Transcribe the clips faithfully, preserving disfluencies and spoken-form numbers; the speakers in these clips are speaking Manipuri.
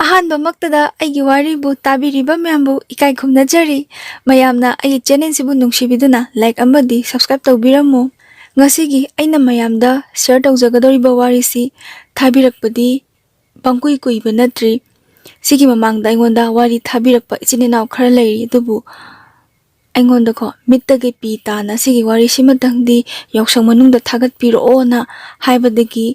ꯑꯍꯥꯟꯕꯃꯛꯇꯗ ꯑꯩꯒꯤ ꯋꯥꯔꯤꯕꯨ ꯇꯥꯕꯤꯔꯤꯕ ꯃꯌꯥꯝꯕꯨ ꯏꯀꯥꯏ ꯈꯨꯝꯅꯖꯔꯤ꯫ ꯃꯌꯥꯝꯅ ꯑꯩꯒꯤ ꯆꯦꯅꯦꯜꯁꯤꯕꯨ ꯅꯨꯡꯁꯤꯕꯤꯗꯨꯅ ꯂꯥꯏꯛ ꯑꯃꯗꯤ ꯁꯕꯁꯀ꯭ꯔꯥꯏꯕ ꯇꯧꯕꯤꯔꯝꯃꯨ꯫ ꯉꯁꯤꯒꯤ ꯑꯩꯅ ꯃꯌꯥꯝꯗ ꯁꯤꯌꯔ ꯇꯧꯖꯒꯗꯧꯔꯤꯕ ꯋꯥꯔꯤꯁꯤ ꯊꯥꯕꯤꯔꯛꯄꯗꯤ ꯄꯪꯀꯨꯏ ꯀꯨꯏꯕ ꯅꯠꯇ꯭ꯔꯤ꯫ ꯁꯤꯒꯤ ꯃꯃꯥꯡꯗ ꯑꯩꯉꯣꯟꯗ ꯋꯥꯔꯤ ꯊꯥꯕꯤꯔꯛꯄ ꯏꯆꯤꯟ ꯏꯅꯥꯎ ꯈꯔ ꯂꯩꯔꯤ, ꯑꯗꯨꯕꯨ ꯑꯩꯉꯣꯟꯗꯀꯣ ꯃꯤꯠꯇꯒꯤ ꯄꯤ ꯇꯥꯅ ꯁꯤꯒꯤ ꯋꯥꯔꯤꯁꯤꯃꯇꯪꯗꯤ ꯌꯥꯎꯁꯪ ꯃꯅꯨꯡꯗ ꯊꯥꯒꯠꯄꯤꯔꯛꯑꯣꯅ ꯍꯥꯏꯕꯗꯒꯤ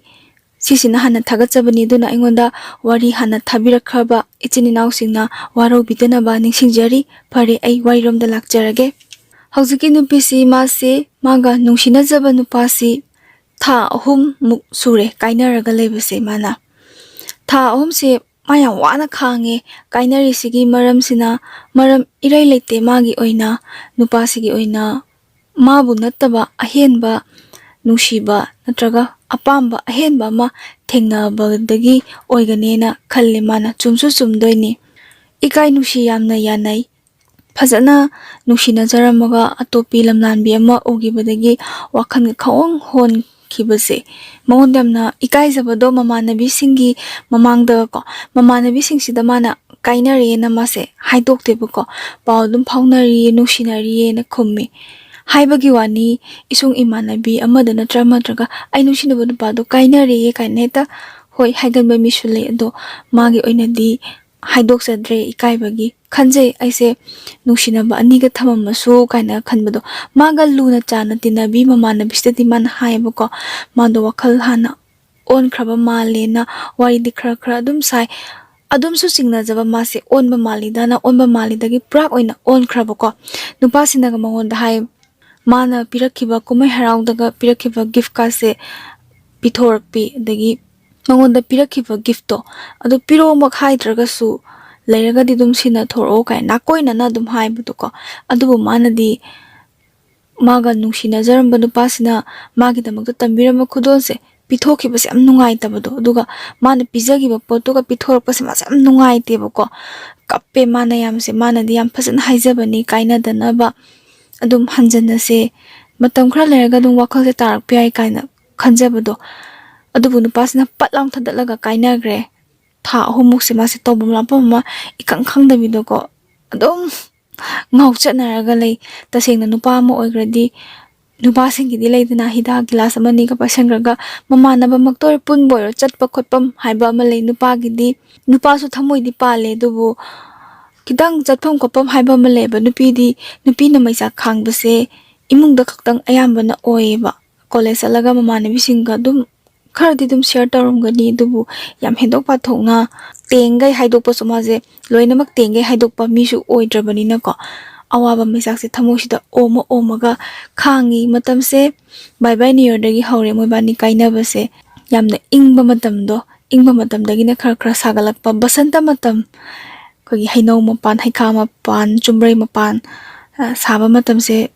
ꯁꯤꯁꯤꯅ ꯍꯥꯟꯅ ꯊꯥꯒꯠꯆꯕꯅꯤ꯫ ꯑꯗꯨꯅ ꯑꯩꯉꯣꯟꯗ ꯋꯥꯔꯤ ꯍꯥꯟꯅ ꯊꯥꯕꯤꯔꯛꯈ꯭ꯔꯕ ꯏꯆꯤꯟ ꯏꯅꯥꯎꯁꯤꯡꯅ ꯋꯥꯔꯧꯕꯤꯗꯅꯕ ꯅꯤꯡꯁꯤꯡꯖꯔꯤ꯫ ꯐꯔꯦ, ꯑꯩ ꯋꯥꯔꯤꯔꯣꯝꯗ ꯂꯥꯛꯆꯔꯒꯦ꯫ ꯍꯧꯖꯤꯛꯀꯤ ꯅꯨꯄꯤꯁꯤ, ꯃꯥꯁꯤ ꯃꯥꯒ ꯅꯨꯡꯁꯤꯅꯖꯕ ꯅꯨꯄꯥꯁꯤ ꯊꯥ ꯑꯍꯨꯝꯃꯨꯛ ꯁꯨꯔꯦ ꯀꯥꯏꯅꯔꯒ ꯂꯩꯕꯁꯦ꯫ ꯃꯥꯅ ꯊꯥ ꯑꯍꯨꯝꯁꯦ ꯃꯥ ꯌꯥꯝ ꯋꯥꯅ ꯈꯥꯡꯉꯦ꯫ ꯀꯥꯏꯅꯔꯤꯁꯤꯒꯤ ꯃꯔꯝꯁꯤꯅ ꯃꯔꯝ ꯏꯔꯩ ꯂꯩꯇꯦ꯫ ꯃꯥꯒꯤ ꯑꯣꯏꯅ, ꯅꯨꯄꯥꯁꯤꯒꯤ ꯑꯣꯏꯅ ꯃꯥꯕꯨ ꯅꯠꯇꯕ ꯑꯍꯦꯟꯕ ꯅꯨꯡꯁꯤꯕ ꯅꯠꯇ꯭ꯔꯒ ꯑꯄꯥꯝꯕ ꯑꯍꯦꯟꯕ ꯑꯃ ꯊꯦꯡꯅꯕꯗꯒꯤ ꯑꯣꯏꯒꯅꯦꯅ ꯈꯜꯂꯦ ꯃꯥꯅ꯫ ꯆꯨꯝꯁꯨ ꯆꯨꯝꯗꯣꯏꯅꯤ꯫ ꯏꯀꯥꯏ ꯅꯨꯡꯁꯤ ꯌꯥꯝꯅ ꯌꯥꯅꯩ꯫ ꯐꯖꯅ ꯅꯨꯡꯁꯤꯅꯖꯔꯝꯃꯒ ꯑꯇꯣꯞꯄꯤ ꯂꯝꯂꯥꯟꯕꯤ ꯑꯃ ꯎꯈꯤꯕꯗꯒꯤ ꯋꯥꯈꯜꯒ ꯈꯪꯍꯣꯡ ꯍꯣꯟꯈꯤꯕꯁꯦ ꯃꯉꯣꯟꯗ ꯌꯥꯝꯅ ꯏꯀꯥꯏꯖꯕꯗꯣ ꯃꯃꯥꯟꯅꯕꯤꯁꯤꯡꯒꯤ ꯃꯃꯥꯡꯗꯀꯣ, ꯃꯃꯥꯟꯅꯕꯤꯁꯤꯡꯁꯤꯗ ꯃꯥꯅ ꯀꯥꯏꯅꯔꯦꯅ ꯃꯥꯁꯦ ꯍꯥꯏꯗꯣꯛꯇꯦꯕꯀꯣ꯫ ꯄꯥꯎ ꯑꯗꯨꯝ ꯐꯥꯎꯅꯔꯤꯌꯦ, ꯅꯨꯡꯁꯤꯅꯔꯤꯌꯦꯅ ꯈꯨꯝꯃꯤ꯫ ꯍꯥꯏꯕꯒꯤ ꯋꯥꯅꯤ, ꯏꯁꯨꯡ ꯏꯃꯥꯟꯅꯕꯤ ꯑꯃꯗ ꯅꯠꯇ꯭ꯔ ꯅꯠꯇ꯭ꯔꯒ "ꯑꯩ ꯅꯨꯡꯁꯤꯅꯕ ꯅꯨꯄꯥꯗꯣ ꯀꯥꯏꯅꯔꯦꯌꯦ" ꯀꯥꯏꯅ ꯍꯦꯛꯇ, ꯍꯣꯏ, ꯍꯥꯏꯒꯟꯕ ꯃꯤꯁꯨ ꯂꯩ꯫ ꯑꯗꯣ ꯃꯥꯒꯤ ꯑꯣꯏꯅꯗꯤ ꯍꯥꯏꯗꯣꯛꯆꯗ꯭ꯔꯦ ꯏꯀꯥꯏꯕꯒꯤ꯫ ꯈꯟꯖꯩ ꯑꯩꯁꯦ, ꯅꯨꯡꯁꯤꯅꯕ ꯑꯅꯤꯒ ꯊꯝꯃꯝꯃꯁꯨ ꯀꯥꯏꯅ ꯈꯟꯕꯗꯣ꯫ ꯃꯥꯒ ꯂꯨꯅ ꯆꯥꯟꯅ ꯇꯤꯟꯅꯕꯤ ꯃꯃꯥꯟꯅꯕꯤꯁꯤꯗꯗꯤ ꯃꯥꯅ ꯍꯥꯏꯌꯦꯕꯀꯣ, ꯃꯥꯗꯣ ꯋꯥꯈꯜ ꯍꯥꯟꯅ ꯑꯣꯟꯈ꯭ꯔꯕ ꯃꯥꯜꯂꯦꯅ ꯋꯥꯔꯤꯗꯤ ꯈꯔ ꯈꯔ ꯑꯗꯨꯝ ꯁꯥꯏ꯫ ꯑꯗꯨꯝꯁꯨ ꯆꯤꯡꯅꯖꯕ ꯃꯥꯁꯦ, ꯑꯣꯟꯕ ꯃꯥꯜꯂꯤꯗꯅ, ꯑꯣꯟꯕ ꯃꯥꯜꯂꯤꯗꯒꯤ ꯄꯨꯔꯥ ꯑꯣꯏꯅ ꯑꯣꯟꯈ꯭ꯔꯕꯀꯣ꯫ ꯅꯨꯄꯥꯁꯤꯅꯒ ꯃꯉꯣꯟꯗ ꯍꯥꯏ, ꯃꯥꯅ ꯄꯤꯔꯛꯈꯤꯕ, ꯀꯨꯝꯍꯩ ꯍꯔꯥꯎꯗꯒ ꯄꯤꯔꯛꯈꯤꯕ ꯒꯤꯐꯀꯥꯁꯦ ꯄꯤꯊꯣꯔꯛꯄꯤ, ꯑꯗꯒꯤ ꯃꯉꯣꯟꯗ ꯄꯤꯔꯛꯈꯤꯕ ꯒꯤꯐꯇꯣ ꯑꯗꯨ ꯄꯤꯔꯛꯑꯣꯃꯛ ꯍꯥꯏꯗ꯭ꯔꯒꯁꯨ, "ꯂꯩꯔꯒꯗꯤ ꯑꯗꯨꯝ ꯁꯤꯟꯅꯊꯣꯔꯛꯑꯣ" ꯀꯥꯏꯅ ꯅꯥꯀꯣꯏꯅꯅ ꯑꯗꯨꯝ ꯍꯥꯏꯕꯗꯣꯀꯣ꯫ ꯑꯗꯨꯕꯨ ꯃꯥꯅꯗꯤ ꯃꯥꯒ ꯅꯨꯡꯁꯤꯅꯖꯔꯝꯕ ꯅꯨꯄꯥꯁꯤꯅ ꯃꯥꯒꯤꯗꯃꯛꯇ ꯇꯝꯕꯤꯔꯝꯕ ꯈꯨꯗꯣꯜꯁꯦ ꯄꯤꯊꯣꯛꯈꯤꯕꯁꯦ ꯌꯥꯝ ꯅꯨꯡꯉꯥꯏꯇꯕꯗꯣ, ꯑꯗꯨꯒ ꯃꯥꯅ ꯄꯤꯖꯈꯤꯕ ꯄꯣꯠꯇꯨꯒ ꯄꯤꯊꯣꯔꯛꯄꯁꯦ ꯃꯥꯁꯦ ꯌꯥꯝ ꯅꯨꯡꯉꯥꯏꯇꯦꯕꯀꯣ꯫ ꯀꯞꯄꯦ ꯃꯥꯅ ꯌꯥꯝꯁꯦ꯫ ꯃꯥꯅꯗꯤ ꯌꯥꯝ ꯐꯖꯅ ꯍꯥꯏꯖꯕꯅꯤ ꯀꯥꯏꯅꯗꯅꯕ, ꯑꯗꯨꯝ ꯍꯟꯖꯟꯅꯁꯦ, ꯃꯇꯝ ꯈꯔ ꯂꯩꯔꯒ ꯑꯗꯨꯝ ꯋꯥꯈꯜꯁꯦ ꯇꯥꯔꯛꯄ ꯌꯥꯏ ꯀꯥꯏꯅ ꯈꯟꯖꯕꯗꯣ꯫ ꯑꯗꯨꯕꯨ ꯅꯨꯄꯥꯁꯤꯅ ꯄꯠ ꯂꯥꯎ ꯊꯥꯗꯠꯂꯒ ꯀꯥꯏꯅꯈ꯭ꯔꯦ꯫ ꯊꯥ ꯑꯍꯨꯝꯃꯨꯛꯁꯦ ꯃꯥꯁꯦ ꯇꯧꯐꯝ ꯂꯥꯛꯐꯝ ꯑꯃ ꯏꯈꯪ ꯈꯪꯗꯕꯤꯗꯀꯣ, ꯑꯗꯨꯝ ꯉꯥꯎꯆꯠꯅꯔꯒ ꯂꯩ꯫ ꯇꯁꯦꯡꯅ ꯅꯨꯄꯥ ꯑꯃ ꯑꯣꯏꯈ꯭ꯔꯗꯤ, ꯅꯨꯄꯥꯁꯤꯡꯒꯤꯗꯤ ꯂꯩꯗꯅ, ꯍꯤꯗꯥꯛ ꯒꯤꯂꯥꯁ ꯑꯃꯅꯤꯒ ꯄꯥꯏꯁꯟꯈ꯭ꯔꯒ, ꯃꯃꯥꯟꯅꯕꯃꯛꯇ ꯑꯣꯏꯔꯣ, ꯄꯨꯟꯕ ꯑꯣꯏꯔꯣ, ꯆꯠꯄ ꯈꯣꯠꯄ ꯍꯥꯏꯕ ꯑꯃ ꯂꯩ꯫ ꯅꯨꯄꯥꯒꯤꯗꯤ, ꯅꯨꯄꯥꯁꯨ ꯊꯃꯣꯏꯗꯤ ꯄꯥꯜꯂꯦ, ꯑꯗꯨꯕꯨ ꯈꯤꯇꯪ ꯆꯠꯐꯝ ꯈꯣꯠꯐꯝ ꯍꯥꯏꯕ ꯑꯃ ꯂꯩꯌꯦꯕ꯫ ꯅꯨꯄꯤꯗꯤ, ꯅꯨꯄꯤꯅ ꯃꯩꯆꯥꯛ ꯈꯥꯡꯕꯁꯦ ꯏꯃꯨꯡꯗ ꯈꯛꯇꯪ ꯑꯌꯥꯝꯕꯅ ꯑꯣꯏꯌꯦꯕ꯫ ꯀꯣꯂꯦꯖ ꯆꯠꯂꯒ ꯃꯃꯥꯟꯅꯕꯤꯁꯤꯡꯒ ꯑꯗꯨꯝ ꯈꯔꯗꯤ ꯑꯗꯨꯝ ꯁꯤꯌꯔ ꯇꯧꯔꯝꯒꯅꯤ, ꯑꯗꯨꯕꯨ ꯌꯥꯝ ꯍꯦꯟꯗꯣꯛ ꯄꯥꯊꯣꯛꯅ ꯇꯦꯡꯒꯩ ꯍꯥꯏꯗꯣꯛꯄꯁꯨ, ꯃꯥꯁꯦ ꯂꯣꯏꯅꯃꯛ ꯇꯦꯡꯒꯩ ꯍꯥꯏꯗꯣꯛꯄ ꯃꯤꯁꯨ ꯑꯣꯏꯗ꯭ꯔꯕꯅꯤꯅꯀꯣ, ꯑꯋꯥꯕ ꯃꯩꯆꯥꯛꯁꯦ ꯊꯃꯣꯏꯁꯤꯗ ꯑꯣꯝꯃ ꯑꯣꯝꯃꯒ ꯈꯥꯡꯉꯤ꯫ ꯃꯇꯝꯁꯦ ꯕꯥꯏ ꯕꯥꯏ ꯅ꯭ꯌꯨ ꯌꯔꯗꯒꯤ ꯍꯧꯔꯦ ꯃꯣꯏꯕꯥꯅꯤ ꯀꯥꯏꯅꯕꯁꯦ꯫ ꯌꯥꯝꯅ ꯏꯪꯕ ꯃꯇꯝꯗꯣ, ꯏꯪꯕ ꯃꯇꯝꯗꯒꯤꯅ ꯈꯔ ꯈꯔ ꯁꯥꯒꯠꯂꯛꯄ, ꯕꯁꯟꯇ ꯃꯇꯝ, ꯑꯩꯈꯣꯏꯒꯤ ꯍꯩꯅꯧ ꯃꯄꯥꯟ, ꯍꯩꯈꯥ ꯃꯄꯥꯟ, ꯆꯨꯝꯕ꯭ꯔꯩ ꯃꯄꯥꯟ, ꯑ, ꯁꯥꯕ ꯃꯇꯝꯁꯦ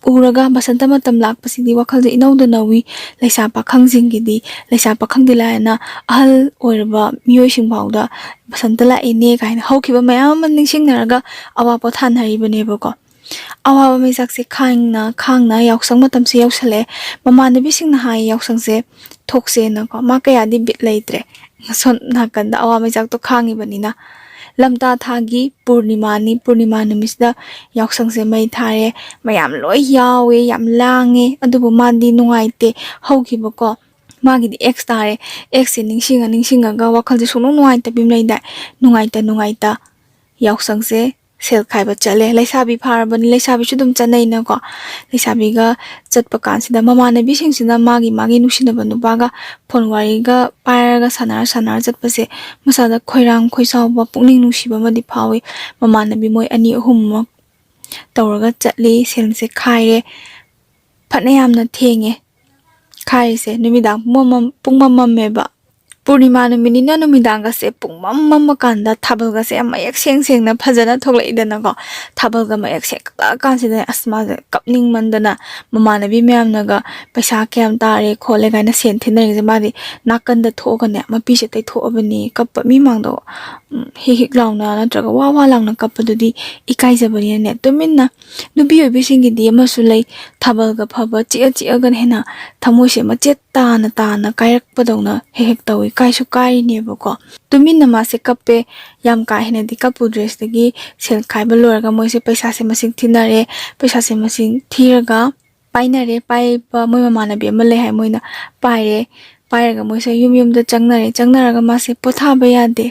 ꯎꯔꯒ, ꯕꯁꯟꯇ ꯃꯇꯝ ꯂꯥꯛꯄꯁꯤꯗꯤ ꯋꯥꯈꯜꯁꯦ ꯏꯅꯧꯗ ꯅꯧꯏ꯫ ꯂꯩꯁꯥ ꯄꯥꯈꯪꯁꯤꯡꯒꯤꯗꯤ, ꯂꯩꯁꯥ ꯄꯥꯈꯪꯗꯤ ꯂꯥꯏꯔꯅ, ꯑꯍꯜ ꯑꯣꯏꯔꯕ ꯃꯤꯑꯣꯏꯁꯤꯡ ꯐꯥꯎꯗ ꯕꯁꯟꯇ ꯂꯥꯛꯏꯅꯦ ꯀꯥꯏꯅ ꯍꯧꯈꯤꯕ ꯃꯌꯥꯝ ꯑꯃ ꯅꯤꯡꯁꯤꯡꯅꯔꯒ ꯑꯋꯥ ꯄꯣꯊꯥꯅꯔꯤꯕꯅꯦꯕꯀꯣ꯫ ꯑꯋꯥꯕ ꯃꯩꯆꯥꯛꯁꯦ ꯈꯥꯡꯅ ꯈꯥꯡꯅ ꯌꯥꯎꯁꯪ ꯃꯇꯝꯁꯦ ꯌꯧꯁꯜꯂꯛꯑꯦ꯫ ꯃꯃꯥꯟꯅꯕꯤꯁꯤꯡꯅ ꯍꯥꯏ, ꯌꯥꯎꯁꯪꯁꯦ ꯊꯣꯛꯁꯦꯅꯀꯣ꯫ ꯃꯥ ꯀꯌꯥꯗꯤ ꯕꯤꯠ ꯂꯩꯇ꯭ꯔꯦ, ꯁꯣꯝ ꯅꯥꯀꯟꯗ ꯑꯋꯥ ꯃꯩꯆꯥꯛꯇꯣ ꯈꯥꯡꯉꯤꯕꯅꯤꯅ꯫ ꯂꯝꯇꯥ ꯊꯥꯒꯤ ꯄꯨꯔꯅꯤꯃꯥꯅꯤ, ꯄꯨꯔꯅꯤꯃꯥ ꯅꯨꯃꯤꯠꯁꯤꯗ ꯌꯥꯎꯁꯪꯁꯦ ꯃꯩ ꯊꯥꯔꯦ꯫ ꯃꯌꯥꯝ ꯂꯣꯏ ꯌꯥꯎꯋꯦ, ꯌꯥꯝ ꯂꯥꯡꯉꯦ, ꯑꯗꯨꯕꯨ ꯃꯥꯗꯤ ꯅꯨꯡꯉꯥꯏꯇꯦ꯫ ꯍꯧꯈꯤꯕꯀꯣ, ꯃꯥꯒꯤꯗꯤ ꯑꯦꯛꯁ ꯇꯥꯔꯦ꯫ ꯑꯦꯛꯁꯁꯦ ꯅꯤꯡꯁꯤꯡꯉ ꯅꯤꯡꯁꯤꯡꯉꯒ ꯋꯥꯈꯜꯁꯦ ꯁꯨꯡꯅꯨꯡ ꯅꯨꯡꯉꯥꯏꯇꯕꯤ ꯑꯃ ꯂꯩꯗꯥꯏ? ꯅꯨꯡꯉꯥꯏꯇ ꯅꯨꯡꯉꯥꯏꯇ ꯌꯥꯎꯁꯪꯁꯦ ꯁꯦꯜ ꯈꯥꯏꯕ ꯆꯠꯂꯦ꯫ ꯂꯩꯁꯥꯕꯤ ꯐꯥꯔꯕꯅꯤ, ꯂꯩꯁꯥꯕꯤꯁꯨ ꯑꯗꯨꯝ ꯆꯠꯅꯩꯅꯀꯣ꯫ ꯂꯩꯁꯥꯕꯤꯒ ꯆꯠꯄ ꯀꯥꯟꯁꯤꯗ ꯃꯃꯥꯟꯅꯕꯤꯁꯤꯡꯁꯤꯅ ꯃꯥꯒꯤ ꯃꯥꯒꯤ ꯅꯨꯡꯁꯤꯅꯕ ꯅꯨꯄꯥꯒ ꯐꯣꯟ ꯋꯥꯔꯤꯒ ꯄꯥꯏꯔꯒ ꯁꯥꯟꯅꯔ ꯁꯥꯟꯅꯔ ꯆꯠꯄꯁꯦ ꯃꯁꯥꯗ ꯈꯣꯏꯔꯥꯡ ꯈꯣꯏꯁꯥꯎꯕ, ꯄꯨꯛꯅꯤꯡ ꯅꯨꯡꯁꯤꯕ ꯑꯃꯗꯤ ꯐꯥꯎꯏ꯫ ꯃꯃꯥꯟꯅꯕꯤ ꯃꯣꯏ ꯑꯅꯤ ꯑꯍꯨꯝꯃꯛ ꯇꯧꯔꯒ ꯆꯠꯂꯤ, ꯁꯦꯜꯁꯦ ꯈꯥꯏꯔꯦ꯫ ꯐꯅ ꯌꯥꯝꯅ ꯊꯦꯡꯉꯦ ꯈꯥꯏꯔꯤꯁꯦ, ꯅꯨꯃꯤꯗꯥꯡ ꯄꯨꯡ ꯑꯃ, ꯄꯨꯡ ꯑꯃ ꯃꯝꯃꯦꯕ꯫ ꯄꯨꯔꯅꯤꯃꯥ ꯅꯨꯃꯤꯠꯅꯤꯅ ꯅꯨꯃꯤꯗꯥꯡꯒꯁꯦ ꯄꯨꯡꯃꯝ ꯃꯝꯃꯀꯥꯟꯗ ꯊꯥꯕꯜꯒꯁꯦ ꯌꯥꯝ ꯃꯌꯦꯛ ꯁꯦꯡ ꯁꯦꯡꯅ ꯐꯖꯅ ꯊꯣꯛꯂꯛꯏꯗꯅꯀꯣ꯫ ꯊꯥꯕꯜꯒ ꯃꯌꯦꯛ ꯁꯦꯡ ꯀꯠꯂꯛꯑꯀꯥꯟꯁꯤꯗ ꯑꯁ, ꯃꯥꯁꯦ ꯀꯞꯅꯤꯡꯃꯟꯗꯅ ꯃꯃꯥꯟꯅꯕꯤ ꯃꯌꯥꯝꯅꯒ ꯄꯩꯁꯥ ꯀꯌꯥꯝ ꯇꯥꯔꯦ ꯈꯣꯠꯂꯦ ꯀꯥꯏꯅ ꯁꯦꯟ ꯊꯤꯟꯅꯔꯤꯁꯦ, ꯃꯥꯗꯤ ꯅꯥꯀꯟꯗ ꯊꯣꯛꯑꯒꯅꯦ ꯃꯄꯤꯁꯦ ꯇꯩꯊꯣꯛꯑꯕꯅꯤ꯫ ꯀꯞꯄ, ꯃꯤ ꯃꯥꯡꯗ, ꯎꯝ, ꯍꯤꯛ ꯍꯤꯛ ꯂꯥꯎꯅ ꯅꯠꯇ꯭ꯔꯒ ꯋꯥ ꯋꯥ ꯂꯥꯎꯅ ꯀꯞꯄꯗꯨꯗꯤ ꯏꯀꯥꯏꯖꯕꯅꯤꯅꯅꯦ, ꯇꯨꯃꯤꯟꯅ, ꯅꯨꯄꯤ ꯑꯣꯏꯕꯤꯁꯤꯡꯒꯤꯗꯤ ꯑꯃꯁꯨ ꯂꯩ, ꯊꯥꯕꯜꯒ ꯐꯕ ꯆꯤꯛꯑ ꯆꯤꯛꯑꯒꯅ ꯍꯦꯟꯅ ꯊꯃꯣꯏꯁꯦ ꯃꯆꯦꯠ ꯇꯥꯅ ꯇꯥꯅ ꯀꯥꯏꯔꯛꯄꯗꯧꯅ ꯍꯦꯛ ꯍꯦꯛ ꯇꯧꯏ꯫ ꯀꯥꯏꯁꯨ ꯀꯥꯏꯔꯤꯅꯦꯕꯀꯣ꯫ ꯇꯨꯃꯤꯟꯅ ꯃꯥꯁꯦ ꯀꯞꯄꯦ꯫ ꯌꯥꯝ ꯀꯥ ꯍꯦꯟꯅꯗꯤ ꯀꯞꯄꯨꯗ꯭ꯔꯦ꯫ ꯁꯤꯗꯒꯤ ꯁꯦꯜ ꯈꯥꯏꯕ ꯂꯣꯏꯔꯒ ꯃꯣꯏꯁꯦ ꯄꯩꯁꯥꯁꯦ ꯃꯁꯤꯡ ꯊꯤꯅꯔꯦ꯫ ꯄꯩꯁꯥꯁꯦ ꯃꯁꯤꯡ ꯊꯤꯔꯒ ꯄꯥꯏꯅꯔꯦ꯫ ꯄꯥꯏꯕ ꯃꯣꯏ ꯃꯃꯥꯟꯅꯕꯤ ꯑꯃ ꯂꯩ ꯍꯥꯏ, ꯃꯣꯏꯅ ꯄꯥꯏꯔꯦ꯫ ꯄꯥꯏꯔꯒ ꯃꯣꯏꯁꯦ ꯌꯨꯝ ꯌꯨꯝꯗ ꯆꯪꯅꯔꯦ꯫ ꯆꯪꯅꯔꯒ ꯃꯥꯁꯦ ꯄꯣꯊꯥꯕ ꯌꯥꯗꯦ꯫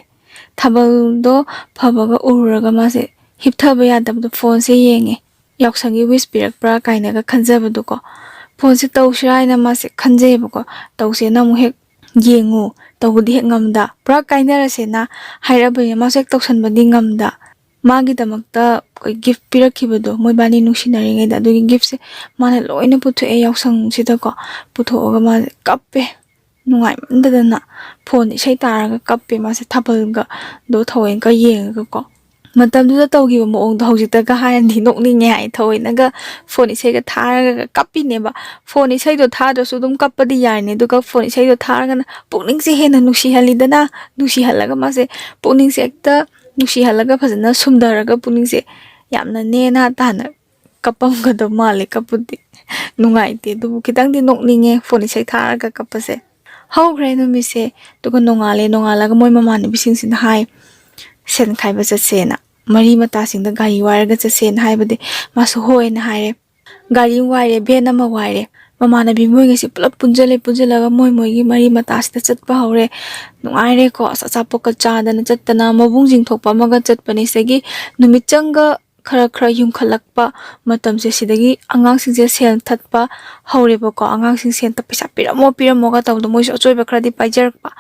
ꯊꯥꯕꯜꯗꯣ ꯐꯕꯒ ꯎꯔꯨꯔꯒ ꯃꯥꯁꯦ ꯍꯤꯞꯊꯕ ꯌꯥꯗꯕꯗꯣ ꯐꯣꯟꯁꯦ ꯌꯦꯡꯉꯦ꯫ ꯌꯥꯎꯁꯪꯒꯤ ꯋꯤꯁ ꯄꯤꯔꯛꯄ꯭ꯔꯥ ꯀꯥꯏꯅꯒ ꯈꯟꯖꯕꯗꯣꯀꯣ꯫ ꯐꯣꯟꯁꯦ ꯇꯧꯁꯤꯔꯥ ꯍꯥꯏꯅ ꯃꯥꯁꯦ ꯈꯟꯖꯩꯌꯦꯕꯀꯣ꯫ ꯇꯧꯁꯦꯅ ꯑꯃꯨꯛ ꯍꯦꯛ ꯌꯦꯡꯉꯨ, ꯇꯧꯕꯗꯤ ꯍꯦꯛ ꯉꯝꯗ꯫ ꯄꯨꯔꯥ ꯀꯥꯏꯅꯔꯁꯦꯅ ꯍꯥꯏꯔꯛꯑꯕꯅꯤꯅ ꯃꯥꯁꯨ ꯍꯦꯛ ꯇꯧꯁꯟꯕꯗꯤ ꯉꯝꯗ꯫ ꯃꯥꯒꯤꯗꯃꯛꯇ ꯑꯩꯈꯣꯏ ꯒꯤꯐ ꯄꯤꯔꯛꯈꯤꯕꯗꯣ, ꯃꯣꯏꯕꯥꯅꯤ ꯅꯨꯡꯁꯤꯅꯔꯤꯉꯩꯗ, ꯑꯗꯨꯒꯤ ꯒꯤꯐꯁꯦ ꯃꯥꯅ ꯂꯣꯏꯅ ꯄꯨꯊꯣꯛꯑꯦ ꯌꯥꯎꯁꯪꯁꯤꯗꯀꯣ꯫ ꯄꯨꯊꯣꯛꯑꯒ ꯃꯥꯁꯦ ꯀꯞꯄꯦ꯫ ꯅꯨꯡꯉꯥꯏꯃꯟꯗꯗꯅ ꯐꯣꯟ ꯏꯁꯩ ꯇꯥꯔꯒ ꯀꯞꯄꯦ꯫ ꯃꯥꯁꯦ ꯊꯥꯕꯜꯒꯗꯣ ꯊꯑꯣꯏꯅꯒ ꯌꯦꯡꯉꯒꯀꯣ꯫ ꯃꯇꯝꯗꯨꯗ ꯇꯧꯈꯤꯕ ꯃꯑꯣꯡꯗꯣ ꯍꯧꯖꯤꯛꯇꯒ ꯍꯥꯏꯔꯗꯤ ꯅꯣꯛꯅꯤꯡꯉꯦ ꯍꯥꯏ꯫ ꯊꯑꯣꯏꯅꯒ ꯐꯣꯟ ꯏꯁꯩꯒ ꯊꯥꯔꯒ ꯀꯞꯄꯤꯅꯦꯕ꯫ ꯐꯣꯟ ꯏꯁꯩꯗꯣ ꯊꯥꯗ꯭ꯔꯁꯨ ꯑꯗꯨꯝ ꯀꯞꯄꯗꯤ ꯌꯥꯔꯤꯅꯦ꯫ ꯑꯗꯨꯒ ꯐꯣꯟ ꯏꯁꯩꯗꯣ ꯊꯥꯔꯒꯅ ꯄꯨꯛꯅꯤꯡꯁꯦ ꯍꯦꯟꯅ ꯅꯨꯡꯁꯤꯍꯜꯂꯤꯗꯅ, ꯅꯨꯡꯁꯤꯍꯜꯂꯒ ꯃꯥꯁꯦ ꯄꯨꯛꯅꯤꯡꯁꯦ ꯍꯦꯛꯇ ꯅꯨꯡꯁꯤꯍꯜꯂꯒ ꯐꯖꯅ ꯁꯨꯝꯊꯔꯒ ꯄꯨꯛꯅꯤꯡꯁꯦ ꯌꯥꯝꯅ ꯅꯦꯅꯥ ꯇꯥꯅ ꯀꯞꯄꯝꯒꯗꯕ ꯃꯥꯜꯂꯦ꯫ ꯀꯞꯄꯨꯗꯤ ꯅꯨꯡꯉꯥꯏꯇꯦ, ꯑꯗꯨꯕꯨ ꯈꯤꯇꯪꯗꯤ ꯅꯣꯛꯅꯤꯡꯉꯦ ꯐꯣꯟ ꯏꯁꯩ ꯊꯥꯔꯒ ꯀꯞꯄꯁꯦ꯫ ꯍꯧꯈ꯭ꯔꯦ ꯅꯨꯃꯤꯠꯁꯦ꯫ ꯑꯗꯨꯒ ꯅꯣꯡꯉꯥꯜꯂꯦ꯫ ꯅꯣꯡꯉꯥꯜꯂꯒ ꯃꯣꯏ ꯃꯃꯥꯟꯅꯕꯤꯁꯤꯡꯁꯤꯅ ꯍꯥꯏ, "ꯁꯦꯟ ꯈꯥꯏꯕ ꯆꯠꯁꯦꯅ, ꯃꯔꯤ ꯃꯇꯥꯁꯤꯡꯗ ꯒꯥꯔꯤ ꯋꯥꯏꯔꯒ ꯆꯠꯁꯦꯅ" ꯍꯥꯏꯕꯗꯤ ꯃꯥꯁꯨ ꯍꯣꯏꯅ ꯍꯥꯏꯔꯦ꯫ ꯒꯥꯔꯤ ꯑꯃ ꯋꯥꯏꯔꯦ, ꯚꯦꯟ ꯑꯃ ꯋꯥꯏꯔꯦ꯫ ꯃꯃꯥꯟꯅꯕꯤ ꯃꯣꯏꯒꯩꯁꯦ ꯄꯨꯂꯞ ꯄꯨꯟꯖꯜꯂꯦ꯫ ꯄꯨꯟꯖꯜꯂꯒ ꯃꯣꯏ ꯃꯣꯏꯒꯤ ꯃꯔꯤ ꯃꯇꯥꯁꯤꯗ ꯆꯠꯄ ꯍꯧꯔꯦ꯫ ꯅꯨꯡꯉꯥꯏꯔꯦꯀꯣ꯫ ꯑꯁ, ꯑꯆꯥꯄꯣꯠꯀ ꯆꯥꯗꯅ ꯆꯠꯇꯅ ꯃꯕꯨꯡꯁꯤꯡ ꯊꯣꯛꯄ ꯑꯃꯒ ꯆꯠꯄꯅꯤ꯫ ꯁꯤꯗꯒꯤ ꯅꯨꯃꯤꯠ ꯆꯪꯒ ꯈꯔ ꯈꯔ ꯌꯨꯝꯈꯠꯂꯛꯄ ꯃꯇꯝꯁꯦ, ꯁꯤꯗꯒꯤ ꯑꯉꯥꯡꯁꯤꯡꯁꯦ ꯁꯦꯜ ꯊꯠꯄ ꯍꯧꯔꯦꯕꯀꯣ꯫ ꯑꯉꯥꯡꯁꯤꯡ ꯁꯦꯜ ꯊꯠ-, "ꯄꯩꯁꯥ ꯄꯤꯔꯝꯃꯣ, ꯄꯤꯔꯝꯃꯣꯒ" ꯇꯧꯕꯗꯣ, ꯃꯣꯏꯁꯨ ꯑꯆꯣꯏꯕ ꯈꯔꯗꯤ ꯄꯥꯏꯖꯔꯛꯄ꯫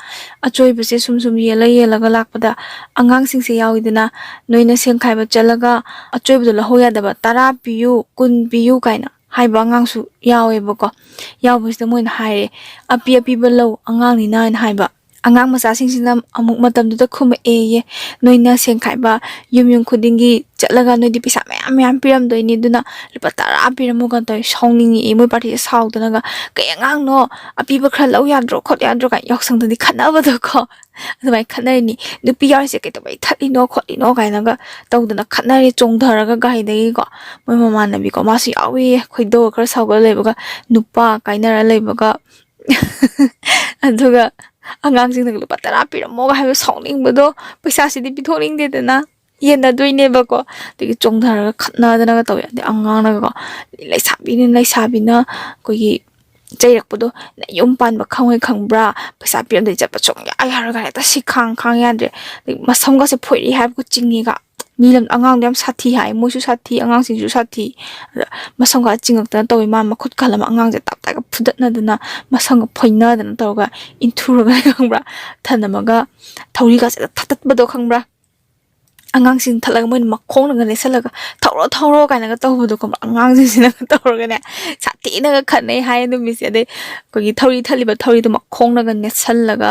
ꯑꯆꯣꯏꯕꯁꯦ ꯁꯨꯝ ꯁꯨꯝ ꯌꯦꯜꯂ ꯌꯦꯜꯂꯒ ꯂꯥꯛꯄꯗ, ꯑꯉꯥꯡꯁꯤꯡꯁꯦ ꯌꯥꯎꯋꯤꯗꯅ, ꯅꯣꯏꯅ ꯁꯦꯟ ꯈꯥꯏꯕ ꯆꯠꯂꯒ ꯑꯆꯣꯏꯕꯗꯣ ꯂꯧꯍꯧ ꯌꯥꯗꯕ, "ꯇꯔꯥ ꯄꯤꯌꯨ, ꯀꯨꯟ ꯄꯤꯌꯨ" ꯀꯥꯏꯅ ꯍꯥꯏꯕ ꯑꯉꯥꯡꯁꯨ ꯌꯥꯎꯋꯦꯕꯀꯣ꯫ ꯌꯥꯎꯕꯁꯤꯗ ꯃꯣꯏꯅ ꯍꯥꯏꯔꯦ, "ꯑꯄꯤ ꯑꯄꯤꯕ ꯂꯧ, ꯑꯉꯥꯡꯅꯤꯅ" ꯍꯥꯏꯅ ꯍꯥꯏꯕ꯫ ꯑꯉꯥꯡ ꯃꯆꯥꯁꯤꯡꯁꯤꯅ ꯑꯃꯨꯛ ꯃꯇꯝꯗꯨꯗ ꯈꯨꯝꯃꯛꯑꯦꯌꯦ, "ꯅꯣꯏꯅ ꯁꯦꯟ ꯈꯥꯏꯕ ꯌꯨꯝ ꯌꯨꯝ ꯈꯨꯗꯤꯡꯒꯤ ꯆꯠꯂꯒ ꯅꯣꯏꯗꯤ ꯄꯩꯁꯥ ꯃꯌꯥꯝ ꯃꯌꯥꯝ ꯄꯤꯔꯝꯗꯣꯏꯅꯤ, ꯑꯗꯨꯅ ꯂꯨꯄꯥ ꯇꯔꯥ ꯄꯤꯔꯝꯃꯨꯒ" ꯇꯧꯔꯦ꯫ ꯁꯥꯎꯅꯤꯡꯉꯛꯑꯦ ꯃꯣꯏ ꯄꯥꯔꯇꯤꯁꯦ ꯁꯥꯎꯗꯅꯒ, "ꯀꯩ ꯑꯉꯥꯡꯅꯣ, ꯑꯄꯤꯕ ꯈꯔ ꯂꯧ ꯌꯥꯗ꯭ꯔꯣ, ꯈꯣꯠ ꯌꯥꯗ꯭ꯔꯣ?" ꯀꯥꯏꯅ ꯌꯥꯎꯁꯪꯗꯗꯤ ꯈꯠꯅꯕꯗꯣꯀꯣ꯫ ꯑꯗꯨꯃꯥꯏꯅ ꯈꯠꯅꯔꯤꯅꯤ꯫ "ꯅꯨꯄꯤ ꯌꯥꯎꯔꯤꯁꯦ ꯀꯩꯗꯧꯕꯩ ꯊꯠꯂꯤꯅꯣ ꯈꯣꯠꯂꯤꯅꯣ?" ꯀꯥꯏꯅꯒ ꯇꯧꯗꯅ ꯈꯠꯅꯔꯦ, ꯆꯣꯡꯊꯔꯒ ꯒꯥꯔꯤꯗꯒꯤꯀꯣ꯫ ꯃꯣꯏ ꯃꯃꯥꯟꯅꯕꯤꯀꯣ, ꯃꯥꯁꯨ ꯌꯥꯎꯏ, ꯈꯣꯏꯗꯧꯒ ꯈꯔ ꯁꯥꯎꯒꯠꯂ ꯂꯩꯕꯒ, ꯅꯨꯄꯥ ꯀꯥꯏꯅꯔ ꯂꯩꯕꯒ, ꯑꯗꯨꯒ ꯑꯉꯥꯡꯁꯤꯡꯅꯒ "ꯂꯨꯄꯥ ꯇꯔꯥ ꯄꯤꯔꯝꯃꯣꯒ" ꯍꯥꯏꯕ ꯁꯥꯎꯅꯤꯡꯕꯗꯣ, ꯄꯩꯁꯥꯁꯤꯗꯤ ꯄꯤꯊꯣꯛꯅꯤꯡꯗꯦꯗꯅ, ꯌꯦꯟꯅꯗꯣꯏꯅꯦꯕꯀꯣ꯫ ꯑꯗꯒꯤ ꯆꯣꯡꯊꯔꯒ ꯈꯠꯅꯗꯅꯒ ꯇꯧꯋꯦ꯫ ꯑꯗꯩ ꯑꯉꯥꯡꯅꯒꯀꯣ, ꯂꯩꯁꯥꯕꯤꯅ ꯂꯩꯁꯥꯕꯤꯅ ꯑꯩꯈꯣꯏꯒꯤ ꯆꯩꯔꯛꯄꯗꯣ, "ꯅꯌꯨꯝ ꯄꯥꯟꯕ ꯈꯪꯉꯣꯏ ꯈꯪꯕ꯭ꯔꯥ? ꯄꯩꯁꯥ ꯄꯤꯔꯝꯗꯗꯤ ꯆꯠꯄ ꯁꯨꯡꯌꯥ ꯌꯥꯔꯣꯏ" ꯀꯥꯏꯅ ꯍꯦꯛꯇ ꯁꯤ ꯈꯥꯡ ꯈꯥꯡ ꯌꯥꯗ꯭ꯔꯦ꯫ ꯑꯗꯩ ꯃꯁꯝꯒꯁꯦ ꯐꯣꯏꯔꯤ ꯍꯥꯏꯕꯒ ꯆꯤꯡꯉꯤꯒ꯫ ꯃꯤ ꯂꯝ ꯑꯉꯥꯡꯗꯣ ꯌꯥꯝ ꯁꯥꯊꯤ ꯍꯥꯏ, ꯃꯣꯏꯁꯨ ꯁꯥꯊꯤ, ꯑꯉꯥꯡꯁꯤꯡꯁꯨ ꯁꯥꯊꯤ꯫ ꯑꯗ ꯃꯁꯝꯒ ꯆꯤꯡꯉꯛꯇꯅ ꯇꯧꯋꯤ꯫ ꯃꯥ ꯃꯈꯨꯠ ꯀꯥꯜꯂꯝ ꯑꯉꯥꯡꯁꯦ ꯇꯞ ꯇꯥꯏꯒ ꯐꯨꯗꯠꯅꯗꯅ ꯃꯁꯝꯒ ꯐꯣꯏꯅꯗꯅ ꯇꯧꯔꯒ ꯏꯟꯊꯨꯔꯒ ꯈꯪꯕ꯭ꯔꯥ? ꯊꯅꯝꯃꯒ ꯊꯧꯔꯤꯒꯁꯦ ꯊꯠꯇꯠꯄꯗꯣ ꯈꯪꯕ꯭ꯔꯥ? ꯑꯉꯥꯡꯁꯤꯡ ꯊꯠꯂꯒ ꯃꯣꯏꯅ ꯃꯈꯣꯡꯅꯒ ꯅꯦꯠꯁꯜꯂꯒ "ꯊꯧꯔꯣ, ꯊꯧꯔꯣ" ꯀꯥꯏꯅꯒ ꯇꯧꯕꯗꯣ ꯈꯪꯕ꯭ꯔꯥ? ꯑꯉꯥꯡꯁꯤꯡꯁꯤꯅꯒ ꯇꯧꯔꯒꯅꯦ ꯁꯥꯊꯤꯅꯒ ꯈꯠꯅꯩ ꯍꯥꯏ ꯅꯨꯃꯤꯠꯁꯦ꯫ ꯑꯗꯩ ꯑꯩꯈꯣꯏꯒꯤ ꯊꯧꯔꯤ ꯊꯠꯂꯤꯕ ꯊꯧꯔꯤꯗꯣ ꯃꯈꯣꯡꯅꯒ ꯅꯦꯠꯁꯜꯂꯒ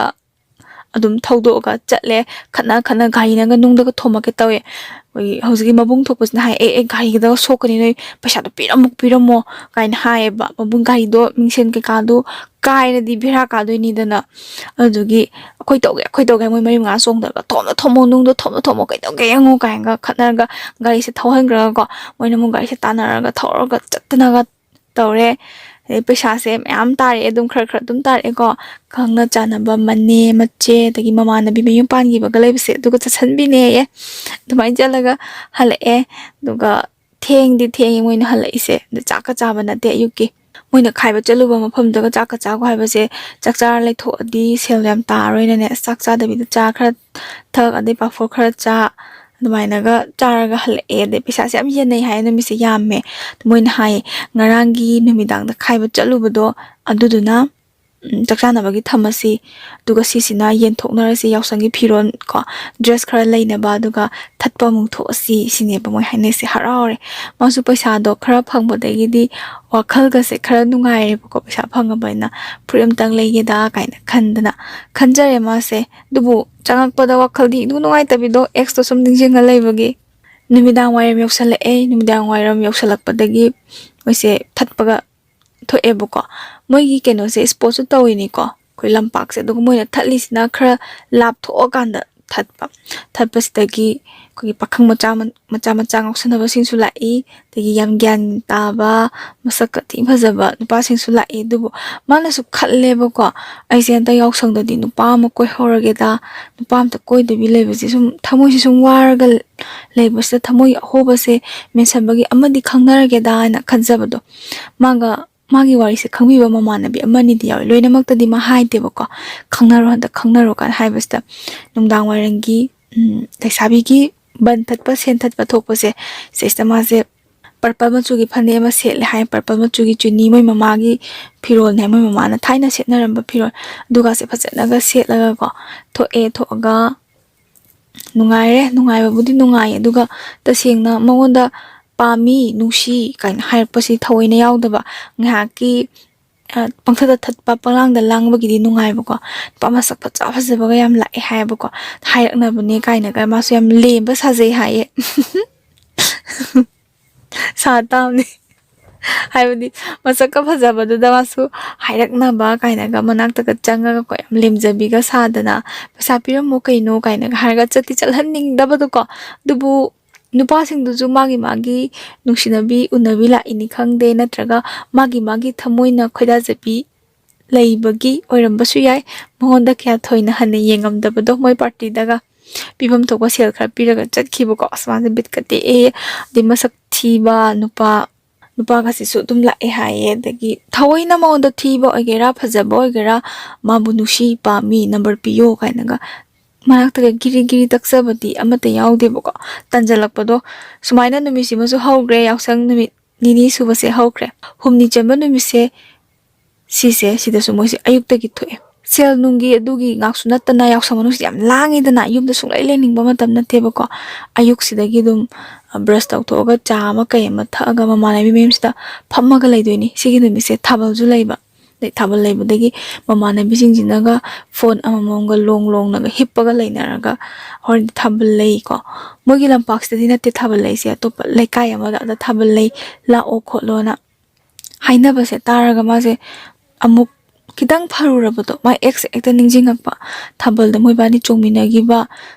ꯑꯗꯨꯝ ꯊꯧꯗꯣꯛꯑꯒ ꯆꯠꯂꯦ꯫ ꯈꯠꯅ ꯈꯠꯅ ꯒꯥꯔꯤꯅꯒ ꯅꯨꯡꯗꯒ ꯊꯣꯝꯃꯛꯀꯦ ꯇꯧꯋꯦ꯫ ꯑꯩꯈꯣꯏꯒꯤ ꯍꯧꯖꯤꯛꯀꯤ ꯃꯕꯨꯡ ꯊꯣꯛꯄꯁꯤꯅ ꯍꯥꯏ, "ꯑꯦ, ꯑꯦ, ꯒꯥꯔꯤꯒꯗ ꯁꯣꯛꯀꯅꯤ, ꯅꯣꯏ ꯄꯩꯁꯥꯗꯣ ꯄꯤꯔꯝꯃꯨ, ꯄꯤꯔꯝꯃꯣ" ꯀꯥꯏꯅ ꯍꯥꯏꯌꯦꯕ꯫ ꯃꯕꯨꯡ ꯒꯥꯔꯤꯗꯣ ꯃꯤꯡꯁꯦꯟ ꯀꯩꯀꯥꯗꯣ ꯀꯥꯏꯔꯗꯤ ꯕꯦꯔꯥ ꯀꯥꯗꯣꯏꯅꯤꯗꯅ꯫ ꯑꯗꯨꯗꯨꯒꯤ "ꯑꯩꯈꯣꯏ ꯇꯧꯒꯦ, ꯑꯩꯈꯣꯏ ꯇꯧꯒꯦ", ꯃꯣꯏ ꯃꯔꯤ ꯃꯉꯥ ꯆꯣꯡꯗꯅ "ꯊꯣꯝꯃꯣ, ꯊꯣꯝꯃꯣ, ꯅꯨꯡꯗꯣ ꯊꯣꯝꯃꯣ, ꯊꯣꯝꯃꯣ, ꯀꯩꯗꯧꯒꯦ ꯌꯦꯡꯉꯣ" ꯀꯥꯏꯅꯒ ꯈꯠꯅꯔꯒ ꯒꯥꯔꯤꯁꯦ ꯊꯧꯍꯟꯈ꯭ꯔꯒꯀꯣ, ꯃꯣꯏꯅ ꯑꯃꯨꯛ ꯒꯥꯔꯤꯁꯦ ꯇꯥꯟꯅꯔꯒ ꯊꯧꯔꯒ ꯆꯠꯇꯅꯒ ꯇꯧꯔꯦ꯫ ꯑꯗꯩ ꯄꯩꯁꯥꯁꯦ ꯃꯌꯥꯝ ꯇꯥꯔꯛꯑꯦ, ꯑꯗꯨꯝ ꯈꯔ ꯈꯔ ꯑꯗꯨꯝ ꯇꯥꯔꯛꯑꯦꯀꯣ꯫ ꯈꯪꯅ ꯆꯥꯟꯅꯕ ꯃꯅꯦ, ꯃꯆꯦ, ꯑꯗꯒꯤ ꯃꯃꯥꯟꯅꯕꯤ ꯃꯌꯨꯝ ꯄꯥꯟꯈꯤꯕꯒ ꯂꯩꯕꯁꯦ, ꯑꯗꯨꯒ ꯆꯠꯁꯟꯕꯤꯅꯦꯌꯦ꯫ ꯑꯗꯨꯃꯥꯏꯅ ꯆꯠꯂꯒ ꯍꯜꯂꯛꯑꯦ꯫ ꯑꯗꯨꯒ ꯊꯦꯡꯗꯤ ꯊꯦꯡꯉꯦ ꯃꯣꯏꯅ ꯍꯜꯂꯛꯏꯁꯦ꯫ ꯑꯗ ꯆꯥꯛꯀ ꯆꯥꯕ ꯅꯠꯇꯦ ꯑꯌꯨꯛꯀꯤ꯫ ꯃꯣꯏꯅ ꯈꯥꯏꯕ ꯆꯠꯂꯨꯕ ꯃꯐꯝꯗꯨꯒ ꯆꯥꯛꯀ ꯆꯥꯒꯣ ꯍꯥꯏꯕꯁꯦ, ꯆꯥꯛ ꯆꯥꯔ ꯂꯩꯊꯣꯛꯑꯗꯤ ꯁꯦꯜ ꯌꯥꯝ ꯇꯥꯔꯣꯏꯅꯅꯦ, ꯑꯁ, ꯆꯥꯛ ꯆꯥꯗꯕꯤꯗ ꯆꯥ ꯈꯔ ꯊꯛ, ꯑꯗꯩ ꯄꯥꯐꯣꯔ ꯈꯔ ꯆꯥ, ꯑꯗꯨꯃꯥꯏꯅꯒ ꯆꯥꯔꯒ ꯍꯜꯂꯛꯑꯦ꯫ ꯑꯗꯩ ꯄꯩꯁꯥꯁꯦ ꯌꯥꯝ ꯌꯦꯟꯅꯩ ꯍꯥꯏ, ꯅꯨꯃꯤꯠꯁꯦ ꯌꯥꯝꯃꯦ꯫ ꯃꯣꯏꯅ ꯍꯥꯏꯌꯦ, "ꯉꯔꯥꯡꯒꯤ ꯅꯨꯃꯤꯗꯥꯡꯗ ꯈꯥꯏꯕ ꯆꯠꯂꯨꯕꯗꯣ, ꯑꯗꯨꯗꯨꯅ, ꯎꯝ, ꯆꯥꯛ ꯆꯥꯅꯕꯒꯤ ꯊꯝꯃꯁꯤ, ꯑꯗꯨꯒ ꯁꯤꯁꯤꯅ ꯌꯦꯟꯊꯣꯛꯅꯔꯁꯤ, ꯌꯥꯎꯁꯪꯒꯤ ꯐꯤꯔꯣꯜ ꯀꯣ, ꯗ꯭ꯔꯦꯁ ꯈꯔ ꯂꯩꯅꯕ, ꯑꯗꯨꯒ ꯊꯠꯄ ꯑꯃꯨꯛ ꯊꯣꯛꯑꯁꯤ", ꯁꯤꯅꯦꯕ ꯃꯣꯏ ꯍꯥꯏꯅꯩꯁꯦ꯫ ꯍꯔꯥꯎꯔꯦ꯫ ꯃꯥꯁꯨ ꯄꯩꯁꯥꯗꯣ ꯈꯔ ꯐꯪꯕꯗꯒꯤꯗꯤ ꯋꯥꯈꯜꯒꯁꯦ ꯈꯔ ꯅꯨꯡꯉꯥꯏꯔꯦꯕꯀꯣ, ꯄꯩꯁꯥ ꯐꯪꯉꯕꯅꯤꯅ꯫ "ꯐꯨꯔꯤꯠ ꯑꯝꯇꯪ ꯂꯩꯒꯦꯗ" ꯀꯥꯏꯅ ꯈꯟꯗꯅ ꯈꯟꯖꯔꯦ ꯃꯥꯁꯦ꯫ ꯑꯗꯨꯕꯨ ꯆꯪꯉꯛꯄꯗ ꯋꯥꯈꯜꯗꯤ ꯏꯅꯨꯡ ꯅꯨꯡꯉꯥꯏꯇꯕꯤꯗꯣ, ꯑꯦꯛꯁꯇꯣ ꯁꯨꯝ ꯅꯤꯡꯁꯤꯡꯉ ꯂꯩꯕꯒꯤ꯫ ꯅꯨꯃꯤꯗꯥꯡ ꯋꯥꯏꯔꯝ ꯌꯧꯁꯜꯂꯛꯑꯦ꯫ ꯅꯨꯃꯤꯗꯥꯡ ꯋꯥꯏꯔꯝ ꯌꯧꯁꯜꯂꯛꯄꯗꯒꯤ ꯃꯣꯏꯁꯦ ꯊꯠꯄꯒ ꯊꯣꯛꯑꯦꯕꯀꯣ꯫ ꯃꯣꯏꯒꯤ ꯀꯩꯅꯣꯁꯦ, ꯁ꯭ꯄꯣꯔꯠꯁꯨ ꯇꯧꯋꯤꯅꯤꯀꯣ, ꯑꯩꯈꯣꯏ ꯂꯝꯄꯥꯛꯁꯦ꯫ ꯑꯗꯨꯒ ꯃꯣꯏꯅ ꯊꯠꯂꯤꯁꯤꯅ ꯈꯔ ꯂꯥꯞꯊꯣꯛꯑꯀꯥꯟꯗ ꯊꯠꯄ꯫ ꯊꯠꯄꯁꯤꯗꯒꯤ ꯑꯩꯈꯣꯏꯒꯤ ꯄꯥꯈꯪ ꯃꯆꯥ ꯃ-, ꯃꯆꯥ ꯃꯆꯥ ꯉꯥꯎꯁꯟꯅꯕꯁꯤꯡꯁꯨ ꯂꯥꯛꯏ, ꯑꯗꯒꯤ ꯌꯥꯝ ꯒ꯭ꯌꯥꯟ ꯇꯥꯕ, ꯃꯁꯛꯀ ꯊꯤ ꯐꯖꯕ ꯅꯨꯄꯥꯁꯤꯡꯁꯨ ꯂꯥꯛꯏ꯫ ꯑꯗꯨꯕꯨ ꯃꯥꯅꯁꯨ ꯈꯜꯂꯦꯕꯀꯣ, "ꯑꯩꯁꯦ ꯍꯟꯗꯛ ꯌꯥꯎꯁꯪꯗꯗꯤ ꯅꯨꯄꯥ ꯑꯃ ꯀꯣꯏꯍꯧꯔꯒꯦꯗ, ꯅꯨꯄꯥ ꯑꯝꯇ ꯀꯣꯏꯗꯕꯤ ꯂꯩꯕꯁꯦ ꯁꯨꯝ ꯊꯃꯣꯏꯁꯦ ꯁꯨꯝ ꯋꯥꯔꯒ ꯂꯩꯕꯁꯤꯗ ꯊꯃꯣꯏ ꯑꯍꯣꯕꯁꯦ ꯃꯦꯟꯁꯤꯟꯕꯒꯤ ꯑꯃꯗꯤ ꯈꯪꯅꯔꯒꯦꯗ" ꯍꯥꯏꯅ ꯈꯟꯖꯕꯗꯣ꯫ ꯃꯥꯒ, ꯃꯥꯒꯤ ꯋꯥꯔꯤꯁꯦ ꯈꯪꯕꯤꯕ ꯃꯃꯥꯟꯅꯕꯤ ꯑꯃꯅꯤꯗꯤ ꯌꯥꯎꯋꯤ, ꯂꯣꯏꯅꯃꯛꯇꯗꯤ ꯃꯥ ꯍꯥꯏꯗꯦꯕꯀꯣ꯫ "ꯈꯪꯅꯔꯣ, ꯍꯟꯗꯛ ꯈꯪꯅꯔꯣ" ꯀꯥꯏꯅ ꯍꯥꯏꯕꯁꯤꯗ, ꯅꯨꯡꯗꯥꯡ ꯋꯥꯏꯔꯝꯒꯤ, ꯎꯝ, ꯂꯩꯁꯥꯕꯤꯒꯤ ꯕꯟ ꯊꯠꯄ, ꯁꯦꯟ ꯊꯠꯄ ꯊꯣꯛꯄꯁꯦ, ꯁꯤꯁꯤꯗ ꯃꯥꯁꯦ purple ꯃꯆꯨꯒꯤ ꯐꯅꯦꯛ ꯑꯃ ꯁꯦꯠꯂꯦ ꯍꯥꯏ꯫ Purple ꯃꯆꯨꯒꯤ ꯆꯨꯅꯤ ꯃꯣꯏ ꯃꯃꯥꯒꯤ ꯐꯤꯔꯣꯜꯅꯦ, ꯃꯣꯏ ꯃꯃꯥꯅ ꯊꯥꯏꯅ ꯁꯦꯠꯅꯔꯝꯕ ꯐꯤꯔꯣꯜ꯫ ꯑꯗꯨꯒꯁꯦ ꯐꯖꯅꯒ ꯁꯦꯠꯂꯒꯀꯣ ꯊꯣꯛꯑꯦ꯫ ꯊꯣꯛꯑꯒ ꯅꯨꯡꯉꯥꯏꯔꯦ, ꯅꯨꯡꯉꯥꯏꯕꯕꯨꯗꯤ ꯅꯨꯡꯉꯥꯏ, ꯑꯗꯨꯒ ꯇꯁꯦꯡꯅ ꯃꯉꯣꯟꯗ "ꯄꯥꯝꯃꯤ, ꯅꯨꯡꯁꯤ" ꯀꯥꯏꯅ ꯍꯥꯏꯔꯛꯄꯁꯤ ꯊꯑꯣꯏꯅ ꯌꯥꯎꯗꯕ, ꯉꯥꯏꯍꯥꯛꯀꯤ, ꯑ, ꯄꯪꯊꯠꯇ ꯊꯠꯄ, ꯄꯪꯂꯥꯡꯗ ꯂꯥꯡꯕꯒꯤꯗꯤ ꯅꯨꯡꯉꯥꯏꯕꯀꯣ꯫ ꯅꯨꯄꯥ ꯃꯁꯛ ꯐꯖ ꯐꯖꯕꯒ ꯌꯥꯝ ꯂꯥꯛꯑꯦ ꯍꯥꯏꯌꯦꯕꯀꯣ꯫ ꯍꯥꯏꯔꯛꯅꯕꯅꯦ ꯀꯥꯏꯅꯒ ꯃꯥꯁꯨ ꯌꯥꯝ ꯂꯦꯝꯕ ꯁꯥꯖꯩ ꯍꯥꯏꯌꯦ꯫ ꯁꯥ ꯇꯥꯕꯅꯤ꯫ ꯍꯥꯏꯕꯗꯤ ꯃꯁꯛꯀ ꯐꯖꯕꯗꯨꯗ ꯃꯥꯁꯨ ꯍꯥꯏꯔꯛꯅꯕ ꯀꯥꯏꯅꯒ ꯃꯅꯥꯛꯇꯒ ꯆꯪꯉꯒꯀꯣ ꯌꯥꯝ ꯂꯦꯝꯖꯕꯤꯒ ꯁꯥꯗꯅ, "ꯄꯩꯁꯥ ꯄꯤꯔꯝꯃꯣ ꯀꯩꯅꯣ" ꯀꯥꯏꯅꯒ ꯍꯥꯏꯔꯒ ꯆꯠꯇꯤ ꯆꯠꯍꯟꯅꯤꯡꯗꯕꯗꯣꯀꯣ꯫ ꯑꯗꯨꯕꯨ ꯅꯨꯄꯥꯁꯤꯡꯗꯨꯁꯨ ꯃꯥꯒꯤ ꯃꯥꯒꯤ ꯅꯨꯡꯁꯤꯅꯕꯤ ꯎꯅꯕꯤ ꯂꯥꯛꯏꯅꯤ ꯈꯪꯗꯦ, ꯅꯠꯇ꯭ꯔꯒ ꯃꯥꯒꯤ ꯃꯥꯒꯤ ꯊꯃꯣꯏꯅ ꯈꯣꯏꯗꯥꯖꯕꯤ ꯂꯩꯕꯒꯤ ꯑꯣꯏꯔꯝꯕꯁꯨ ꯌꯥꯏ꯫ ꯃꯉꯣꯟꯗ ꯀꯌꯥ ꯊꯣꯏꯅ ꯍꯟꯅ ꯌꯦꯡꯉꯝꯗꯕꯗꯣ ꯃꯣꯏ ꯄꯥꯔꯇꯤꯗꯒ꯫ ꯄꯤꯐꯝ ꯊꯣꯛꯄ ꯁꯦꯜ ꯈꯔ ꯄꯤꯔꯒ ꯆꯠꯈꯤꯕꯀꯣ꯫ ꯑꯁ, ꯃꯥꯁꯦ ꯕꯤꯠꯀ ꯇꯦꯛꯑꯦ꯫ ꯑꯗꯩ ꯃꯁꯛ ꯊꯤꯕ ꯅꯨꯄꯥ, ꯅꯨꯄꯥꯒꯁꯤꯁꯨ ꯑꯗꯨꯝ ꯂꯥꯛꯑꯦ ꯍꯥꯏꯌꯦ꯫ ꯑꯗꯒꯤ ꯊꯑꯣꯏꯅ ꯃꯉꯣꯟꯗ ꯊꯤꯕ ꯑꯣꯏꯒꯦꯔꯥ, ꯐꯖꯕ ꯑꯣꯏꯒꯦꯔꯥ, ꯃꯥꯕꯨ ꯅꯨꯡꯁꯤ, ꯄꯥꯝꯃꯤ, ꯅꯝꯕꯔ ꯄꯤꯌꯣ ꯀꯥꯏꯅꯒ ꯃꯅꯥꯛꯇꯒ ꯒꯤꯔꯤ ꯒꯤꯔꯤ ꯇꯛꯆꯕꯗꯤ ꯑꯃꯠꯇ ꯌꯥꯎꯗꯦꯕꯀꯣ꯫ ꯇꯟꯖꯜꯂꯛꯄꯗꯣ꯫ ꯁꯨꯃꯥꯏꯅ ꯅꯨꯃꯤꯠꯁꯤꯃꯁꯨ ꯍꯧꯈ꯭ꯔꯦ, ꯌꯥꯎꯁꯪ ꯅꯨꯃꯤꯠ ꯅꯤꯅꯤ ꯁꯨꯕꯁꯦ ꯍꯧꯈ꯭ꯔꯦ꯫ ꯍꯨꯝꯅꯤ ꯆꯟꯕ ꯅꯨꯃꯤꯠꯁꯦ, ꯁꯤꯁꯦ, ꯁꯤꯗꯁꯨ ꯃꯣꯏꯁꯦ ꯑꯌꯨꯛꯇꯒꯤ ꯊꯣꯛꯑꯦ꯫ ꯁꯦꯜ ꯅꯨꯡꯒꯤ ꯑꯗꯨꯒꯤ ꯉꯥꯛꯁꯨ ꯅꯠꯇꯅ ꯌꯥꯎꯁꯪ ꯃꯅꯨꯡꯁꯤ ꯌꯥꯝ ꯂꯥꯡꯉꯤꯗꯅ, ꯌꯨꯝꯗ ꯁꯨꯡꯂꯩ ꯂꯩꯅꯤꯡꯕ ꯃꯇꯝ ꯅꯠꯇꯦꯕꯀꯣ꯫ ꯑꯌꯨꯛꯁꯤꯗꯒꯤ ꯑꯗꯨꯝ, ꯑ, brush ꯇꯧꯊꯣꯛꯑꯒ ꯆꯥ ꯑꯃ ꯀꯩ ꯑꯃ ꯊꯛꯑꯒ ꯃꯃꯥꯟꯅꯕꯤ ꯃꯌꯨꯝꯁꯤꯗ ꯐꯝꯃꯒ ꯂꯩꯗꯣꯏꯅꯤ꯫ ꯁꯤꯒꯤ ꯅꯨꯃꯤꯠꯁꯦ ꯊꯥꯕꯜꯁꯨ ꯂꯩꯕ꯫ ꯑꯗꯩ ꯊꯥꯕꯜ ꯂꯩꯕꯗꯒꯤ ꯃꯃꯥꯟꯅꯕꯤꯁꯤꯡꯁꯤꯅꯒ phone ꯑꯃꯃꯝꯒ ꯂꯣꯡ ꯂꯣꯡꯅꯒ ꯍꯤꯞꯄꯒ ꯂꯩꯅꯔꯒ ꯍꯣꯔꯦꯟ ꯊꯥꯕꯜ ꯂꯩꯀꯣ꯫ ꯃꯣꯏꯒꯤ ꯂꯝꯄꯥꯛꯁꯤꯗꯗꯤ ꯅꯠꯇꯦ ꯊꯥꯕꯜ ꯂꯩꯁꯦ, ꯑꯇꯣꯞꯄ ꯂꯩꯀꯥꯏ ꯑꯃꯗ, ꯑꯗ ꯊꯥꯕꯜ ꯂꯩ, ꯂꯥꯛꯑꯣ ꯈꯣꯠꯂꯣꯅ ꯍꯥꯏꯅꯕꯁꯦ ꯇꯥꯔꯒ ꯃꯥꯁꯦ ꯑꯃꯨꯛ ꯈꯤꯇꯪ ꯐꯔꯨꯔꯕꯗꯣ, ꯃꯥꯏ ꯑꯦꯛꯁ ꯍꯦꯛꯇ ꯅꯤꯡꯁꯤꯡꯉꯛꯄ꯫ ꯊꯥꯕꯜꯗ ꯃꯣꯏꯕꯥꯅꯤ ꯆꯣꯡꯃꯤꯟꯅꯈꯤꯕ,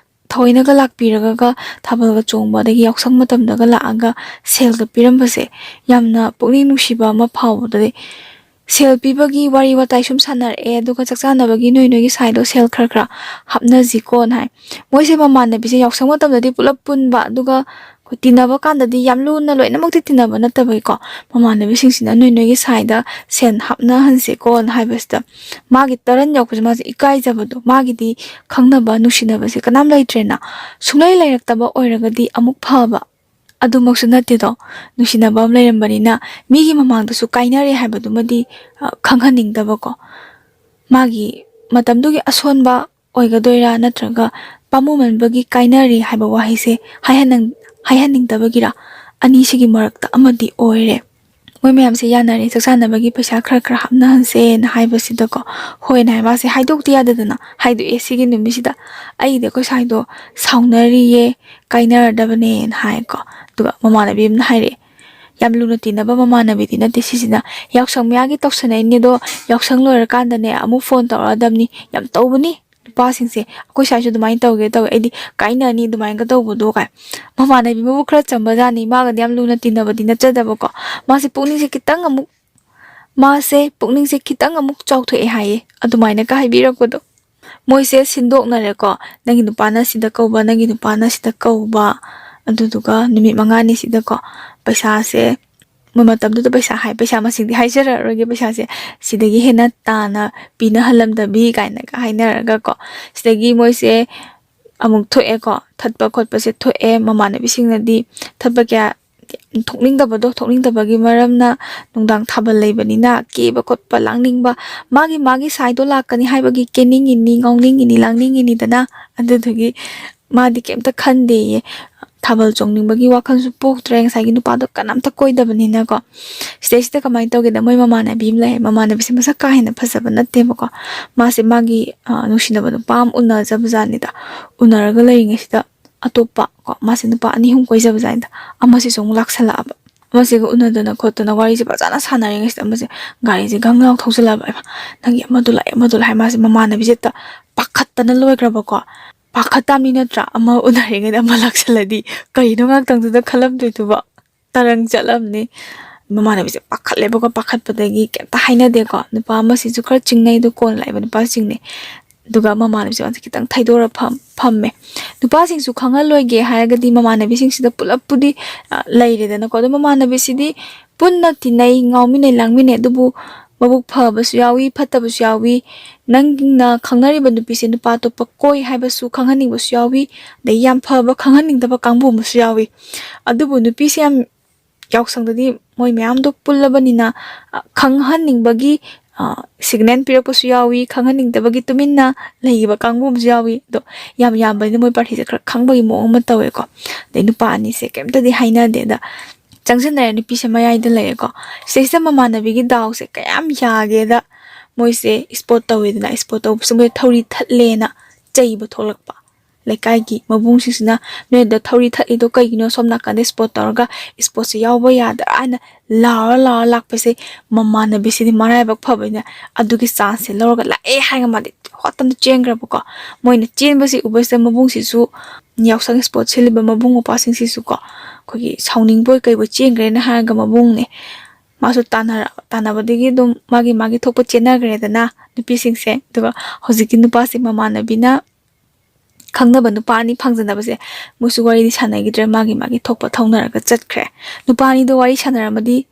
ꯊꯑꯣꯏꯅꯒ ꯂꯥꯛꯄꯤꯔꯒ ꯊꯥꯕꯜꯒ ꯆꯣꯡꯕ, ꯑꯗꯒꯤ ꯌꯥꯎꯁꯪ ꯃꯇꯝꯗꯒ ꯂꯥꯛꯑꯒ ꯁꯦꯜꯒ ꯄꯤꯔꯝꯕꯁꯦ, ꯌꯥꯝꯅ ꯄꯨꯛꯅꯤꯡ ꯅꯨꯡꯁꯤꯕ ꯑꯃ ꯐꯥꯎꯕꯗꯗꯤ꯫ ꯁꯦꯜ ꯄꯤꯕꯒꯤ ꯋꯥꯔꯤ ꯋꯥꯇꯥꯏ ꯁꯨꯝ ꯁꯥꯟꯅꯔꯛꯑꯦ, ꯑꯗꯨꯒ ꯆꯥꯛ ꯆꯥꯅꯕꯒꯤ ꯅꯣꯏ ꯅꯣꯏꯒꯤ ꯁꯥꯏꯗꯣ ꯁꯦꯜ ꯈꯔ ꯈꯔ ꯍꯥꯞꯅꯁꯤꯀꯣꯅ ꯍꯥꯏ꯫ ꯃꯣꯏꯁꯦ ꯃꯃꯥꯟꯅꯕꯤꯁꯦ ꯌꯥꯎꯁꯪ ꯃꯇꯝꯗꯗꯤ ꯄꯨꯂꯞ ꯄꯨꯟꯕ, ꯑꯗꯨꯒ ꯑꯩꯈꯣꯏ ꯇꯤꯟꯅꯕ ꯀꯥꯟꯗꯗꯤ ꯌꯥꯝ ꯂꯨꯅ ꯂꯣꯏꯅꯃꯛꯇꯤ ꯇꯤꯟꯅꯕ ꯅꯠꯇꯕꯒꯤꯀꯣ, ꯃꯃꯥꯟꯅꯕꯤꯁꯤꯡꯁꯤꯅ ꯅꯣꯏ ꯅꯣꯏꯒꯤ ꯁꯥꯏꯗ ꯁꯦꯜ ꯍꯥꯞꯅꯍꯟꯁꯦꯀꯣꯅ ꯍꯥꯏꯕꯁꯤꯗ, ꯃꯥꯒꯤ ꯇꯔꯟ ꯌꯧꯔꯛꯄꯁꯦ ꯃꯥꯁꯦ ꯏꯀꯥꯏꯖꯕꯗꯣ, ꯃꯥꯒꯤꯗꯤ ꯈꯪꯅꯕ ꯅꯨꯡꯁꯤꯅꯕꯁꯦ ꯀꯅꯥꯝ ꯂꯩꯇ꯭ꯔꯦꯅ꯫ ꯁꯨꯡꯂꯩ ꯂꯩꯔꯛꯇꯕ ꯑꯣꯏꯔꯒꯗꯤ ꯑꯃꯨꯛ ꯐꯕ, ꯑꯗꯨꯃꯛꯁꯨ ꯅꯠꯇꯦꯗꯣ꯫ ꯅꯨꯡꯁꯤꯅꯕ ꯑꯃ ꯂꯩꯔꯝꯕꯅꯤꯅ ꯃꯤꯒꯤ ꯃꯃꯥꯡꯗꯁꯨ ꯀꯥꯏꯅꯔꯦ ꯍꯥꯏꯕꯗꯨꯃꯗꯤ, ꯑ, ꯈꯪꯍꯟꯅꯤꯡꯗꯕꯀꯣ꯫ ꯃꯥꯒꯤ ꯃꯇꯝꯗꯨꯒꯤ ꯑꯁꯣꯟꯕ ꯑꯣꯏꯒꯗꯣꯏꯔꯥ, ꯅꯠꯇ꯭ꯔꯒ ꯄꯥꯝꯃꯨꯃꯟꯕꯒꯤ ꯀꯥꯏꯅꯔꯦ ꯍꯥꯏꯕ ꯋꯥꯍꯩꯁꯦ ꯍꯥꯏꯍꯟꯅꯤꯡ-, ꯍꯥꯏꯍꯟꯅꯤꯡꯗꯕꯒꯤꯔ, ꯑꯅꯤꯁꯤꯒꯤ ꯃꯔꯛꯇ ꯑꯃꯗꯤ ꯑꯣꯏꯔꯦ꯫ ꯃꯣꯏ ꯃꯌꯥꯝꯁꯦ ꯌꯥꯅꯔꯦ, ꯆꯥꯛ ꯆꯥꯅꯕꯒꯤ ꯄꯩꯁꯥ ꯈꯔ ꯈꯔ ꯍꯥꯞꯅꯍꯟꯁꯦꯅ ꯍꯥꯏꯕꯁꯤꯗꯀꯣ, ꯍꯣꯏꯅ ꯍꯥꯏ, ꯃꯥꯁꯦ ꯍꯥꯏꯗꯣꯛꯇ ꯌꯥꯗꯗꯅ ꯍꯥꯏꯗꯣꯛꯑꯦ ꯁꯤꯒꯤ ꯅꯨꯃꯤꯠꯁꯤꯗ꯫ "ꯑꯩꯗꯤ ꯑꯩꯈꯣꯏ ꯁꯥꯏꯗꯣ ꯁꯥꯎꯅꯔꯤꯌꯦ, ꯀꯥꯏꯅꯔꯗꯕꯅꯦꯅ" ꯍꯥꯏꯀꯣ꯫ ꯑꯗꯨꯒ ꯃꯃꯥꯟꯅꯕꯤ ꯑꯃꯅ ꯍꯥꯏꯔꯛꯑꯦ, ꯌꯥꯝ ꯂꯨꯅ ꯇꯤꯟꯅꯕ ꯃꯃꯥꯟꯅꯕꯤꯗꯤ ꯅꯠꯇꯦ ꯁꯤꯁꯤꯅ, ꯌꯥꯎꯁꯪ ꯃꯌꯥꯒꯤ ꯇꯧꯁꯟꯅꯩꯅꯦ, ꯑꯗꯣ ꯌꯥꯎꯁꯪ ꯂꯣꯏꯔꯀꯥꯟꯗꯅꯦ ꯑꯃꯨꯛ ꯐꯣꯟ ꯇꯧꯔꯛꯑꯗꯕꯅꯤ, ꯌꯥꯝ ꯇꯧꯕꯅꯤ ꯅꯨꯄꯥꯁꯤꯡꯁꯦ꯫ "ꯑꯩꯈꯣꯏ ꯁ꯭ꯋꯥꯏꯁꯨ ꯑꯗꯨꯃꯥꯏꯅ ꯇꯧꯒꯦ ꯇꯧꯋꯦ, ꯑꯩꯗꯤ ꯀꯥꯏꯅꯅꯤ ꯑꯗꯨꯃꯥꯏꯅꯒ ꯇꯧꯕꯗꯣ" ꯀꯥꯏ꯫ ꯃꯃꯥꯟꯅꯕꯤꯕꯨ ꯈꯔ ꯆꯝꯕꯖꯥꯠꯅꯤ, ꯃꯥꯒꯗꯤ ꯌꯥꯝ ꯂꯨꯅ ꯇꯤꯟꯅꯕꯗꯤ ꯅꯠꯆꯗꯕꯀꯣ꯫ ꯃꯥꯁꯦ ꯄꯨꯛꯅꯤꯡꯁꯦ ꯈꯤꯇꯪ ꯑꯃꯨꯛ, ꯃꯥꯁꯦ ꯄꯨꯛꯅꯤꯡꯁꯦ ꯈꯤꯇꯪ ꯑꯃꯨꯛ ꯆꯥꯎꯊꯣꯛꯑꯦ ꯍꯥꯏꯌꯦ, ꯑꯗꯨꯃꯥꯏꯅꯒ ꯍꯥꯏꯕꯤꯔꯛꯄꯗꯣ꯫ ꯃꯣꯏꯁꯦ ꯁꯤꯟꯗꯣꯛꯅꯔꯦꯀꯣ, ꯅꯪꯒꯤ ꯅꯨꯄꯥꯅ ꯁꯤꯗ ꯀꯧꯕ, ꯅꯪꯒꯤ ꯅꯨꯄꯥꯅ ꯁꯤꯗ ꯀꯧꯕ꯫ ꯑꯗꯨꯗꯨꯒ ꯅꯨꯃꯤꯠ ꯃꯉꯥꯅꯤꯁꯤꯗꯀꯣ, ꯄꯩꯁꯥꯁꯦ, ꯃꯣꯏ ꯃꯇꯝꯗꯨꯗ ꯄꯩꯁꯥ ꯍꯥꯏ, ꯄꯩꯁꯥ ꯃꯁꯤꯡꯗꯤ ꯍꯥꯏꯖꯔꯛꯑꯔꯣꯏꯒꯦ, ꯄꯩꯁꯥꯁꯦ ꯁꯤꯗꯒꯤ ꯍꯦꯟꯅ ꯇꯥꯅ ꯄꯤꯅꯍꯜꯂꯝꯗꯕꯤ ꯀꯥꯏꯅꯒ ꯍꯥꯏꯅꯔꯒꯀꯣ꯫ ꯁꯤꯗꯒꯤ ꯃꯣꯏꯁꯦ ꯑꯃꯨꯛ ꯊꯣꯛꯑꯦꯀꯣ, ꯊꯠꯄ ꯈꯣꯠꯄꯁꯦ ꯊꯣꯛꯑꯦ꯫ ꯃꯃꯥꯟꯅꯕꯤꯁꯤꯡꯅꯗꯤ ꯊꯠꯄ ꯀꯌꯥ ꯊꯣꯛꯅꯤꯡꯗꯕꯗꯣ, ꯊꯣꯛꯅꯤꯡꯗꯕꯒꯤ ꯃꯔꯝꯅ ꯅꯨꯡꯗꯥꯡ ꯊꯥꯕꯜ ꯂꯩꯕꯅꯤꯅ ꯀꯦꯕ ꯈꯣꯠꯄ, ꯂꯥꯡꯅꯤꯡꯕ, ꯃꯥꯒꯤ ꯃꯥꯒꯤ ꯁꯥꯏꯗꯣ ꯂꯥꯛꯀꯅꯤ ꯍꯥꯏꯕꯒꯤ ꯀꯦꯅꯤꯡꯉꯤꯅꯤ, ꯉꯥꯎꯅꯤꯡꯉꯤꯅꯤ, ꯂꯥꯡꯅꯤꯡꯉꯤꯅꯤꯗꯅ꯫ ꯑꯗꯨꯗꯨꯒꯤ ꯃꯥꯗꯤ ꯀꯩꯝꯇ ꯈꯟꯗꯦꯌꯦ꯫ ꯊꯥꯕꯜ ꯆꯣꯡꯅꯤꯡꯕꯒꯤ ꯋꯥꯈꯜꯁꯨ ꯄꯣꯛꯇ꯭ꯔꯦ, ꯉꯁꯥꯏꯒꯤ ꯅꯨꯄꯥꯗꯣ ꯀꯅꯥꯝꯇ ꯀꯣꯏꯗꯕꯅꯤꯅꯀꯣ꯫ ꯁꯤꯗꯩꯁꯤꯗ ꯀꯃꯥꯏꯅ ꯇꯧꯒꯦꯗ, ꯃꯣꯏ ꯃꯃꯥꯟꯅꯕꯤ ꯑꯃ ꯂꯩ, ꯃꯃꯥꯟꯅꯕꯤꯁꯦ ꯃꯁꯛ ꯀꯥ ꯍꯦꯟꯅ ꯐꯖꯕ ꯅꯠꯇꯦꯕꯀꯣ꯫ ꯃꯥꯁꯦ ꯃꯥꯒꯤ, ꯑ, ꯅꯨꯡꯁꯤꯅꯕ ꯅꯨꯄꯥ ꯑꯃ ꯎꯅꯖꯕꯖꯥꯠꯅꯤꯗ꯫ ꯎꯅꯔꯒ ꯂꯩꯔꯤꯉꯩꯁꯤꯗ ꯑꯇꯣꯞꯄ ꯀꯣ, ꯃꯥꯁꯦ ꯅꯨꯄꯥ ꯑꯅꯤ ꯑꯍꯨꯝ ꯀꯣꯏꯖꯕꯖꯥꯠꯅꯤꯗ, ꯑꯃꯁꯤꯁꯨ ꯑꯃꯨꯛ ꯂꯥꯛꯁꯜꯂꯛꯑꯕ꯫ ꯑꯃꯁꯤꯒ ꯎꯅꯗꯅ ꯈꯣꯠꯇꯅ ꯋꯥꯔꯤꯁꯦ ꯐꯖꯅ ꯁꯥꯟꯅꯔꯤꯉꯩꯁꯤꯗ ꯑꯃꯁꯦ ꯒꯥꯔꯤꯁꯦ ꯒꯪ ꯂꯥꯎ ꯊꯧꯖꯤꯜꯂꯛꯑꯕ꯫ "ꯑꯦꯃꯥ, ꯅꯪꯒꯤ ꯑꯃꯗꯨ ꯂꯥꯛꯑꯦ, ꯑꯃꯗꯨ ꯂꯥꯛꯑꯦ", ꯃꯥꯁꯦ ꯃꯃꯥꯟꯅꯕꯤꯁꯦ ꯍꯦꯛꯇ ꯄꯥꯈꯠꯇꯅ ꯂꯣꯏꯈ꯭ꯔꯕꯀꯣ꯫ ꯄꯥꯈꯠꯇꯕꯅꯤ ꯅꯠꯇ꯭ꯔꯥ? ꯑꯃ ꯎꯅꯔꯤꯉꯩꯗ ꯑꯃ ꯂꯥꯛꯁꯜꯂꯗꯤ ꯀꯩꯅꯣ ꯉꯥꯛꯇꯪꯗꯨꯗ ꯈꯜꯂꯝꯗꯣꯏꯗꯨꯕꯣ? ꯇꯔꯪ ꯆꯠꯂꯝꯅꯤ꯫ ꯃꯃꯥꯟꯅꯕꯤꯁꯦ ꯄꯥꯈꯠꯂꯦꯕꯀꯣ, ꯄꯥꯈꯠꯄꯗꯒꯤ ꯀꯩꯝꯇ ꯍꯥꯏꯅꯗꯦꯀꯣ꯫ ꯅꯨꯄꯥ ꯑꯃꯁꯤꯁꯨ ꯈꯔ ꯆꯤꯡꯅꯩ, ꯑꯗꯣ ꯀꯣꯟꯅ ꯂꯥꯛꯏꯕ ꯅꯨꯄꯥꯁꯤꯡꯅꯦ꯫ ꯑꯗꯨꯒ ꯃꯃꯥꯟꯅꯕꯤꯁꯦ ꯃꯥꯁꯦ ꯈꯤꯇꯪ ꯊꯩꯗꯣꯔ ꯐꯝ-, ꯐꯝꯃꯦ꯫ ꯅꯨꯄꯥꯁꯤꯡꯁꯨ ꯈꯪꯍꯜꯂꯣꯏꯒꯦ ꯍꯥꯏꯔꯒꯗꯤ ꯃꯃꯥꯟꯅꯕꯤꯁꯤꯡꯁꯤꯗ ꯄꯨꯂꯞꯄꯨꯗꯤ, ꯑ, ꯂꯩꯔꯦꯗꯅꯀꯣ꯫ ꯑꯗꯣ ꯃꯃꯥꯟꯅꯕꯤꯁꯤꯗꯤ ꯄꯨꯟꯅ ꯇꯤꯟꯅꯩ, ꯉꯥꯎꯃꯤꯟꯅꯩ, ꯂꯥꯡꯃꯤꯟꯅꯩ, ꯑꯗꯨꯕꯨ ꯃꯕꯨꯛ ꯐꯕꯁꯨ ꯌꯥꯎꯏ, ꯐꯠꯇꯕꯁꯨ ꯌꯥꯎꯏ꯫ ꯅꯪꯅ ꯈꯪꯅꯔꯤꯕ ꯅꯨꯄꯤꯁꯦ ꯅꯨꯄꯥ ꯑꯇꯣꯞꯄ ꯀꯣꯏ ꯍꯥꯏꯕꯁꯨ ꯈꯪꯍꯟꯅꯤꯡꯕꯁꯨ ꯌꯥꯎꯏ, ꯑꯗꯩ ꯌꯥꯝ ꯐꯕ ꯈꯪꯍꯟꯅꯤꯡꯗꯕ ꯀꯥꯡꯕꯨ ꯑꯃꯁꯨ ꯌꯥꯎꯏ꯫ ꯑꯗꯨꯕꯨ ꯅꯨꯄꯤꯁꯦ ꯌꯥꯝ, ꯌꯥꯎꯁꯪꯗꯗꯤ ꯃꯣꯏ ꯃꯌꯥꯝꯗꯣ ꯄꯨꯜꯂꯕꯅꯤꯅ, ꯑ, ꯈꯪꯍꯟꯅꯤꯡꯕꯒꯤ, ꯑ, ꯁꯤꯒꯅꯦꯜ ꯄꯤꯔꯛꯄꯁꯨ ꯌꯥꯎꯏ, ꯈꯪꯍꯟꯅꯤꯡꯗꯕꯒꯤ ꯇꯨꯃꯤꯟꯅ ꯂꯩꯈꯤꯕ ꯀꯥꯡꯕꯨ ꯑꯃꯁꯨ ꯌꯥꯎꯏ꯫ ꯑꯗꯣ ꯌꯥꯝ ꯌꯥꯝꯕꯅꯤꯅ ꯃꯣꯏ ꯄꯥꯔꯇꯤꯁꯦ ꯈꯔ ꯈꯪꯕꯒꯤ ꯃꯑꯣꯡ ꯑꯃ ꯇꯧꯋꯦꯀꯣ꯫ ꯑꯗꯩ ꯅꯨꯄꯥ ꯑꯅꯤꯁꯦ ꯀꯩꯝꯇꯗꯤ ꯍꯥꯏꯅꯗꯦ꯫ ꯑꯗ ꯆꯪꯁꯤꯟꯅꯔꯦ, ꯅꯨꯄꯤꯁꯦ ꯃꯌꯥꯏꯗ ꯂꯩꯔꯦꯀꯣ꯫ ꯁꯤꯗꯩꯁꯤꯗ ꯃꯃꯥꯟꯅꯕꯤꯒꯤ ꯗꯥꯎꯁꯦ ꯀꯌꯥꯝ ꯌꯥꯒꯦꯗ, ꯃꯣꯏꯁꯦ ꯏꯁꯄꯣꯔꯠ ꯇꯧꯋꯦꯗꯅ, ꯏꯁꯄꯣꯔꯠ ꯇꯧꯕꯁꯤꯗ ꯃꯣꯏ ꯊꯧꯔꯤ ꯊꯠꯂꯦꯅ ꯆꯩꯕ ꯊꯣꯛꯂꯛꯄ꯫ ꯂꯩꯀꯥꯏꯒꯤ ꯃꯕꯨꯡꯁꯤꯡꯁꯤꯅ, "ꯅꯣꯏꯗ ꯊꯧꯔꯤ ꯊꯠꯂꯤꯗꯣ ꯀꯩꯒꯤꯅꯣ? ꯁꯣꯝ ꯅꯥꯀꯟꯗ ꯏꯁꯄꯣꯔꯠ ꯇꯧꯔꯒ ꯏꯁꯄꯣꯔꯠꯁꯦ ꯌꯥꯎꯕ ꯌꯥꯗ꯭ꯔꯥ?" ꯍꯥꯏꯅ ꯂꯥꯎꯔ ꯂꯥꯎꯔ ꯂꯥꯛꯄꯁꯦ, ꯃꯃꯥꯟꯅꯕꯤꯁꯤꯗꯤ ꯃꯔꯥꯏꯕꯛ ꯐꯕꯅꯤꯅ ꯑꯗꯨꯒꯤ ꯆꯥꯟꯁꯁꯦ ꯂꯧꯔꯒ ꯂꯥꯛꯑꯦ ꯍꯥꯏꯔꯒ ꯃꯥꯗꯤ ꯍꯣꯠꯇꯅ ꯆꯦꯟꯈ꯭ꯔꯕꯀꯣ꯫ ꯃꯣꯏꯅ ꯆꯦꯟꯕꯁꯤ ꯎꯕꯁꯤꯗ ꯃꯕꯨꯡꯁꯤꯁꯨ, ꯌꯥꯎꯁꯪ ꯏꯁꯄꯣꯔꯠ ꯁꯤꯜꯂꯤꯕ ꯃꯕꯨꯡ ꯃꯧꯄ꯭ꯋꯥꯁꯤꯡꯁꯤꯁꯨꯀꯣ, ꯑꯩꯈꯣꯏꯒꯤ ꯁꯥꯎꯅꯤꯡꯕꯣꯏ ꯀꯩꯕꯣꯏ ꯆꯦꯟꯈ꯭ꯔꯦꯅ ꯍꯥꯏꯔꯒ ꯃꯕꯨꯡꯅꯦ ꯃꯥꯁꯨ ꯇꯥꯟꯅꯔ-, ꯇꯥꯟꯅꯕꯗꯒꯤ ꯑꯗꯨꯝ ꯃꯥꯒꯤ ꯃꯥꯒꯤ ꯊꯣꯛꯄ ꯆꯦꯟꯅꯈ꯭ꯔꯦꯗꯅ ꯅꯨꯄꯤꯁꯤꯡꯁꯦ꯫ ꯑꯗꯨꯒ ꯍꯧꯖꯤꯛꯀꯤ ꯅꯨꯄꯥꯁꯦ ꯃꯃꯥꯟꯅꯕꯤꯅ ꯈꯪꯅꯕ ꯅꯨꯄꯥ ꯑꯅꯤ ꯐꯪꯖꯅꯕꯁꯦ ꯃꯣꯏꯁꯨ ꯋꯥꯔꯤꯗꯤ ꯁꯥꯟꯅꯈꯤꯗ꯭ꯔꯦ, ꯃꯥꯒꯤ ꯃꯥꯒꯤ ꯊꯣꯛꯄ ꯊꯧꯅꯔꯒ ꯆꯠꯈ꯭ꯔꯦ꯫ ꯅꯨꯄꯥ ꯑꯅꯤꯗꯣ ꯋꯥꯔꯤ ꯁꯥꯟꯅꯔꯝꯃꯗꯤ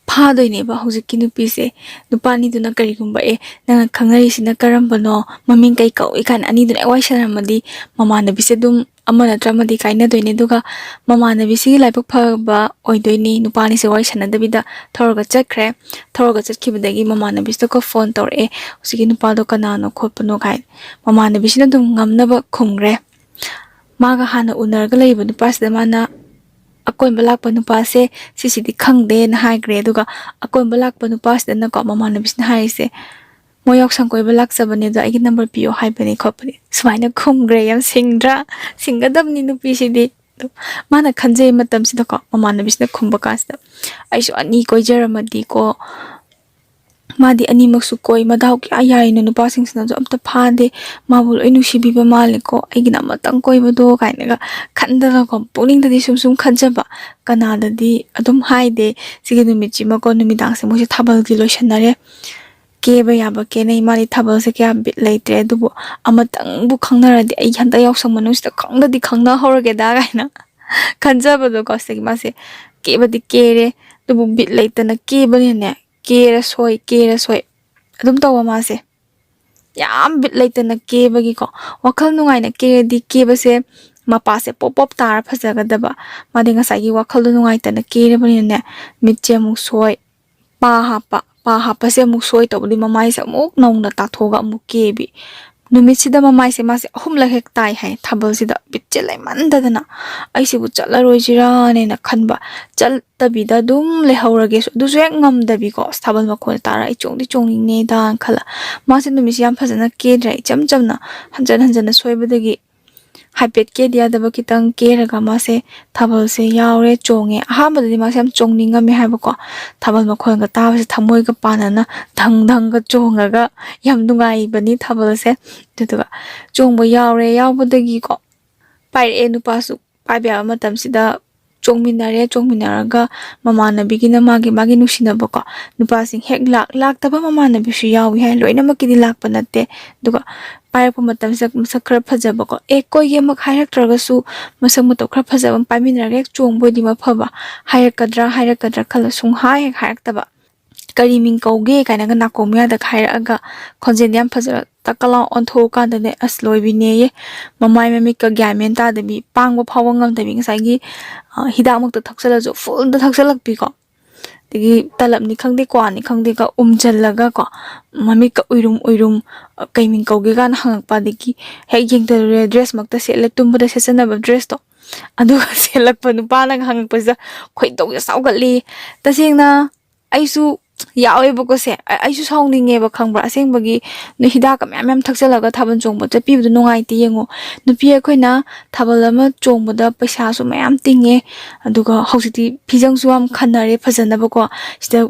ꯐꯥꯗꯣꯏꯅꯦꯕ ꯍꯧꯖꯤꯛꯀꯤ ꯅꯨꯄꯤꯁꯦ꯫ ꯅꯨꯄꯥ ꯑꯅꯤꯗꯨꯅ ꯀꯔꯤꯒꯨꯝꯕ, "ꯑꯦ, ꯅꯪꯅ ꯈꯪꯅꯔꯤꯁꯤꯅ ꯀꯔꯝꯕꯅꯣ? ꯃꯃꯤꯡ ꯀꯩ ꯀꯧꯏ?" ꯀꯥꯏꯅ ꯑꯅꯤꯗꯨꯅ ꯍꯦꯛ ꯋꯥꯔꯤ ꯁꯥꯟꯅꯔꯝꯃꯗꯤ ꯃꯃꯥꯟꯅꯕꯤꯁꯦ ꯑꯗꯨꯝ ꯑꯃ ꯅꯠꯇ꯭ꯔ ꯑꯃꯗꯤ ꯀꯥꯏꯅꯗꯣꯏꯅꯦ꯫ ꯑꯗꯨꯒ ꯃꯃꯥꯟꯅꯕꯤꯁꯤꯒꯤ ꯂꯥꯏꯕꯛ ꯐꯕ ꯑꯣꯏꯗꯣꯏꯅꯤ꯫ ꯅꯨꯄꯥ ꯑꯅꯤꯁꯦ ꯋꯥꯔꯤ ꯁꯥꯟꯅꯗꯕꯤꯗ ꯊꯧꯔꯒ ꯆꯠꯈ꯭ꯔꯦ꯫ ꯊꯧꯔꯒ ꯆꯠꯈꯤꯕꯗꯒꯤ ꯃꯃꯥꯟꯅꯕꯤꯁꯤꯗꯀꯣ ꯐꯣꯟ ꯇꯧꯔꯛꯑꯦ, "ꯍꯧꯖꯤꯛꯀꯤ ꯅꯨꯄꯥꯗꯣ ꯀꯅꯥꯅꯣ ꯈꯣꯠꯄꯅꯣ?" ꯀꯥꯏꯅ꯫ ꯃꯃꯥꯟꯅꯕꯤꯁꯤꯅ ꯑꯗꯨꯝ ꯉꯝꯅꯕ ꯈꯨꯝꯈ꯭ꯔꯦ꯫ ꯃꯥꯒ ꯍꯥꯟꯅ ꯎꯅꯔꯒ ꯂꯩꯕ ꯅꯨꯄꯥꯁꯤꯗ ꯃꯥꯅ, "ꯑꯀꯣꯟꯕ ꯂꯥꯛꯄ ꯅꯨꯄꯥꯁꯦ ꯁꯤꯁꯤꯗꯤ ꯈꯪꯗꯦꯅ" ꯍꯥꯏꯈ꯭ꯔꯦ꯫ ꯑꯗꯨꯒ ꯑꯀꯣꯟꯕ ꯂꯥꯛꯄ ꯅꯨꯄꯥꯁꯤꯗꯅꯀꯣ ꯃꯃꯥꯟꯅꯕꯤꯁꯤꯅ ꯍꯥꯏꯔꯤꯁꯦ, "ꯃꯣꯏ ꯌꯥꯎꯁꯪ ꯀꯣꯏꯕ ꯂꯥꯛꯆꯕꯅꯦ, ꯑꯗꯣ ꯑꯩꯒꯤ ꯅꯝꯕꯔ ꯄꯤꯌꯣ ꯍꯥꯏꯕꯅꯦ ꯈꯣꯠꯄꯅꯦ", ꯁꯨꯃꯥꯏꯅ ꯈꯨꯝꯈ꯭ꯔꯦ꯫ ꯌꯥꯝ ꯁꯤꯡꯗ꯭ꯔꯥ? ꯁꯤꯡꯒꯗꯕꯅꯤ ꯅꯨꯄꯤꯁꯤꯗꯤ꯫ ꯑꯗꯨ ꯃꯥꯅ ꯈꯟꯖꯩ ꯃꯇꯝꯁꯤꯗꯀꯣ, ꯃꯃꯥꯟꯅꯕꯤꯁꯤꯅ ꯈꯨꯝꯕ ꯀꯥꯟꯁꯤꯗ, "ꯑꯩꯁꯨ ꯑꯅꯤ ꯀꯣꯏꯖꯔꯝꯃꯗꯤꯀꯣ, ꯃꯥꯗꯤ ꯑꯅꯤꯃꯛꯁꯨ ꯀꯣꯏ, ꯃꯗꯥꯎ ꯀꯌꯥ ꯌꯥꯔꯤꯅꯣ, ꯅꯨꯄꯥꯁꯤꯡꯁꯤꯅꯁꯨ ꯑꯝꯇ ꯐꯥꯗꯦ, ꯃꯥꯕꯨ ꯂꯣꯏ ꯅꯨꯡꯁꯤꯕꯤꯕ ꯃꯥꯜꯂꯦꯀꯣ, ꯑꯩꯒꯤꯅ ꯑꯃꯇꯪ ꯀꯣꯏꯕꯗꯣ" ꯀꯥꯏꯅꯒ ꯈꯟꯗꯅꯀꯣ, ꯄꯨꯛꯅꯤꯡꯗꯗꯤ ꯁꯨꯝ ꯁꯨꯝ ꯈꯟꯖꯕ, ꯀꯅꯥꯗꯗꯤ ꯑꯗꯨꯝ ꯍꯥꯏꯗꯦ꯫ ꯁꯤꯒꯤ ꯅꯨꯃꯤꯠꯁꯤꯃꯀꯣ, ꯅꯨꯃꯤꯗꯥꯡꯁꯦ ꯃꯣꯏꯁꯦ ꯊꯥꯕꯜꯗꯤ ꯂꯣꯏꯁꯟꯅꯔꯦ, ꯀꯦꯕ ꯌꯥꯕ ꯀꯦꯅꯩ, ꯃꯥꯗꯤ ꯊꯥꯕꯜꯁꯦ ꯀꯌꯥ ꯕꯤꯠ ꯂꯩꯇ꯭ꯔꯦ, ꯑꯗꯨꯕꯨ ꯑꯃꯇꯪꯕꯨ ꯈꯪꯅꯔꯗꯤ ꯑꯩ ꯍꯟꯗꯛ ꯌꯥꯎꯁꯪ ꯃꯅꯨꯡꯁꯤꯗ ꯈꯪꯗꯗꯤ ꯈꯪꯅꯍꯧꯔꯒꯦꯗ ꯀꯥꯏꯅ ꯈꯟꯖꯕꯗꯣꯀꯣ꯫ ꯁꯤꯗꯒꯤ ꯃꯥꯁꯦ ꯀꯦꯕꯗꯤ ꯀꯦꯔꯦ, ꯑꯗꯨꯕꯨ ꯕꯤꯠ ꯂꯩꯇꯅ ꯀꯦꯕꯅꯤꯅꯅꯦ, ꯀꯦꯔ ꯁꯣꯏ, ꯀꯦꯔ ꯁꯣꯏ ꯑꯗꯨꯝ ꯇꯧꯕ ꯃꯥꯁꯦ꯫ ꯌꯥꯝ ꯕꯤꯠ ꯂꯩꯇꯅ ꯀꯦꯕꯒꯤꯀꯣ, ꯋꯥꯈꯜ ꯅꯨꯡꯉꯥꯏꯅ ꯀꯦꯔꯗꯤ ꯀꯦꯕꯁꯦ ꯃꯄꯥꯁꯦ ꯄꯣꯞ ꯄꯣꯞ ꯇꯥꯔ ꯐꯖꯒꯗꯕ, ꯃꯥꯗꯤ ꯉꯁꯥꯏꯒꯤ ꯋꯥꯈꯜꯗꯣ ꯅꯨꯡꯉꯥꯏꯇꯅ ꯀꯦꯔꯕꯅꯤꯅꯅꯦ, ꯃꯤꯠꯁꯦ ꯑꯃꯨꯛ ꯁꯣꯏ, ꯄꯥ ꯍꯥꯞꯄ, ꯄꯥ ꯍꯥꯞꯄꯁꯦ ꯑꯃꯨꯛ ꯁꯣꯏ ꯇꯧꯕꯗꯤ ꯃꯃꯥꯏꯁꯦ ꯑꯃꯨꯛ ꯅꯧꯅ ꯇꯥꯊꯣꯛꯑꯒ ꯑꯃꯨꯛ ꯀꯦꯕꯤ꯫ ꯅꯨꯃꯤꯠꯁꯤꯗ ꯃꯃꯥꯏꯁꯦ ꯃꯥꯁꯦ ꯑꯍꯨꯝꯂꯛ ꯍꯦꯛ ꯇꯥꯏ ꯍꯥꯏ ꯊꯥꯕꯜꯁꯤꯗ, ꯕꯤꯠꯁꯦ ꯂꯩꯃꯟꯗꯗꯅ꯫ ꯑꯩꯁꯤꯕꯨ ꯆꯠꯂꯔꯣꯏꯁꯤꯔꯥꯅꯦꯅ ꯈꯟꯕ, ꯆꯠꯇꯕꯤꯗ ꯑꯗꯨꯝ ꯂꯩꯍꯧꯔꯒꯦꯁꯨ, ꯑꯗꯨꯁꯨ ꯍꯦꯛ ꯉꯝꯗꯕꯤꯀꯣ꯫ "ꯑꯁ, ꯊꯥꯕꯜ ꯃꯈꯣꯟ ꯇꯥꯔ ꯑꯩ ꯆꯣꯡꯗꯤ ꯆꯣꯡꯅꯤꯡꯅꯦꯗꯥꯅ" ꯈꯜꯂ꯫ ꯃꯥꯁꯦ ꯅꯨꯃꯤꯠꯁꯦ ꯌꯥꯝ ꯐꯖꯅ ꯀꯦꯗ꯭ꯔꯦ, ꯏꯆꯝ ꯆꯝꯅ ꯍꯟꯖꯟ ꯍꯟꯖꯟꯅ ꯁꯣꯏꯕꯗꯒꯤ ꯍꯥꯏꯐꯦꯠ ꯀꯦꯗ ꯌꯥꯗꯕ ꯈꯤꯇꯪ ꯀꯦꯔꯒ ꯃꯥꯁꯦ ꯊꯥꯕꯜꯁꯦ ꯌꯥꯎꯔꯦ, ꯆꯣꯡꯉꯦ꯫ ꯑꯍꯥꯟꯕꯗꯗꯤ ꯃꯥꯁꯦ ꯌꯥꯝ ꯆꯣꯡꯅꯤꯡꯉꯝꯃꯦ ꯍꯥꯏꯕꯀꯣ, ꯊꯥꯕꯜ ꯃꯈꯣꯟꯒ ꯇꯥꯕꯁꯦ ꯊꯃꯣꯏꯒ ꯄꯥꯟꯅꯅ ꯙꯪ ꯙꯪꯒ ꯆꯣꯡꯉꯒ ꯌꯥꯝ ꯅꯨꯡꯉꯥꯏꯕꯅꯤ ꯊꯥꯕꯜꯁꯦ꯫ ꯑꯗꯨꯗꯨꯒ ꯆꯣꯡꯕ ꯌꯥꯎꯔꯦ, ꯌꯥꯎꯕꯗꯒꯤꯀꯣ ꯄꯥꯏꯔꯛꯑꯦ, ꯅꯨꯄꯥꯁꯨ ꯄꯥꯏꯕ ꯌꯥꯕ ꯃꯇꯝꯁꯤꯗ ꯆꯣꯡꯃꯤꯟꯅꯔꯦ꯫ ꯆꯣꯡꯃꯤꯟꯅꯔꯒ ꯃꯃꯥꯟꯅꯕꯤꯒꯤꯅ ꯃꯥꯒꯤ, ꯃꯥꯒꯤ ꯅꯨꯡꯁꯤꯅꯕꯀꯣ, ꯅꯨꯄꯥꯁꯤꯡ ꯍꯦꯛ ꯂꯥꯛ-, ꯂꯥꯛꯇꯕ ꯃꯃꯥꯟꯅꯕꯤꯁꯨ ꯌꯥꯎꯏ ꯍꯥꯏ, ꯂꯣꯏꯅꯃꯛꯀꯤꯗꯤ ꯂꯥꯛꯄ ꯅꯠꯇꯦ꯫ ꯑꯗꯨꯒ ꯄꯥꯏꯔꯛꯄ ꯃꯇꯝꯁꯤꯗ ꯃꯁꯛ ꯈꯔ ꯐꯖꯕꯀꯣ, "ꯑꯦ, ꯀꯣꯏꯒꯦꯃꯛ ꯍꯥꯏꯔꯛꯇ꯭ꯔꯒꯁꯨ ꯃꯁꯛ ꯃꯇꯧ ꯈꯔ ꯐꯖꯕ ꯑꯃ ꯄꯥꯏꯃꯤꯟꯅꯔꯒ ꯍꯦꯛ ꯆꯣꯡꯕ ꯑꯣꯏꯗꯤ ꯃꯐꯕ", ꯍꯥꯏꯔꯛꯀꯗ꯭ꯔꯥ ꯍꯥꯏꯔꯛꯀꯗ꯭ꯔꯥ ꯈꯜꯂ ꯁꯨꯡꯍꯥꯏ ꯍꯦꯛ ꯍꯥꯏꯔꯛꯇꯕ꯫ "ꯀꯔꯤ ꯃꯤꯡ ꯀꯧꯒꯦ?" ꯀꯥꯏꯅꯒ ꯅꯥꯀꯣꯡ ꯃꯌꯥꯗ ꯍꯥꯏꯔꯛꯑꯒ, ꯈꯣꯟꯖꯦꯜꯗꯤ ꯌꯥꯝ ꯐꯖꯕ, ꯇꯛ ꯀ ꯂꯥꯎ ꯑꯣꯟꯊꯣꯛꯑꯀꯥꯟꯗꯅꯦ, ꯑꯁ, ꯂꯣꯏꯕꯤꯅꯦꯌꯦ꯫ ꯃꯃꯥꯏ ꯃꯃꯤꯠꯀ ꯒ꯭ꯌꯥꯟ ꯃꯦꯟ ꯇꯥꯗꯕꯤ, ꯄꯥꯡꯕ ꯐꯥꯎꯕ ꯉꯝꯗꯕꯤ, ꯉꯁꯥꯏꯒꯤ, ꯑ, ꯍꯤꯗꯥꯛꯃꯛꯇ ꯊꯛꯆꯜꯂꯁꯨ ꯐꯨꯜꯗ ꯊꯛꯆꯜꯂꯛꯄꯤꯀꯣ꯫ ꯑꯗꯒꯤ ꯇꯂꯞꯅꯤ ꯈꯪꯗꯦ, ꯀ꯭ꯋꯥꯅꯤ ꯈꯪꯗꯦꯒ ꯎꯝꯖꯜꯂꯒꯀꯣ, ꯃꯃꯤꯠꯀ ꯎꯏꯔꯨꯝ ꯎꯏꯔꯨꯝ, ꯑ, "ꯀꯩ ꯃꯤꯡ ꯀꯧꯒꯦ?" ꯀꯥꯏꯅ ꯍꯪꯉꯛꯄ, ꯑꯗꯒꯤ ꯍꯦꯛ ꯌꯦꯡꯊꯔꯨꯔꯦ, ꯗ꯭ꯔꯦꯁꯃꯛꯇ ꯁꯦꯠꯂꯦ, ꯇꯨꯝꯕꯗ ꯁꯦꯠꯆꯅꯕ ꯗ꯭ꯔꯦꯁꯇꯣ, ꯑꯗꯨꯒ ꯁꯦꯠꯂꯛꯄ ꯅꯨꯄꯥꯅꯒ ꯍꯪꯉꯛꯄꯁꯤꯗ ꯈꯣꯏꯗꯧꯁꯦ ꯁꯥꯎꯒꯠꯂꯤ꯫ ꯇꯁꯦꯡꯅ ꯑꯩꯁꯨ ꯌꯥꯎꯋꯦꯕꯀꯣ ꯁꯦ꯫ ꯑ-, ꯑꯩꯁꯨ ꯁꯥꯎꯅꯤꯡꯉꯦꯕ, ꯈꯪꯕ꯭ꯔꯥ? ꯑꯁꯦꯡꯕꯒꯤ ꯅꯣꯏ ꯍꯤꯗꯥꯛꯀ ꯃꯌꯥꯝ ꯃꯌꯥꯝ ꯊꯛꯆꯜꯂꯒ ꯊꯥꯕꯜ ꯆꯣꯡꯕ ꯆꯠꯄꯤꯕꯗꯣ ꯅꯨꯡꯉꯥꯏꯇꯦ꯫ ꯌꯦꯡꯉꯣ, ꯅꯨꯄꯤ ꯑꯩꯈꯣꯏꯅ ꯊꯥꯕꯜ ꯑꯃ ꯆꯣꯡꯕꯗ ꯄꯩꯁꯥꯁꯨ ꯃꯌꯥꯝ ꯇꯤꯡꯉꯦ, ꯑꯗꯨꯒ ꯍꯧꯖꯤꯛꯇꯤ ꯐꯤꯖꯪꯁꯨ ꯌꯥꯝ ꯈꯟꯅꯔꯦ ꯐꯖꯅꯕꯀꯣ꯫ ꯁꯤꯗ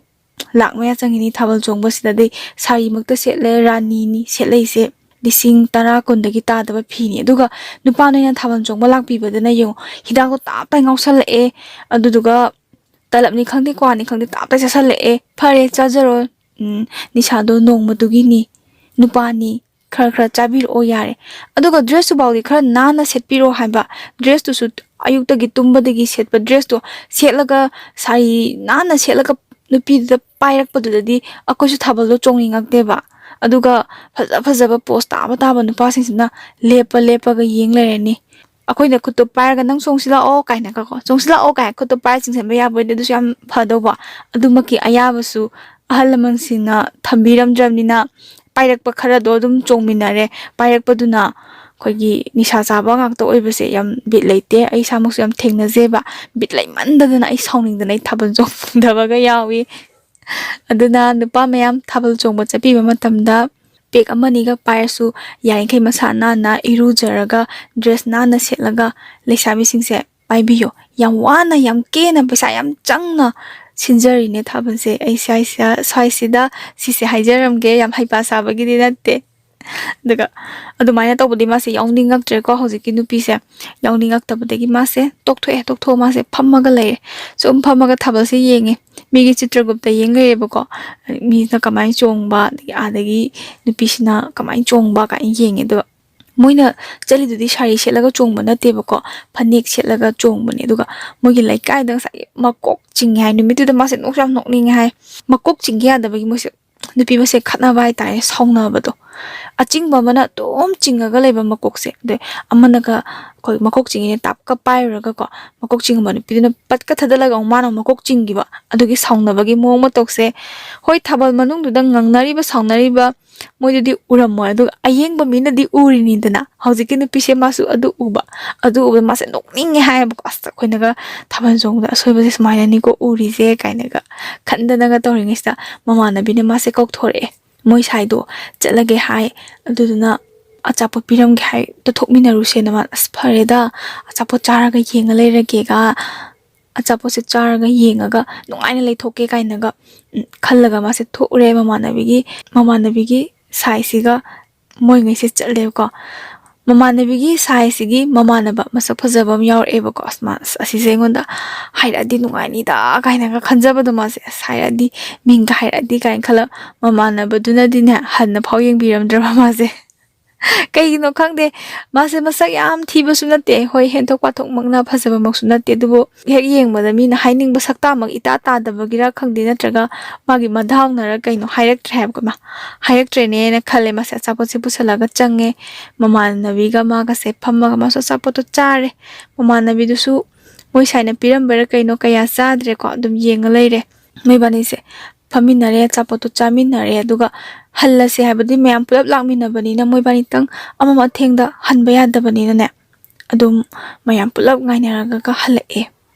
ꯂꯥꯛ ꯃꯌꯥ ꯆꯪꯉꯤꯅꯤ ꯊꯥꯕꯜ ꯆꯣꯡꯕꯁꯤꯗꯗꯤ꯫ ꯁꯥꯔꯤꯃꯛꯇ ꯁꯦꯠꯂꯦ, ꯔꯥꯅꯤꯅꯤ ꯁꯦꯠꯂꯛꯏꯁꯦ, ꯂꯤꯁꯤꯡ ꯇꯔꯥ ꯀꯨꯟꯗꯒꯤ ꯇꯥꯗꯕ ꯐꯤꯅꯤ꯫ ꯑꯗꯨꯒ ꯅꯨꯄꯥ ꯅꯣꯏꯅ ꯊꯥꯕꯜ ꯆꯣꯡꯕ ꯂꯥꯛꯄꯤꯕꯗꯅ ꯌꯦꯡꯉꯣ, ꯍꯤꯗꯥꯛꯇꯣ ꯇꯥꯞꯇꯥꯏ ꯉꯥꯎꯁꯜꯂꯛꯑꯦ, ꯑꯗꯨꯗꯨꯒ ꯇꯂꯞꯅꯤ ꯈꯪꯗꯦ, ꯀ꯭ꯋꯥꯅꯤ ꯈꯪꯗꯦ, ꯇꯥꯞꯇꯥꯏ ꯆꯥꯁꯜꯂꯛꯑꯦ꯫ ꯐꯔꯦ, ꯆꯥꯖꯔꯣ, ꯎꯝ, ꯅꯤꯁꯥꯗꯣ ꯅꯣꯡꯃꯗꯨꯒꯤꯅꯤ, ꯅꯨꯄꯥꯅꯤ, ꯈꯔ ꯈꯔ ꯆꯥꯕꯤꯔꯛꯑꯣ ꯌꯥꯔꯦ꯫ ꯑꯗꯨꯒ ꯗ꯭ꯔꯦꯁꯇꯨꯐꯥꯎꯗꯤ ꯈꯔ ꯅꯥꯟꯅ ꯁꯦꯠꯄꯤꯔꯣ ꯍꯥꯏꯕ꯫ ꯗ꯭ꯔꯦꯁꯇꯨꯁꯨ ꯑꯌꯨꯛꯇꯒꯤ ꯇꯨꯝꯕꯗꯒꯤ ꯁꯦꯠꯄ ꯗ꯭ꯔꯦꯁꯇꯣ ꯁꯦꯠꯂꯒ, ꯁꯥꯔꯤ ꯅꯥꯟꯅ ꯁꯦꯠꯂꯒ ꯅꯨꯄꯤꯗꯨꯗ ꯄꯥꯏꯔꯛꯄꯗꯨꯗꯗꯤ ꯑꯩꯈꯣꯏꯁꯨ ꯊꯥꯕꯜꯗꯣ ꯆꯣꯡꯅꯤꯡꯉꯛꯇꯦꯕ꯫ ꯑꯗꯨꯒ ꯐꯖ ꯐꯖꯕ ꯄꯣꯁ ꯇꯥꯕ ꯇꯥꯕ ꯅꯨꯄꯥꯁꯤꯡꯁꯤꯅ ꯂꯦꯞꯄ ꯂꯦꯞꯄꯒ ꯌꯦꯡ ꯂꯩꯔꯅꯤ꯫ ꯑꯩꯈꯣꯏꯅ ꯈꯨꯠꯇꯣ ꯄꯥꯏꯔꯒ "ꯅꯪ ꯆꯣꯡꯁꯤꯜꯂꯛꯑꯣ" ꯀꯥꯏꯅꯒꯀꯣ, "ꯆꯣꯡꯁꯤꯜꯂꯛꯑꯣ" ꯀꯥꯏꯅ ꯈꯨꯠꯇꯣ ꯄꯥꯏꯔ ꯆꯤꯡꯁꯤꯟꯕ ꯌꯥꯕ ꯑꯣꯏꯗꯤ ꯑꯗꯨꯁꯨ ꯌꯥꯝ ꯐꯗꯧꯕ꯫ ꯑꯗꯨꯃꯛꯀꯤ ꯑꯌꯥꯕꯁꯨ ꯑꯍꯜ ꯂꯃꯟꯁꯤꯡꯅ ꯊꯝꯕꯤꯔꯝꯗ꯭ꯔꯕꯅꯤꯅ, ꯄꯥꯏꯔꯛꯄ ꯈꯔꯗꯣ ꯑꯗꯨꯝ ꯆꯣꯡꯃꯤꯟꯅꯔꯦ꯫ ꯄꯥꯏꯔꯛꯄꯗꯨꯅ ꯑꯩꯈꯣꯏꯒꯤ ꯅꯤꯁꯥ ꯆꯥꯕ ꯉꯥꯛꯇ ꯑꯣꯏꯕꯁꯦ ꯌꯥꯝ ꯕꯤꯠ ꯂꯩꯇꯦ꯫ ꯑꯩ ꯏꯁꯥꯃꯛꯁꯨ ꯌꯥꯝ ꯊꯦꯡꯅꯖꯩꯕ꯫ ꯕꯤꯠ ꯂꯩꯃꯟꯗꯗꯅ ꯑꯩ ꯁꯥꯎꯅꯤꯡꯗꯅ ꯑꯩ ꯊꯥꯕꯜ ꯆꯣꯡꯗꯕꯒ ꯌꯥꯎꯏ꯫ ꯑꯗꯨꯅ ꯅꯨꯄꯥ ꯃꯌꯥꯝ ꯊꯥꯕꯜ ꯆꯣꯡꯕ ꯆꯠꯄꯤꯕ ꯃꯇꯝꯗ ꯄꯦꯛ ꯑꯃꯅꯤꯒ ꯄꯥꯏꯔꯁꯨ ꯌꯥꯔꯤꯈꯩ ꯃꯁꯥ ꯅꯥꯟꯅ ꯏꯔꯨꯖꯔꯒ ꯗ꯭ꯔꯦꯁ ꯅꯥꯟꯅ ꯁꯦꯠꯂꯒ ꯂꯩꯁꯥꯕꯤꯁꯤꯡꯁꯦ ꯄꯥꯏꯕꯤꯌꯣ꯫ ꯌꯥꯝ ꯋꯥꯅ, ꯌꯥꯝ ꯀꯦꯅ, ꯄꯩꯁꯥ ꯌꯥꯝ ꯆꯪꯅ ꯁꯤꯟꯖꯔꯤꯅꯦ ꯊꯥꯕꯜꯁꯦ꯫ ꯑꯩ ꯁ꯭ꯋꯥꯏꯁꯤꯗ, ꯁ꯭ꯋꯥꯏꯁꯤꯗ ꯁꯤꯁꯦ ꯍꯥꯏꯖꯔꯝꯒꯦ, ꯌꯥꯝ ꯍꯩꯄꯥ ꯁꯥꯕꯒꯤꯗꯤ ꯅꯠꯇꯦ꯫ ꯑꯗꯨꯒ ꯑꯗꯨꯃꯥꯏꯅ ꯇꯧꯕꯗꯤ ꯃꯥꯁꯦ ꯌꯥꯎꯅꯤꯡꯉꯛꯇ꯭ꯔꯦꯀꯣ꯫ ꯍꯧꯖꯤꯛꯀꯤ ꯅꯨꯄꯤꯁꯦ ꯌꯥꯎꯅꯤꯡꯉꯛꯇꯕꯗꯒꯤ ꯃꯥꯁꯦ ꯇꯣꯛꯊꯣꯛꯑꯦ꯫ ꯇꯣꯛꯊꯣꯛꯑ ꯃꯥꯁꯦ ꯐꯝꯃꯒ ꯂꯩꯔꯦ꯫ ꯁꯨꯝ ꯐꯝꯃꯒ ꯊꯥꯕꯜꯁꯦ ꯌꯦꯡꯉꯦ꯫ ꯃꯤꯒꯤ ꯆꯤꯇ꯭ꯔꯒꯨꯞꯇ ꯌꯦꯡ ꯂꯩꯔꯦꯕꯀꯣ꯫ ꯃꯤꯁꯤꯅ ꯀꯃꯥꯏꯅ ꯆꯣꯡꯕ, ꯑꯗꯒꯤ ꯑꯥꯗꯒꯤ ꯅꯨꯄꯤꯁꯤꯅ ꯀꯃꯥꯏꯅ ꯆꯣꯡꯕ ꯀꯥꯏꯅ ꯌꯦꯡꯉꯦ꯫ ꯑꯗꯨꯒ ꯃꯣꯏꯅ ꯆꯠꯂꯤꯗꯨꯗꯤ ꯁꯥꯔꯤ ꯁꯦꯠꯂꯒ ꯆꯣꯡꯕ ꯅꯠꯇꯦꯕꯀꯣ, ꯐꯅꯦꯛ ꯁꯦꯠꯂꯒ ꯆꯣꯡꯕꯅꯦ꯫ ꯑꯗꯨꯒ ꯃꯣꯏꯒꯤ ꯂꯩꯀꯥꯏꯗ ꯉꯁꯥꯏꯒꯤ ꯃꯀꯣꯛ ꯆꯤꯡꯉꯦ ꯍꯥꯏ꯫ ꯅꯨꯃꯤꯠꯇꯨꯗ ꯃꯥꯁꯦ ꯅꯣꯛꯁꯨ ꯌꯥꯝ ꯅꯣꯛꯅꯤꯡꯉꯦ ꯍꯥꯏ꯫ ꯃꯀꯣꯛ ꯆꯤꯡꯒꯦ ꯌꯥꯗꯕꯒꯤ ꯃꯣꯏꯁꯦ, ꯅꯨꯄꯤ ꯃꯁꯦꯟ ꯈꯠꯅꯕ ꯍꯥꯏꯇꯥꯔꯦ, ꯁꯥꯎꯅꯕꯗꯣ꯫ ꯑꯆꯤꯡꯕ ꯑꯃꯅ ꯑꯗꯨꯝ ꯆꯤꯡꯉꯒ ꯂꯩꯕ ꯃꯀꯣꯛꯁꯦ꯫ ꯑꯗꯩ ꯑꯃꯅꯒ ꯑꯩꯈꯣꯏ ꯃꯀꯣꯛ ꯆꯤꯡꯉꯤꯅꯦ ꯇꯥꯞꯀ ꯄꯥꯏꯔꯨꯔꯒꯀꯣ, ꯃꯀꯣꯛ ꯆꯤꯡꯕ ꯅꯨꯄꯤꯗꯨꯅ ꯄꯠꯀ ꯊꯥꯗꯠꯂꯒ ꯑꯃꯨꯛ ꯃꯥꯅ ꯑꯃꯨꯛ ꯃꯀꯣꯛ ꯆꯤꯡꯈꯤꯕ꯫ ꯑꯗꯨꯒꯤ ꯁꯥꯎꯅꯕꯒꯤ ꯃꯑꯣꯡ ꯃꯇꯧꯁꯦ꯫ ꯍꯣꯏ, ꯊꯥꯕꯜ ꯃꯅꯨꯡꯗꯨꯗ ꯉꯪꯅꯔꯤꯕ ꯁꯥꯎꯅꯔꯤꯕ ꯃꯣꯏꯗꯨꯗꯤ ꯎꯔꯝꯃꯣꯏ, ꯑꯗꯨꯒ ꯑꯌꯦꯡꯕ ꯃꯤꯅꯗꯤ ꯎꯔꯤꯅꯤꯗꯅ꯫ ꯍꯧꯖꯤꯛꯀꯤ ꯅꯨꯄꯤꯁꯦ ꯃꯥꯁꯨ ꯑꯗꯨ ꯎꯕ꯫ ꯑꯗꯨ ꯎꯕꯗ ꯃꯥꯁꯦ ꯅꯣꯛꯅꯤꯡꯉꯦ ꯍꯥꯏꯌꯦꯕꯀꯣ꯫ "ꯑꯁ, ꯑꯩꯈꯣꯏꯅꯒ ꯊꯥꯕꯜ ꯆꯣꯡꯕꯗ ꯑꯁꯣꯏꯕꯁꯦ ꯁꯨꯃꯥꯏꯅꯅꯤꯀꯣ ꯎꯔꯤꯁꯦ" ꯀꯥꯏꯅꯒ ꯈꯟꯗꯅꯒ ꯇꯧꯔꯤꯉꯩꯁꯤꯗ, ꯃꯃꯥꯟꯅꯕꯤꯅ ꯃꯥꯁꯦ ꯀꯧꯊꯣꯔꯛꯑꯦ꯫ ꯃꯣꯏ ꯁꯥꯏꯗꯣ ꯆꯠꯂꯒꯦ ꯍꯥꯏ꯫ ꯑꯗꯨꯗꯨꯅ ꯑꯆꯥꯄꯣꯠ ꯄꯤꯔꯝꯒꯦ ꯍꯥꯏ, "ꯇꯣ ꯊꯣꯛꯃꯤꯟꯅꯔꯨꯁꯦꯅ"꯫ ꯃꯥ, "ꯑꯁ, ꯐꯔꯦꯗ, ꯑꯆꯥꯄꯣꯠ ꯆꯥꯔꯒ ꯌꯦꯡꯉ ꯂꯩꯔꯒꯦꯒ, ꯑꯆꯥꯄꯣꯠꯁꯦ ꯆꯥꯔꯒ ꯌꯦꯡꯉꯒ ꯅꯨꯡꯉꯥꯏꯅ ꯂꯩꯊꯣꯛꯀꯦ" ꯀꯥꯏꯅꯒ, ꯎꯝ, ꯈꯜꯂꯒ ꯃꯥꯁꯦ ꯊꯣꯛꯎꯔꯦ꯫ ꯃꯃꯥꯟꯅꯕꯤꯒꯤ, ꯃꯃꯥꯟꯅꯕꯤꯒꯤ ꯁꯥꯏꯁꯤꯒ ꯃꯣꯏꯉꯩꯁꯦ ꯆꯠꯂꯦꯕꯀꯣ꯫ ꯃꯃꯥꯟꯅꯕꯤꯒꯤ ꯁꯥꯏꯁꯤꯒꯤ ꯃꯃꯥꯟꯅꯕ ꯃꯁꯛ ꯐꯖꯕ ꯑꯃ ꯌꯥꯎꯔꯛꯑꯦꯕꯀꯣ꯫ "ꯑꯁ, ꯃꯥ, ꯑꯁ, ꯑꯁꯤꯁꯦ ꯑꯩꯉꯣꯟꯗ ꯍꯥꯏꯔꯛꯑꯗꯤ ꯅꯨꯡꯉꯥꯏꯅꯤꯗ" ꯀꯥꯏꯅꯒ ꯈꯟꯖꯕꯗꯣ ꯃꯥꯁꯦ꯫ "ꯑꯁ, ꯍꯥꯏꯔꯛꯑꯗꯤ, ꯃꯤꯡꯒ ꯍꯥꯏꯔꯛꯑꯗꯤ" ꯀꯥꯏꯅ ꯈꯜꯂ, ꯃꯃꯥꯟꯅꯕꯗꯨꯅꯗꯤꯅꯦ ꯍꯟꯅ ꯐꯥꯎ ꯌꯦꯡꯕꯤꯔꯝꯗ꯭ꯔꯕ ꯃꯥꯁꯦ꯫ ꯀꯩꯒꯤꯅꯣ ꯈꯪꯗꯦ, ꯃꯥꯁꯦ ꯃꯁꯛ ꯌꯥꯝ ꯊꯤꯕꯁꯨ ꯅꯠꯇꯦ, ꯍꯣꯏ, ꯍꯦꯟꯊꯣꯛ ꯄꯥꯊꯣꯛꯃꯛꯅ ꯐꯖꯕꯃꯛꯁꯨ ꯅꯠꯇꯦ, ꯑꯗꯨꯕꯨ ꯍꯦꯛ ꯌꯦꯡꯕꯗ ꯃꯤꯅ ꯍꯥꯏꯅꯤꯡꯕ ꯁꯛꯇꯥꯃꯛ ꯏꯇꯥ ꯇꯥꯗꯕꯒꯤꯔ ꯈꯪꯗꯦ, ꯅꯠꯇ꯭ꯔꯒ ꯃꯥꯒꯤ ꯃꯗꯥꯎꯅꯔ ꯀꯩꯅꯣ, ꯍꯥꯏꯔꯛꯇ꯭ꯔꯦ ꯍꯥꯏꯕꯀꯣ꯫ ꯃꯥ ꯍꯥꯏꯔꯛꯇ꯭ꯔꯦꯅꯦꯅ ꯈꯜꯂꯦ꯫ ꯃꯥꯁꯦ ꯑꯆꯥꯄꯣꯠꯁꯦ ꯄꯨꯁꯜꯂꯒ ꯆꯪꯉꯦ꯫ ꯃꯃꯥꯟꯅꯕꯤꯒ ꯃꯥꯒꯁꯦ ꯐꯝꯃꯒ ꯃꯥꯁꯨ ꯑꯆꯥꯄꯣꯠꯇꯣ ꯆꯥꯔꯦ꯫ ꯃꯃꯥꯟꯅꯕꯤꯗꯨꯁꯨ ꯃꯣꯏ ꯁꯥꯏꯅ ꯄꯤꯔꯝꯕꯩꯔꯥ ꯀꯩꯅꯣ, ꯀꯌꯥ ꯆꯥꯗ꯭ꯔꯦꯀꯣ, ꯑꯗꯨꯝ ꯌꯦꯡꯉ ꯂꯩꯔꯦ꯫ ꯃꯣꯏꯕꯥꯅꯤꯁꯦ ꯐꯝꯃꯤꯟꯅꯔꯦ, ꯑꯆꯥꯄꯣꯠꯇꯣ ꯆꯥꯃꯤꯟꯅꯔꯦ, ꯑꯗꯨꯒ ꯍꯜꯂꯁꯦ ꯍꯥꯏꯕꯗꯤ ꯃꯌꯥꯝ ꯄꯨꯂꯞ ꯂꯥꯛꯃꯤꯟꯅꯕꯅꯤꯅ ꯃꯣꯏꯕꯥꯅꯤꯇꯪ ꯑꯃꯝ ꯑꯊꯦꯡꯗ ꯍꯟꯕ ꯌꯥꯗꯕꯅꯤꯅꯅꯦ, ꯑꯗꯨꯝ ꯃꯌꯥꯝ ꯄꯨꯂꯞ ꯉꯥꯏꯅꯔꯒ ꯍꯜꯂꯛꯑꯦ꯫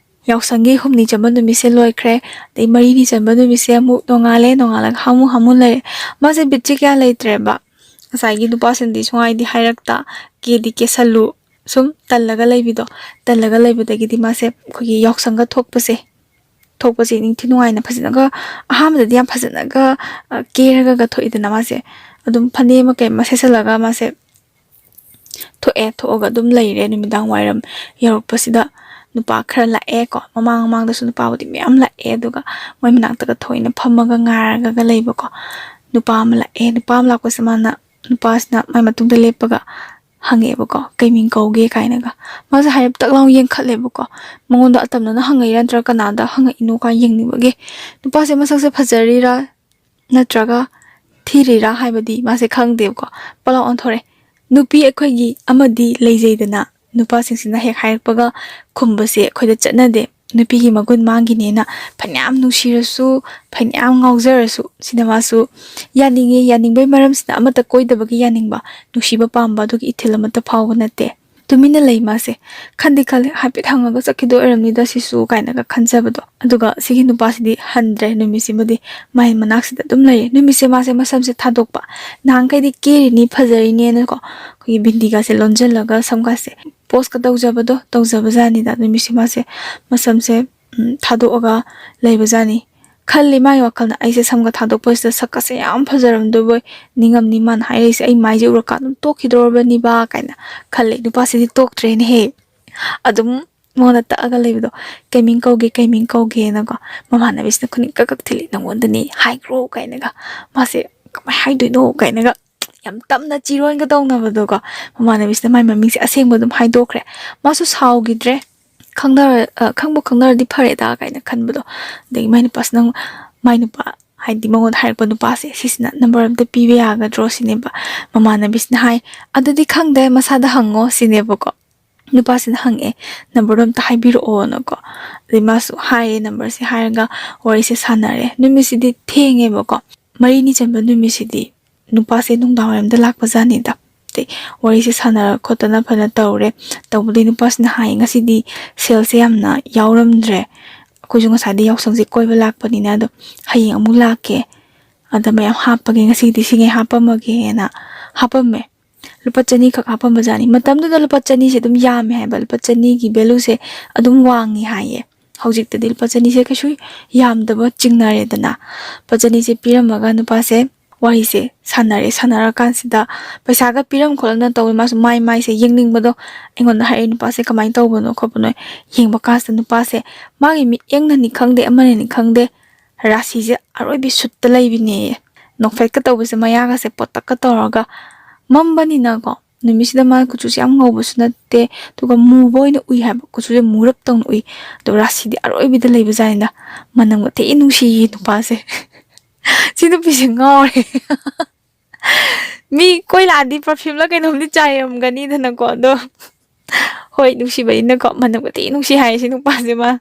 ꯌꯥꯎꯁꯪꯒꯤ ꯍꯨꯝꯅꯤ ꯆꯟꯕ ꯅꯨꯃꯤꯠꯁꯦ ꯂꯣꯏꯈ꯭ꯔꯦ, ꯑꯗꯩ ꯃꯔꯤꯅꯤ ꯆꯟꯕ ꯅꯨꯃꯤꯠꯁꯦ ꯑꯃꯨꯛ ꯅꯣꯡꯉꯥꯜꯂꯦ, ꯅꯣꯡꯉꯥꯜꯂꯒ ꯍꯥꯃꯨ ꯍꯥꯃꯨ ꯂꯩꯔꯦ꯫ ꯃꯥꯁꯦ ꯕꯤꯠꯁꯦ ꯀꯌꯥ ꯂꯩꯇ꯭ꯔꯦꯕ꯫ ꯉꯁꯥꯏꯒꯤ ꯅꯨꯄꯥꯁꯤꯅꯗꯤ ꯁꯨꯡꯍꯥꯏꯗꯤ ꯍꯥꯏꯔꯛꯇ, "ꯀꯦꯗꯤ ꯀꯦꯁꯜꯂꯨ", ꯁꯨꯝ ꯇꯜꯂꯒ ꯂꯩꯕꯤꯗꯣ, ꯇꯜꯂꯒ ꯂꯩꯕꯗꯒꯤꯗꯤ ꯃꯥꯁꯦ ꯑꯩꯈꯣꯏꯒꯤ ꯌꯥꯎꯁꯪꯒ ꯊꯣꯛꯄꯁꯦ, ꯊꯣꯛꯄꯁꯦ ꯅꯤꯡꯊꯤ ꯅꯨꯡꯉꯥꯏꯅ ꯐꯖꯅꯒ, ꯑꯍꯥꯟꯕꯗꯗꯤ ꯌꯥꯝ ꯐꯖꯅꯒ, ꯑ, ꯀꯦꯔꯒꯒ ꯊꯣꯛꯏꯗꯅ ꯃꯥꯁꯦ꯫ ꯑꯗꯨꯝ ꯐꯅꯦꯛ ꯑꯃ ꯀꯩ ꯑꯃ ꯁꯦꯠꯆꯜꯂꯒ ꯃꯥꯁꯦ ꯊꯣꯛꯑꯦ꯫ ꯊꯣꯛꯑꯒ ꯑꯗꯨꯝ ꯂꯩꯔꯦ꯫ ꯅꯨꯃꯤꯗꯥꯡ ꯋꯥꯏꯔꯝ ꯌꯧꯔꯛꯄꯁꯤꯗ ꯅꯨꯄꯥ ꯈꯔ ꯂꯥꯛꯑꯦꯀꯣ꯫ ꯃꯃꯥꯡ ꯃꯃꯥꯡꯗꯁꯨ ꯅꯨꯄꯥꯕꯨꯗꯤ ꯃꯌꯥꯝ ꯂꯥꯛꯑꯦ꯫ ꯑꯗꯨꯒ ꯃꯣꯏ ꯃꯅꯥꯛꯇꯒ ꯊꯑꯣꯏꯅ ꯐꯝꯃꯒ ꯉꯥꯏꯔꯒꯒ ꯂꯩꯕꯀꯣ꯫ ꯅꯨꯄꯥ ꯑꯃ ꯂꯥꯛꯑꯦ꯫ ꯅꯨꯄꯥ ꯑꯃ ꯂꯥꯛꯄꯁꯦ ꯃꯥꯅ, ꯅꯨꯄꯥꯁꯤꯅ ꯃꯥꯏ ꯃꯇꯨꯡꯗ ꯂꯦꯞꯄꯒ ꯍꯪꯉꯛꯑꯦꯕꯀꯣ, "ꯀꯩ ꯃꯤꯡ ꯀꯧꯒꯦ?" ꯀꯥꯏꯅꯒ꯫ ꯃꯥꯁꯦ ꯍꯥꯏꯔꯞ ꯇꯛ ꯂꯥꯎ ꯌꯦꯡꯈꯠꯂꯦꯕꯀꯣ, ꯃꯉꯣꯟꯗ ꯑꯇꯝꯅꯅ ꯍꯪꯉꯛꯏꯔꯥ ꯅꯠꯇ꯭ꯔꯒ ꯀꯅꯥꯗ ꯍꯪꯉꯛꯏꯅꯣ ꯀꯥꯏꯅ ꯌꯦꯡꯅꯤꯡꯕꯒꯤ꯫ ꯅꯨꯄꯥꯁꯦ ꯃꯁꯛꯁꯦ ꯐꯖꯔꯤꯔꯥ ꯅꯠꯇ꯭ꯔꯒ ꯊꯤꯔꯤꯔꯥ ꯍꯥꯏꯕꯗꯤ ꯃꯥꯁꯦ ꯈꯪꯗꯦꯕꯀꯣ꯫ ꯄꯂꯥꯎ ꯑꯣꯟꯊꯣꯔꯛꯑꯦ꯫ ꯅꯨꯄꯤ ꯑꯩꯈꯣꯏꯒꯤ ꯑꯃꯗꯤ ꯂꯩꯖꯩꯗꯅ, ꯅꯨꯄꯥꯁꯤꯡꯁꯤꯅ ꯍꯦꯛ ꯍꯥꯏꯔꯛꯄꯒ ꯈꯨꯝꯕꯁꯦ ꯑꯩꯈꯣꯏꯗ ꯆꯠꯅꯗꯦ꯫ ꯅꯨꯄꯤꯒꯤ ꯃꯒꯨꯟ ꯃꯥꯡꯈꯤꯅꯦꯅ ꯐꯅꯌꯥꯝ ꯅꯨꯡꯁꯤꯔꯁꯨ, ꯐꯅꯌꯥꯝ ꯉꯥꯎꯖꯔꯁꯨ, ꯁꯤꯗ ꯃꯥꯁꯨ ꯌꯥꯅꯤꯡꯉꯤ꯫ ꯌꯥꯅꯤꯡꯕꯩ ꯃꯔꯝꯁꯤꯅ ꯑꯃꯠꯇ ꯀꯣꯏꯗꯕꯒꯤ ꯌꯥꯅꯤꯡꯕ, ꯅꯨꯡꯁꯤꯕ ꯄꯥꯝꯕ, ꯑꯗꯨꯒꯤ ꯏꯊꯤꯜ ꯑꯃꯠꯇ ꯐꯥꯎꯕ ꯅꯠꯇꯦ꯫ ꯇꯨꯃꯤꯟꯅ ꯂꯩ ꯃꯥꯁꯦ꯫ ꯈꯟꯗꯤ ꯈꯜꯂꯦ, "ꯍꯥꯏꯐꯦꯠ ꯍꯪꯉꯒ ꯆꯠꯈꯤꯗꯣꯏ ꯑꯣꯏꯔꯝꯅꯤꯗ ꯁꯤꯁꯨ" ꯀꯥꯏꯅꯒ ꯈꯟꯖꯕꯗꯣ꯫ ꯑꯗꯨꯒ ꯁꯤꯒꯤ ꯅꯨꯄꯥꯁꯤꯗꯤ ꯍꯟꯗ꯭ꯔꯦ, ꯅꯨꯃꯤꯠꯁꯤꯃꯗꯤ ꯃꯥꯏ ꯃꯅꯥꯛꯁꯤꯗ ꯑꯗꯨꯝ ꯂꯩꯔꯦ꯫ ꯅꯨꯃꯤꯠꯁꯦ ꯃꯥꯁꯦ ꯃꯁꯝꯁꯦ ꯊꯥꯗꯣꯛꯄ꯫ ꯅꯍꯥꯟꯈꯩꯗꯤ ꯀꯦꯔꯤꯅꯤ, ꯐꯖꯔꯤꯅꯦꯅꯀꯣ, ꯑꯩꯈꯣꯏꯒꯤ ꯕꯤꯟꯗꯤꯒꯥꯁꯦ ꯂꯣꯟꯁꯤꯜꯂꯒ ꯁꯝꯒꯥꯁꯦ ꯄꯣꯁꯀ ꯇꯧꯖꯕꯗꯣ, ꯇꯧꯖꯕꯖꯥꯠꯅꯤꯗ꯫ ꯅꯨꯃꯤꯠꯁꯦ ꯃꯥꯁꯦ ꯃꯁꯝꯁꯦ, ꯎꯝ, ꯊꯥꯗꯣꯛꯑꯒ ꯂꯩꯕꯖꯥꯠꯅꯤ꯫ ꯈꯜꯂꯤ ꯃꯥꯒꯤ ꯋꯥꯈꯜꯅ, "ꯑꯩꯁꯦ ꯁꯝꯒ ꯊꯥꯗꯣꯛꯄꯁꯤꯗ ꯁꯛꯀꯁꯦ ꯌꯥꯝ ꯐꯖꯔꯝꯗꯣꯏꯕꯣꯏ ꯅꯤꯡꯉꯝꯅꯤ, ꯃꯥꯅ ꯍꯥꯏꯔꯛꯏꯁꯦ ꯑꯩ ꯃꯥꯏꯁꯦ ꯎꯔꯀꯥꯟꯗ ꯑꯗꯨꯝ ꯇꯣꯛꯈꯤꯗꯧꯔꯕꯅꯤꯕ" ꯀꯥꯏꯅ ꯈꯜꯂꯦ꯫ ꯅꯨꯄꯥꯁꯤꯗꯤ ꯇꯣꯛꯇ꯭ꯔꯦꯅꯦꯍꯦ꯫ ꯑꯗꯨꯝ ꯃꯉꯣꯟꯗ ꯇꯛꯑꯒ ꯂꯩꯕꯗꯣ, "ꯀꯩ ꯃꯤꯡ ꯀꯧꯒꯦ, ꯀꯩ ꯃꯤꯡ ꯀꯧꯒꯦꯅꯀꯣ", ꯃꯃꯥꯟꯅꯕꯤꯁꯤꯅ ꯈꯨꯅꯤꯡ ꯀꯛ ꯀꯛ ꯊꯤꯜꯂꯤ, "ꯅꯪꯉꯣꯟꯗꯅꯤ ꯍꯥꯏꯈ꯭ꯔꯣ" ꯀꯥꯏꯅꯒ꯫ ꯃꯥꯁꯦ ꯀꯃꯥꯏ ꯍꯥꯏꯗꯣꯏꯅꯣ ꯀꯥꯏꯅꯒ ꯌꯥꯝ ꯇꯞꯅ ꯆꯤꯔꯣꯟꯒ ꯇꯧꯅꯕꯗꯣꯀꯣ꯫ ꯃꯃꯥꯟꯅꯕꯤꯁꯤꯅ ꯃꯥꯏ ꯃꯃꯤꯡꯁꯦ ꯑꯁꯦꯡꯕ ꯑꯗꯨꯝ ꯍꯥꯏꯗꯣꯛꯈ꯭ꯔꯦ꯫ ꯃꯥꯁꯨ ꯁꯥꯎꯈꯤꯗ꯭ꯔꯦ꯫ "ꯈꯪꯅꯔ-, ꯑ, ꯈꯪꯕꯨ ꯈꯪꯅꯔꯗꯤ ꯐꯔꯦꯗ" ꯀꯥꯏꯅ ꯈꯟꯕꯗꯣ꯫ ꯑꯗꯒꯤ ꯃꯥꯏ ꯅꯨꯄꯥꯁꯤꯅ ꯑꯃꯨꯛ, ꯃꯥꯏ ꯅꯨꯄꯥ ꯍꯥꯏꯗꯤ ꯃꯉꯣꯟꯗ ꯍꯥꯏꯔꯛꯄ ꯅꯨꯄꯥꯁꯦ, ꯁꯤꯁꯤꯅ ꯅꯝꯕꯔ ꯑꯝꯇ ꯄꯤꯕ ꯌꯥꯒꯗ꯭ꯔꯣ ꯁꯤꯅꯦꯕ꯫ ꯃꯃꯥꯟꯅꯕꯤꯁꯤꯅ ꯍꯥꯏ, "ꯑꯗꯨꯗꯤ ꯈꯪꯗꯦ, ꯃꯁꯥꯗ ꯍꯪꯉꯣ" ꯁꯤꯅꯦꯕꯀꯣ꯫ ꯅꯨꯄꯥꯁꯤꯅ ꯍꯪꯉꯛꯑꯦ, "ꯅꯝꯕꯔꯗꯣ ꯑꯝꯇ ꯍꯥꯏꯕꯤꯔꯛꯑꯣꯅꯀꯣ"꯫ ꯑꯗꯩ ꯃꯥꯁꯨ ꯍꯥꯏꯔꯦ, ꯅꯝꯕꯔꯁꯦ ꯍꯥꯏꯔꯒ ꯋꯥꯔꯤꯁꯦ ꯁꯥꯟꯅꯔꯦ꯫ ꯅꯨꯃꯤꯠꯁꯤꯗꯤ ꯊꯦꯡꯉꯦꯕꯀꯣ, ꯃꯔꯤꯅꯤ ꯆꯟꯕ ꯅꯨꯃꯤꯠꯁꯤꯗꯤ ꯅꯨꯄꯥꯁꯦ ꯅꯨꯡꯗꯥꯡ ꯋꯥꯏꯔꯝꯗ ꯂꯥꯛꯄ ꯖꯥꯠꯅꯤꯗ꯫ ꯑꯗꯩ ꯋꯥꯔꯤꯁꯦ ꯁꯥꯟꯅꯔ ꯈꯣꯠꯇꯅ ꯐꯖꯅ ꯇꯧꯔꯦ꯫ ꯇꯧꯕꯗꯩ ꯅꯨꯄꯥꯁꯤꯅ ꯍꯥꯏ, "ꯉꯁꯤꯗꯤ ꯁꯦꯜꯁꯦ ꯌꯥꯝꯅ ꯌꯥꯎꯔꯝꯗ꯭ꯔꯦ, ꯑꯩꯈꯣꯏꯁꯨ ꯉꯁꯥꯏꯗꯩ ꯌꯥꯎꯁꯪꯁꯦ ꯀꯣꯏꯕ ꯂꯥꯛꯄꯅꯤꯅ, ꯑꯗꯣ ꯍꯌꯦꯡ ꯑꯃꯨꯛ ꯂꯥꯛꯀꯦ, ꯑꯗ ꯃꯌꯥꯝ ꯍꯥꯞꯄꯒꯦ, ꯉꯁꯤꯗꯤ ꯁꯤꯉꯩ ꯍꯥꯞꯄꯝꯃꯒꯦꯅ" ꯍꯥꯞꯄꯝꯃꯦ꯫ ꯂꯨꯄꯥ ꯆꯅꯤ ꯈꯛ ꯍꯥꯞꯄꯝꯕ ꯖꯥꯠꯅꯤ꯫ ꯃꯇꯝꯗꯨꯗ ꯂꯨꯄꯥ ꯆꯅꯤꯁꯦ ꯑꯗꯨꯝ ꯌꯥꯝꯃꯦ ꯍꯥꯏꯕ, ꯂꯨꯄꯥ ꯆꯅꯤꯒꯤ ꯚꯦꯂꯨꯁꯦ ꯑꯗꯨꯝ ꯋꯥꯡꯉꯤ ꯍꯥꯏꯌꯦ꯫ ꯍꯧꯖꯤꯛꯇꯗꯤ ꯂꯨꯄꯥ ꯆꯅꯤꯁꯦ ꯀꯩꯁꯨ ꯌꯥꯝꯗꯕ ꯆꯤꯡꯅꯔꯦꯗꯅ꯫ ꯂꯨꯄꯥ ꯆꯅꯤꯁꯦ ꯄꯤꯔꯝꯃꯒ ꯅꯨꯄꯥꯁꯦ ꯋꯥꯔꯤꯁꯦ ꯁꯥꯟꯅꯔꯦ꯫ ꯁꯥꯟꯅꯔꯀꯥꯟꯁꯤꯗ ꯄꯩꯁꯥꯒ ꯄꯤꯔꯝ ꯈꯣꯠꯂꯝꯅ ꯇꯧꯋꯦ꯫ ꯃꯥꯁꯨ ꯃꯥꯏ ꯃꯥꯏꯁꯦ ꯌꯦꯡꯅꯤꯡꯕꯗꯣ, ꯑꯩꯉꯣꯟꯗ ꯍꯥꯏꯔꯛꯑꯦ, "ꯅꯨꯄꯥꯁꯦ ꯀꯃꯥꯏꯅ ꯇꯧꯕꯅꯣ ꯈꯣꯠꯄꯅꯣ?" ꯌꯦꯡꯕ ꯀꯥꯟꯁꯤꯗ ꯅꯨꯄꯥꯁꯦ ꯃꯥꯒꯤ ꯃꯤꯠꯌꯦꯡꯅꯅꯤ ꯈꯪꯗꯦ, ꯑꯃꯅꯅꯤ ꯈꯪꯗꯦ, ꯔꯥꯁꯤꯁꯦ ꯑꯔꯣꯏꯕꯤ ꯁꯨꯠꯇ ꯂꯩꯕꯤꯅꯦꯌꯦ꯫ ꯅꯣꯛꯐꯦꯠꯀ ꯇꯧꯕꯁꯦ ꯃꯌꯥꯒꯁꯦ ꯄꯣꯠꯇꯛꯀ ꯇꯧꯔꯒ, ꯃꯝꯕꯅꯤꯅꯀꯣ, ꯅꯨꯃꯤꯠꯁꯤꯗ ꯃꯥ ꯀꯨꯆꯨꯁꯦ ꯌꯥꯝ ꯉꯧꯕꯁꯨ ꯅꯠꯇꯦ, ꯑꯗꯨꯒ ꯃꯨꯕ ꯑꯣꯏꯅ ꯎꯏ ꯍꯥꯏꯕ, ꯀꯨꯆꯨꯁꯦ ꯃꯨꯔꯞ ꯇꯧꯅ ꯎꯏ꯫ ꯑꯗꯣ ꯔꯥꯁꯤꯗꯤ ꯑꯔꯣꯏꯕꯤꯗ ꯂꯩꯕ ꯖꯥꯠꯅꯤꯗ꯫ ꯃꯅꯝꯒ ꯊꯤ ꯅꯨꯡꯁꯤꯌꯦ ꯅꯨꯄꯥꯁꯦ꯫ ꯁꯤ ꯅꯨꯄꯤꯁꯦ ꯉꯥꯎꯔꯦ꯫ ꯃꯤ ꯀꯣꯏ ꯂꯥꯛꯑꯗꯤ perfume ꯂ ꯀꯩꯅꯣꯝꯗꯤ ꯆꯥꯏꯔꯝꯒꯅꯤꯗꯅꯀꯣ, ꯑꯗꯣ ꯍꯣꯏ, ꯅꯨꯡꯁꯤꯕꯅꯤꯅꯀꯣ, ꯃꯅꯝꯒꯗꯤ ꯅꯨꯡꯁꯤ ꯍꯥꯏ ꯁꯤ ꯅꯨꯄꯥꯁꯦ ꯃꯥ꯫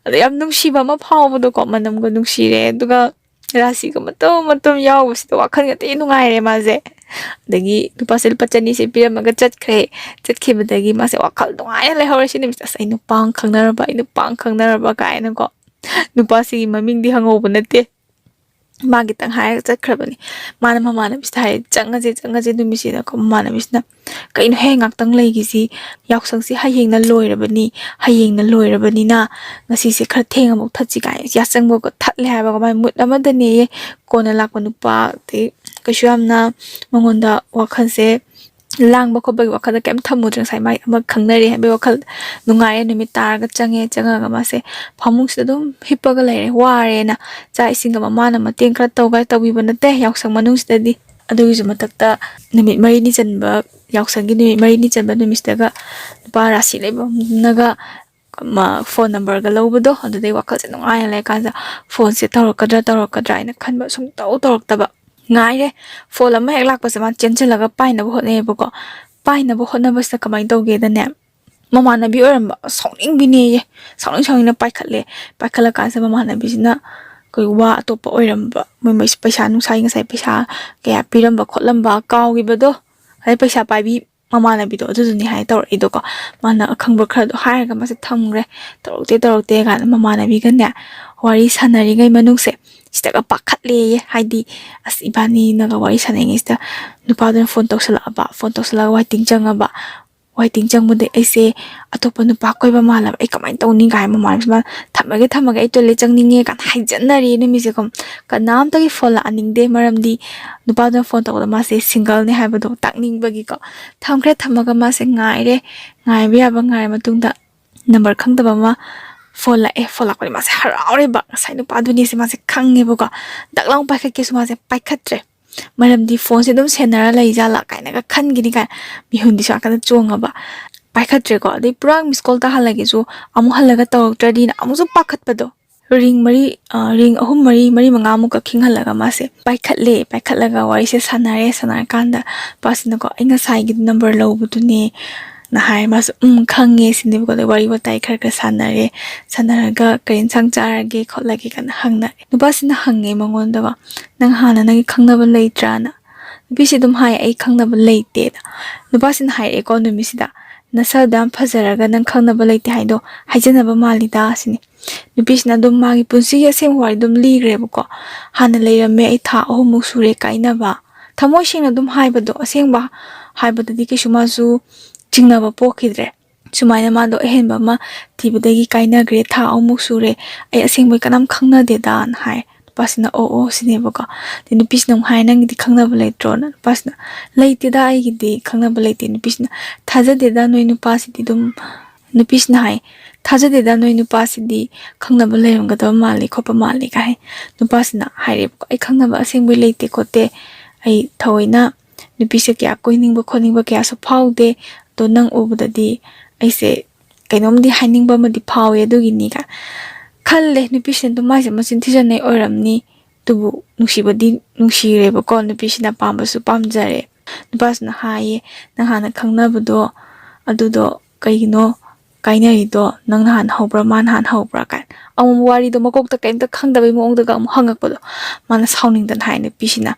ꯑꯗꯣ ꯌꯥꯝ ꯅꯨꯡꯁꯤꯕ ꯑꯃ ꯐꯥꯎꯕꯗꯣꯀꯣ, ꯃꯅꯝꯒ ꯅꯨꯡꯁꯤꯔꯦ, ꯑꯗꯨꯒ ꯔꯥꯁꯤꯒ ꯃꯇꯨꯝ ꯃꯇꯨꯝ ꯌꯥꯎꯕꯁꯤꯗ ꯋꯥꯈꯜꯒꯗꯤ ꯅꯨꯡꯉꯥꯏꯔꯦ ꯃꯥꯁꯦ꯫ ꯑꯗꯒꯤ ꯅꯨꯄꯥꯁꯦ ꯂꯨꯄꯥ ꯆꯅꯤꯁꯦ ꯄꯤꯔꯝꯃꯒ ꯆꯠꯈ꯭ꯔꯦ꯫ ꯆꯠꯈꯤꯕꯗꯒꯤ ꯃꯥꯁꯦ ꯋꯥꯈꯜ ꯅꯨꯡꯉꯥꯏꯅ ꯂꯩꯍꯧꯔꯦ ꯁꯤ ꯅꯨꯃꯤꯠꯁꯦ꯫ "ꯑꯁ, ꯑꯩ ꯅꯨꯄꯥ ꯑꯃ ꯈꯪꯅꯔꯕ, ꯑꯩ ꯅꯨꯄꯥ ꯑꯃ ꯈꯪꯅꯔꯕ" ꯀꯥꯏꯅꯀꯣ꯫ ꯅꯨꯄꯥꯁꯤꯒꯤ ꯃꯃꯤꯡꯗꯤ ꯍꯪꯍꯧꯕ ꯅꯠꯇꯦ꯫ ꯃꯥ ꯈꯤꯇꯪ ꯍꯥꯏꯔꯒ ꯆꯠꯈ꯭ꯔꯕꯅꯤ꯫ ꯃꯥꯅ ꯃꯃꯥꯟꯅꯕꯤꯁꯤꯗ ꯍꯥꯏꯔꯦ, "ꯆꯪꯉꯁꯦ, ꯆꯪꯉꯁꯦ" ꯅꯨꯃꯤꯠꯁꯤꯗꯀꯣ꯫ ꯃꯃꯥꯟꯅꯕꯤꯁꯤꯅ, "ꯀꯩꯅꯣ ꯍꯦ, ꯉꯥꯛꯇꯪ ꯂꯩꯈꯤꯁꯤ, ꯌꯥꯎꯁꯪꯁꯤ ꯍꯌꯦꯡꯅ ꯂꯣꯏꯔꯕꯅꯤ, ꯍꯌꯦꯡꯅ ꯂꯣꯏꯔꯕꯅꯤꯅ ꯉꯁꯤꯁꯦ ꯈꯔ ꯊꯦꯡꯅ ꯑꯃꯨꯛ ꯊꯠꯁꯤ" ꯀꯥꯏꯅ ꯌꯥꯆꯪꯕꯒ ꯊꯠꯂꯦ ꯍꯥꯏꯕꯀꯣ꯫ ꯃꯥꯏ mood ꯑꯃꯗꯅꯦꯌꯦ꯫ ꯀꯣꯟꯅ ꯂꯥꯛꯄ ꯅꯨꯄꯥ, ꯑꯗꯩ ꯀꯩꯁꯨ ꯌꯥꯝꯅ ꯃꯉꯣꯟꯗ ꯋꯥꯈꯜꯁꯦ ꯂꯥꯡꯕ ꯈꯣꯠꯄꯒꯤ ꯋꯥꯈꯜꯗ ꯀꯩꯝ ꯊꯝꯃꯨꯗ꯭ꯔꯦ꯫ ꯉꯁꯥꯏ ꯃꯥꯏ ꯑꯃ ꯈꯪꯅꯔꯦ ꯍꯥꯏꯕꯒꯤ ꯋꯥꯈꯜ ꯅꯨꯡꯉꯥꯏꯔꯦ꯫ ꯅꯨꯃꯤꯠ ꯇꯥꯔꯒ ꯆꯪꯉꯦ, ꯆꯪꯉꯒ ꯃꯥꯁꯦ ꯐꯃꯨꯡꯁꯤꯗ ꯑꯗꯨꯝ ꯍꯤꯞꯄꯒ ꯂꯩꯔꯦ꯫ ꯋꯥꯔꯦꯅ ꯆꯥꯛ ꯏꯁꯤꯡꯒ ꯃꯃꯥꯅ ꯃꯇꯦꯡ ꯈꯔ ꯇꯧꯒ ꯇꯧꯕꯤꯕ ꯅꯠꯇꯦ ꯌꯥꯎꯁꯪ ꯃꯅꯨꯡꯁꯤꯗꯗꯤ꯫ ꯑꯗꯨꯒꯤꯁꯨ ꯃꯊꯛꯇ ꯅꯨꯃꯤꯠ ꯃꯔꯤꯅꯤ ꯆꯟꯕ, ꯌꯥꯎꯁꯪꯒꯤ ꯅꯨꯃꯤꯠ ꯃꯔꯤꯅꯤ ꯆꯟꯕ ꯅꯨꯃꯤꯠꯁꯤꯗꯒ ꯅꯨꯄꯥ ꯔꯥꯁꯤ ꯂꯩꯕ ꯑꯃꯅꯒ ꯃ-, phone numberꯒ ꯂꯧꯕꯗꯣ, ꯑꯗꯨꯗꯩ ꯋꯥꯈꯜꯁꯦ ꯅꯨꯡꯉꯥꯏꯅ ꯂꯩꯔꯀꯥꯟꯗ phoneꯁꯦ ꯇꯧꯔꯛꯀꯗ꯭ꯔꯥ ꯇꯧꯔꯛꯀꯗ꯭ꯔꯥ ꯍꯥꯏꯅ ꯈꯟꯕ, ꯁꯨꯝ ꯇꯧ ꯇꯧꯔꯛꯇꯕ꯫ ꯉꯥꯏꯔꯦ꯫ Phone ꯑꯃ ꯍꯦꯛ ꯂꯥꯛꯄꯁꯦ ꯃꯥ ꯆꯦꯟꯁꯤꯜꯂꯒ ꯄꯥꯏꯅꯕ ꯍꯣꯠꯅꯩꯌꯦꯕꯀꯣ꯫ ꯄꯥꯏꯅꯕ ꯍꯣꯠꯅꯕꯁꯤꯗ ꯀꯃꯥꯏꯅ ꯇꯧꯒꯦꯗꯅꯦ, ꯃꯃꯥꯟꯅꯕꯤ ꯑꯣꯏꯔꯝꯕ, ꯁꯥꯎꯅꯤꯡꯕꯤꯅꯦꯌꯦ꯫ ꯁꯥꯎꯅꯤꯡ ꯁꯥꯎꯅꯤꯡꯅ ꯄꯥꯏꯈꯠꯂꯦ꯫ ꯄꯥꯏꯈꯠꯂꯀꯥꯟꯁꯤꯗ ꯃꯃꯥꯟꯅꯕꯤꯁꯤꯅ ꯑꯩꯈꯣꯏ ꯋꯥ ꯑꯇꯣꯞꯄ ꯑꯣꯏꯔꯝꯕ, ꯃꯣꯏ ꯃꯩ-, ꯄꯩꯁꯥ ꯅꯨꯡꯁꯥꯒꯤ ꯉꯁꯥꯏ ꯄꯩꯁꯥ ꯀꯌꯥ ꯄꯤꯔꯝꯕ ꯈꯣꯠꯂꯝꯕ ꯀꯥꯎꯈꯤꯕꯗꯣꯀꯣ꯫ ꯑꯗꯩ ꯄꯩꯁꯥ ꯄꯥꯏꯕꯤ ꯃꯃꯥꯟꯅꯕꯤꯗꯣ ꯑꯗꯨꯗꯨꯅꯤ ꯍꯥꯏ ꯇꯧꯔꯛꯏꯗꯣꯀꯣ꯫ ꯃꯥꯅ ꯑꯈꯪꯕ ꯈꯔꯗꯣ ꯍꯥꯏꯔꯒ ꯃꯥꯁꯦ ꯊꯝꯈ꯭ꯔꯦ꯫ ꯇꯧꯔꯛꯇꯦ, ꯇꯧꯔꯛꯇꯦ ꯀꯥꯏꯅ ꯃꯃꯥꯟꯅꯕꯤꯒꯅꯦ ꯋꯥꯔꯤ ꯁꯥꯟꯅꯔꯤꯉꯩ ꯃꯅꯨꯡꯁꯦ ꯁꯤꯗꯒ ꯄꯥꯈꯠꯂꯦꯌꯦ꯫ ꯍꯥꯏꯗꯤ, ꯑꯁ, ꯏꯕꯥꯅꯤꯅꯒ ꯋꯥꯔꯤ ꯁꯥꯟꯅꯔꯤꯉꯩꯁꯤꯗ ꯅꯨꯄꯥꯗꯨꯅ phone ꯇꯧꯁꯜꯂꯛꯑꯕ, phone ꯇꯧꯁꯜꯂꯛꯑꯒ ꯋꯥꯏꯇꯤꯡ ꯆꯪꯉꯕ꯫ ꯋꯥꯏꯇꯤꯡ ꯆꯪꯕꯗꯩ ꯑꯩꯁꯦ ꯑꯇꯣꯞꯄ ꯅꯨꯄꯥ ꯀꯣꯏꯕ ꯃꯥꯜꯂꯕ꯫ ꯑꯩ ꯀꯃꯥꯏꯅ ꯇꯧꯅꯤ ꯀꯥꯏꯅ ꯃꯃꯥꯟꯅꯕꯤꯁꯦ ꯃꯥ "ꯊꯝꯃꯒꯦ, ꯊꯝꯃꯒꯦ, ꯑꯩ toilet ꯆꯪꯅꯤꯡꯉꯦ" ꯀꯥꯏꯅ ꯍꯥꯏꯖꯟꯅꯔꯦ ꯅꯨꯃꯤꯠꯁꯦꯀꯣ꯫ ꯀꯅꯥꯝꯇꯒꯤ phone ꯂꯥꯛꯍꯟꯅꯤꯡꯗꯦ, ꯃꯔꯝꯗꯤ ꯅꯨꯄꯥꯗꯨꯅ phone ꯇꯧꯕꯗ ꯃꯥꯁꯦ singleꯅꯦ ꯍꯥꯏꯕꯗꯣ ꯇꯥꯛꯅꯤꯡꯕꯒꯤꯀꯣ꯫ ꯊꯝꯈ꯭ꯔꯦ, ꯊꯝꯃꯒ ꯃꯥꯁꯦ ꯉꯥꯏꯔꯦ, ꯉꯥꯏꯕ ꯌꯥꯕ ꯉꯥꯏꯔ ꯃꯇꯨꯡꯗ number ꯈꯪꯗꯕ ꯑꯃ phone ꯂꯥꯛꯑꯦ꯫ Phone ꯂꯥꯛꯄꯗꯤ ꯃꯥꯁꯦ ꯍꯔꯥꯎꯔꯦꯕ, ꯉꯁꯥꯏ ꯅꯨꯄꯥꯗꯨꯅꯦꯁꯦ ꯃꯥꯁꯦ ꯈꯪꯉꯦꯕꯀꯣ꯫ ꯗꯛ ꯂꯥꯎ ꯄꯥꯏꯈꯠꯀꯦꯁꯨ ꯃꯥꯁꯦ ꯄꯥꯏꯈꯠꯇ꯭ꯔꯦ꯫ ꯃꯔꯝꯗꯤ phoneꯁꯦ ꯑꯗꯨꯝ ꯁꯦꯟꯅꯔ ꯂꯩꯖꯥꯠꯂꯥ ꯀꯥꯏꯅꯒ ꯈꯟꯈꯤꯅꯤ ꯀꯥꯏꯅ ꯃꯤꯍꯨꯟꯗꯤ ꯁꯣꯝ ꯅꯥꯀꯟꯗ ꯆꯣꯡꯉꯕ꯫ ꯄꯥꯏꯈꯠꯇ꯭ꯔꯦꯀꯣ꯫ ꯑꯗꯩ ꯄꯨꯔꯥ miss call ꯇꯥꯍꯜꯂꯒꯦꯁꯨ ꯑꯃꯨꯛ ꯍꯜꯂꯒ ꯇꯧꯔꯛꯇ꯭ꯔꯗꯤꯅ ꯑꯃꯨꯛꯁꯨ ꯄꯥꯈꯠꯄꯗꯣ꯫ ꯔꯤꯡ ꯃꯔꯤ, ꯑ, ꯔꯤꯡ ꯑꯍꯨꯝ, ꯃꯔꯤ, ꯃꯔꯤ, ꯃꯉꯥꯃꯨꯛꯀ ꯈꯤꯡꯍꯜꯂꯒ ꯃꯥꯁꯦ ꯄꯥꯏꯈꯠꯂꯦ꯫ ꯄꯥꯏꯈꯠꯂꯒ ꯋꯥꯔꯤꯁꯦ ꯁꯥꯟꯅꯔꯦ꯫ ꯁꯥꯟꯅꯔꯀꯥꯟꯗ ꯅꯨꯄꯥꯁꯤꯅꯀꯣ, "ꯑꯩ ꯉꯁꯥꯏꯒꯤ ꯅꯝꯕꯔ ꯂꯧꯕꯗꯨꯅꯦ" ꯅ ꯍꯥꯏ꯫ ꯃꯥꯁꯨ "ꯎꯝ, ꯈꯪꯉꯦ" ꯁꯤꯅꯦꯕꯀꯣ꯫ ꯑꯗꯩ ꯋꯥꯔꯤ ꯋꯥꯇꯥꯏ ꯈꯔ ꯈꯔ ꯁꯥꯟꯅꯔꯦ꯫ ꯁꯥꯟꯅꯔꯒ "ꯀꯔꯤ ꯏꯟꯁꯥꯡ ꯆꯥꯔꯒꯦ ꯈꯣꯠꯂꯒꯦ?" ꯀꯥꯏꯅ ꯍꯪꯅꯔꯦ꯫ ꯅꯨꯄꯥꯁꯤꯅ ꯍꯪꯉꯦ ꯃꯉꯣꯟꯗꯀꯣ, "ꯅꯪ ꯍꯥꯟꯅ ꯅꯪꯒꯤ ꯈꯪꯅꯕ ꯂꯩꯇ꯭ꯔꯥꯅ?" ꯅꯨꯄꯤꯁꯤ ꯑꯗꯨꯝ ꯍꯥꯏ, "ꯑꯩ ꯈꯪꯅꯕ ꯂꯩꯇꯦꯅ"꯫ ꯅꯨꯄꯥꯁꯤꯅ ꯍꯥꯏꯔꯛꯑꯦꯀꯣ ꯅꯨꯃꯤꯠꯁꯤꯗ, "ꯅꯁꯛ ꯑꯗꯨ ꯌꯥꯝ ꯐꯖꯔꯒ ꯅꯪ ꯈꯪꯅꯕ ꯂꯩꯇꯦ ꯍꯥꯏꯗꯣ ꯍꯥꯏꯖꯅꯕ ꯃꯥꯜꯂꯤꯗ" ꯁꯤꯅꯤ꯫ ꯅꯨꯄꯤꯁꯤꯅ ꯑꯗꯨꯝ ꯃꯥꯒꯤ ꯄꯨꯟꯁꯤꯒꯤ ꯑꯁꯦꯡꯕ ꯋꯥꯔꯤ ꯑꯗꯨꯝ ꯂꯤꯈ꯭ꯔꯦꯕꯀꯣ꯫ "ꯍꯥꯟꯅ ꯂꯩꯔꯝꯃꯦ, ꯑꯩ ꯊꯥ ꯑꯍꯨꯝꯃꯨꯛ ꯁꯨꯔꯦ ꯀꯥꯏꯅꯕ"꯫ ꯊꯃꯣꯏ ꯁꯦꯡꯅ ꯑꯗꯨꯝ ꯍꯥꯏꯕꯗꯣ, ꯑꯁꯦꯡꯕ ꯍꯥꯏꯕꯗꯗꯤ ꯀꯩꯁꯨ ꯃꯥꯁꯨ ꯆꯤꯡꯅꯕ ꯄꯣꯛꯈꯤꯗ꯭ꯔꯦ꯫ ꯁꯨꯃꯥꯏꯅ ꯃꯥꯗꯣ ꯑꯍꯦꯟꯕ ꯑꯃ ꯊꯤꯕꯗꯒꯤ ꯀꯥꯏꯅꯈ꯭ꯔꯦ, ꯊꯥ ꯑꯍꯨꯝꯃꯨꯛ ꯁꯨꯔꯦ, "ꯑꯩ ꯑꯁꯦꯡꯕꯩ ꯀꯅꯥꯝ ꯈꯪꯅꯗꯦꯗꯥꯅ" ꯍꯥꯏ꯫ ꯅꯨꯄꯥꯁꯤꯅ "ꯑꯣ, ꯑꯣ" ꯁꯤꯅꯦꯕꯀꯣ꯫ ꯑꯗꯩ ꯅꯨꯄꯤꯁꯤꯅ ꯑꯃꯨꯛ ꯍꯥꯏ, "ꯅꯪꯒꯤꯗꯤ ꯈꯪꯅꯕ ꯂꯩꯇ꯭ꯔꯣꯅ?" ꯅꯨꯄꯥꯁꯤꯅ, "ꯂꯩꯇꯦꯗ, ꯑꯩꯒꯤꯗꯤ ꯈꯪꯅꯕ ꯂꯩꯇꯦ"꯫ ꯅꯨꯄꯤꯁꯤꯅ, "ꯊꯥꯖꯗꯦꯗ, ꯅꯣꯏ ꯅꯨꯄꯥꯁꯤꯗꯤ ꯑꯗꯨꯝ", ꯅꯨꯄꯤꯁꯤꯅ ꯍꯥꯏ, "ꯊꯥꯖꯗꯦꯗ, ꯅꯣꯏ ꯅꯨꯄꯥꯁꯤꯗꯤ ꯈꯪꯅꯕ ꯂꯩꯔꯝꯒꯗꯕ ꯃꯥꯜꯂꯤ ꯈꯣꯠꯄ ꯃꯥꯜꯂꯤ" ꯀꯥꯏ ꯍꯥꯏ꯫ ꯅꯨꯄꯥꯁꯤꯅ ꯍꯥꯏꯔꯦꯕꯀꯣ, "ꯑꯩ ꯈꯪꯅꯕ ꯑꯁꯦꯡꯕꯩ ꯂꯩꯇꯦ ꯈꯣꯠꯇꯦ, ꯑꯩ ꯊꯑꯣꯏꯅ ꯅꯨꯄꯤꯁꯦ ꯀꯌꯥ ꯀꯣꯏꯅꯤꯡꯕ ꯈꯣꯠꯅꯤꯡꯕ ꯀꯌꯥꯁꯨ ꯐꯥꯎꯗꯦ, ꯑꯗꯣ ꯅꯪ ꯎꯕꯗꯗꯤ ꯑꯩꯁꯦ ꯀꯩꯅꯣꯝꯗꯤ ꯍꯥꯏꯅꯤꯡꯕ ꯑꯃꯗꯤ ꯐꯥꯎꯋꯦ, ꯑꯗꯨꯒꯤꯅꯤ" ꯀꯥꯏ ꯈꯜꯂꯦ꯫ ꯅꯨꯄꯤꯁꯤꯅ ꯑꯗꯨꯝ ꯃꯥꯏꯁꯦ ꯃꯆꯤꯟ ꯊꯤꯖꯟꯅꯩ ꯑꯣꯏꯔꯝꯅꯤ꯫ ꯑꯗꯨꯕꯨ ꯅꯨꯡꯁꯤꯕꯗꯤ ꯅꯨꯡꯁꯤꯔꯦꯕꯀꯣ ꯅꯨꯄꯤꯁꯤꯅ, ꯄꯥꯝꯕꯁꯨ ꯄꯥꯝꯖꯔꯦ꯫ ꯅꯨꯄꯥꯁꯤꯅ ꯍꯥꯏꯌꯦ, "ꯅꯪ ꯍꯥꯟꯅ ꯈꯪꯅꯕꯗꯣ ꯑꯗꯨꯗꯣ ꯀꯩꯒꯤꯅꯣ ꯀꯥꯏꯅꯔꯤꯗꯣ? ꯅꯪ ꯅꯍꯥꯟ ꯍꯧꯕ꯭ꯔꯥ, ꯃꯥ ꯅꯍꯥꯟ ꯍꯧꯕ꯭ꯔꯥ?" ꯀꯥꯏꯅ꯫ ꯑꯃꯨꯛ ꯋꯥꯔꯤꯗꯣ ꯃꯀꯣꯛꯇ ꯀꯩꯝꯇ ꯈꯪꯗꯕꯩ ꯃꯑꯣꯡꯗꯒ ꯑꯃꯨꯛ ꯍꯪꯉꯛꯄꯗꯣ, ꯃꯥꯅ ꯁꯥꯎꯅꯤꯡꯗꯅ ꯍꯥꯏ ꯅꯨꯄꯤꯁꯤꯅ,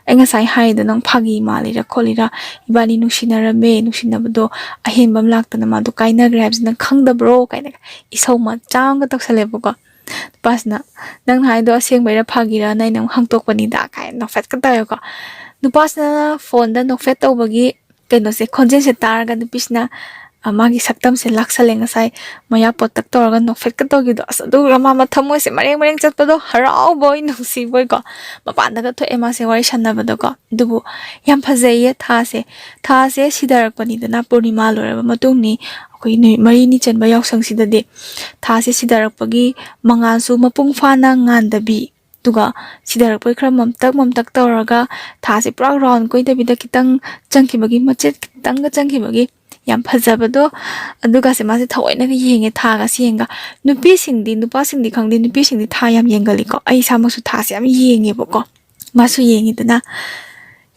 "ꯑꯩ ꯉꯁꯥꯏ ꯍꯥꯏꯔꯤꯗꯣ ꯅꯪ ꯐꯥꯒꯤ ꯃꯥꯜꯂꯤꯔꯥ ꯈꯣꯠꯂꯤꯔꯥ? ꯏꯕꯥꯅꯤ ꯅꯨꯡꯁꯤꯅꯔꯝꯃꯦ, ꯅꯨꯡꯁꯤꯅꯕꯗꯣ ꯑꯍꯦꯟꯕ ꯑꯃ ꯂꯥꯛꯇꯅ ꯃꯥꯗꯣ ꯀꯥꯏꯅꯈ꯭ꯔꯦ ꯍꯥꯏꯕꯁꯤ ꯅꯪ ꯈꯪꯗꯕ꯭ꯔꯣ?" ꯀꯥꯏꯅ ꯏꯁꯧ ꯃꯆꯥ ꯑꯃꯒ ꯇꯧꯁꯜꯂꯦꯕꯀꯣ꯫ ꯅꯨꯄꯥꯁꯤꯅ, "ꯅꯪꯅ ꯍꯥꯏꯗꯣ ꯑꯁꯦꯡꯕꯩꯔꯥ ꯐꯥꯒꯤꯔꯥꯅ ꯑꯩꯅ ꯑꯃꯨꯛ ꯍꯪꯇꯣꯛꯄꯅꯤꯗ" ꯀꯥꯏꯅ ꯅꯣꯛꯐꯦꯠꯀ ꯇꯧꯋꯦꯀꯣ꯫ ꯅꯨꯄꯥꯁꯤꯅ ꯐꯣꯟꯗ ꯅꯣꯛꯐꯦꯠ ꯇꯧꯕꯒꯤ ꯀꯩꯅꯣꯁꯦ, ꯈꯣꯟꯖꯦꯜꯁꯦ ꯇꯥꯔꯒ ꯅꯨꯄꯤꯁꯤꯅ, ꯑ, ꯃꯥꯒꯤ ꯁꯛꯇꯝꯁꯦ ꯂꯥꯛꯁꯜꯂꯦ, ꯉꯁꯥꯏ ꯃꯌꯥ ꯄꯣꯠꯇꯛ ꯇꯧꯔꯒ ꯅꯣꯛꯐꯦꯠꯀ ꯇꯧꯈꯤꯕꯗꯣ꯫ ꯑꯁ, ꯑꯗꯨꯒ ꯃꯥ ꯃꯊꯃꯣꯏꯁꯦ ꯃꯔꯦꯡ ꯃꯔꯦꯡ ꯆꯠꯄꯗꯣ, ꯍꯔꯥꯎꯕꯣꯏ ꯅꯨꯡꯁꯤꯕꯣꯏꯀꯣ꯫ ꯃꯄꯥꯟꯗꯒ ꯊꯣꯛꯑꯦ ꯃꯥꯁꯦ ꯋꯥꯔꯤ ꯁꯥꯟꯅꯕꯗꯀꯣ꯫ ꯑꯗꯨꯕꯨ ꯌꯥꯝ ꯐꯖꯩꯌꯦ ꯊꯥꯁꯦ꯫ ꯊꯥꯁꯦ ꯁꯤꯊꯔꯛꯄꯅꯤꯗꯅ, ꯄꯨꯔꯅꯤꯃꯥ ꯂꯣꯏꯔꯕ ꯃꯇꯨꯡꯅꯤ꯫ ꯑꯩꯈꯣꯏ ꯅꯨꯃꯤꯠ ꯃꯔꯤꯅꯤ ꯆꯟꯕ ꯌꯥꯎꯁꯪꯁꯤꯗꯗꯤ ꯊꯥꯁꯦ ꯁꯤꯊꯔꯛꯄꯒꯤ ꯃꯉꯥꯜꯁꯨ ꯃꯄꯨꯡ ꯐꯥꯅ ꯉꯥꯟꯗꯕꯤ, ꯑꯗꯨꯒ ꯁꯤꯊꯔꯛꯄꯩ ꯈꯔ ꯃꯝꯇꯛ ꯃꯝꯇꯛ ꯇꯧꯔꯒ ꯊꯥꯁꯦ ꯄꯨꯔꯥ ꯔꯥꯎꯟ ꯀꯣꯏꯗꯕꯤꯗ ꯈꯤꯇꯪ ꯆꯪꯈꯤꯕꯒꯤ, ꯃꯆꯦꯠ ꯈꯤꯇꯪꯒ ꯆꯪꯈꯤꯕꯒꯤ ꯌꯥꯝ ꯐꯖꯕꯗꯣ, ꯑꯗꯨꯒꯁꯦ ꯃꯥꯁꯦ ꯊꯑꯣꯏꯅꯒ ꯌꯦꯡꯉꯦ, ꯊꯥꯒꯁꯦ ꯌꯦꯡꯉꯒ꯫ ꯅꯨꯄꯤꯁꯤꯡꯗꯤ, ꯅꯨꯄꯥꯁꯤꯡꯗꯤ ꯈꯪꯗꯦ, ꯅꯨꯄꯤꯁꯤꯡꯗꯤ ꯊꯥ ꯌꯥꯝ ꯌꯦꯡꯒꯜꯂꯤꯀꯣ꯫ ꯑꯩ ꯏꯁꯥꯃꯛꯁꯨ ꯊꯥꯁꯦ ꯌꯥꯝ ꯌꯦꯡꯉꯦꯕꯀꯣ, ꯃꯥꯁꯨ ꯌꯦꯡꯉꯤꯗꯅ꯫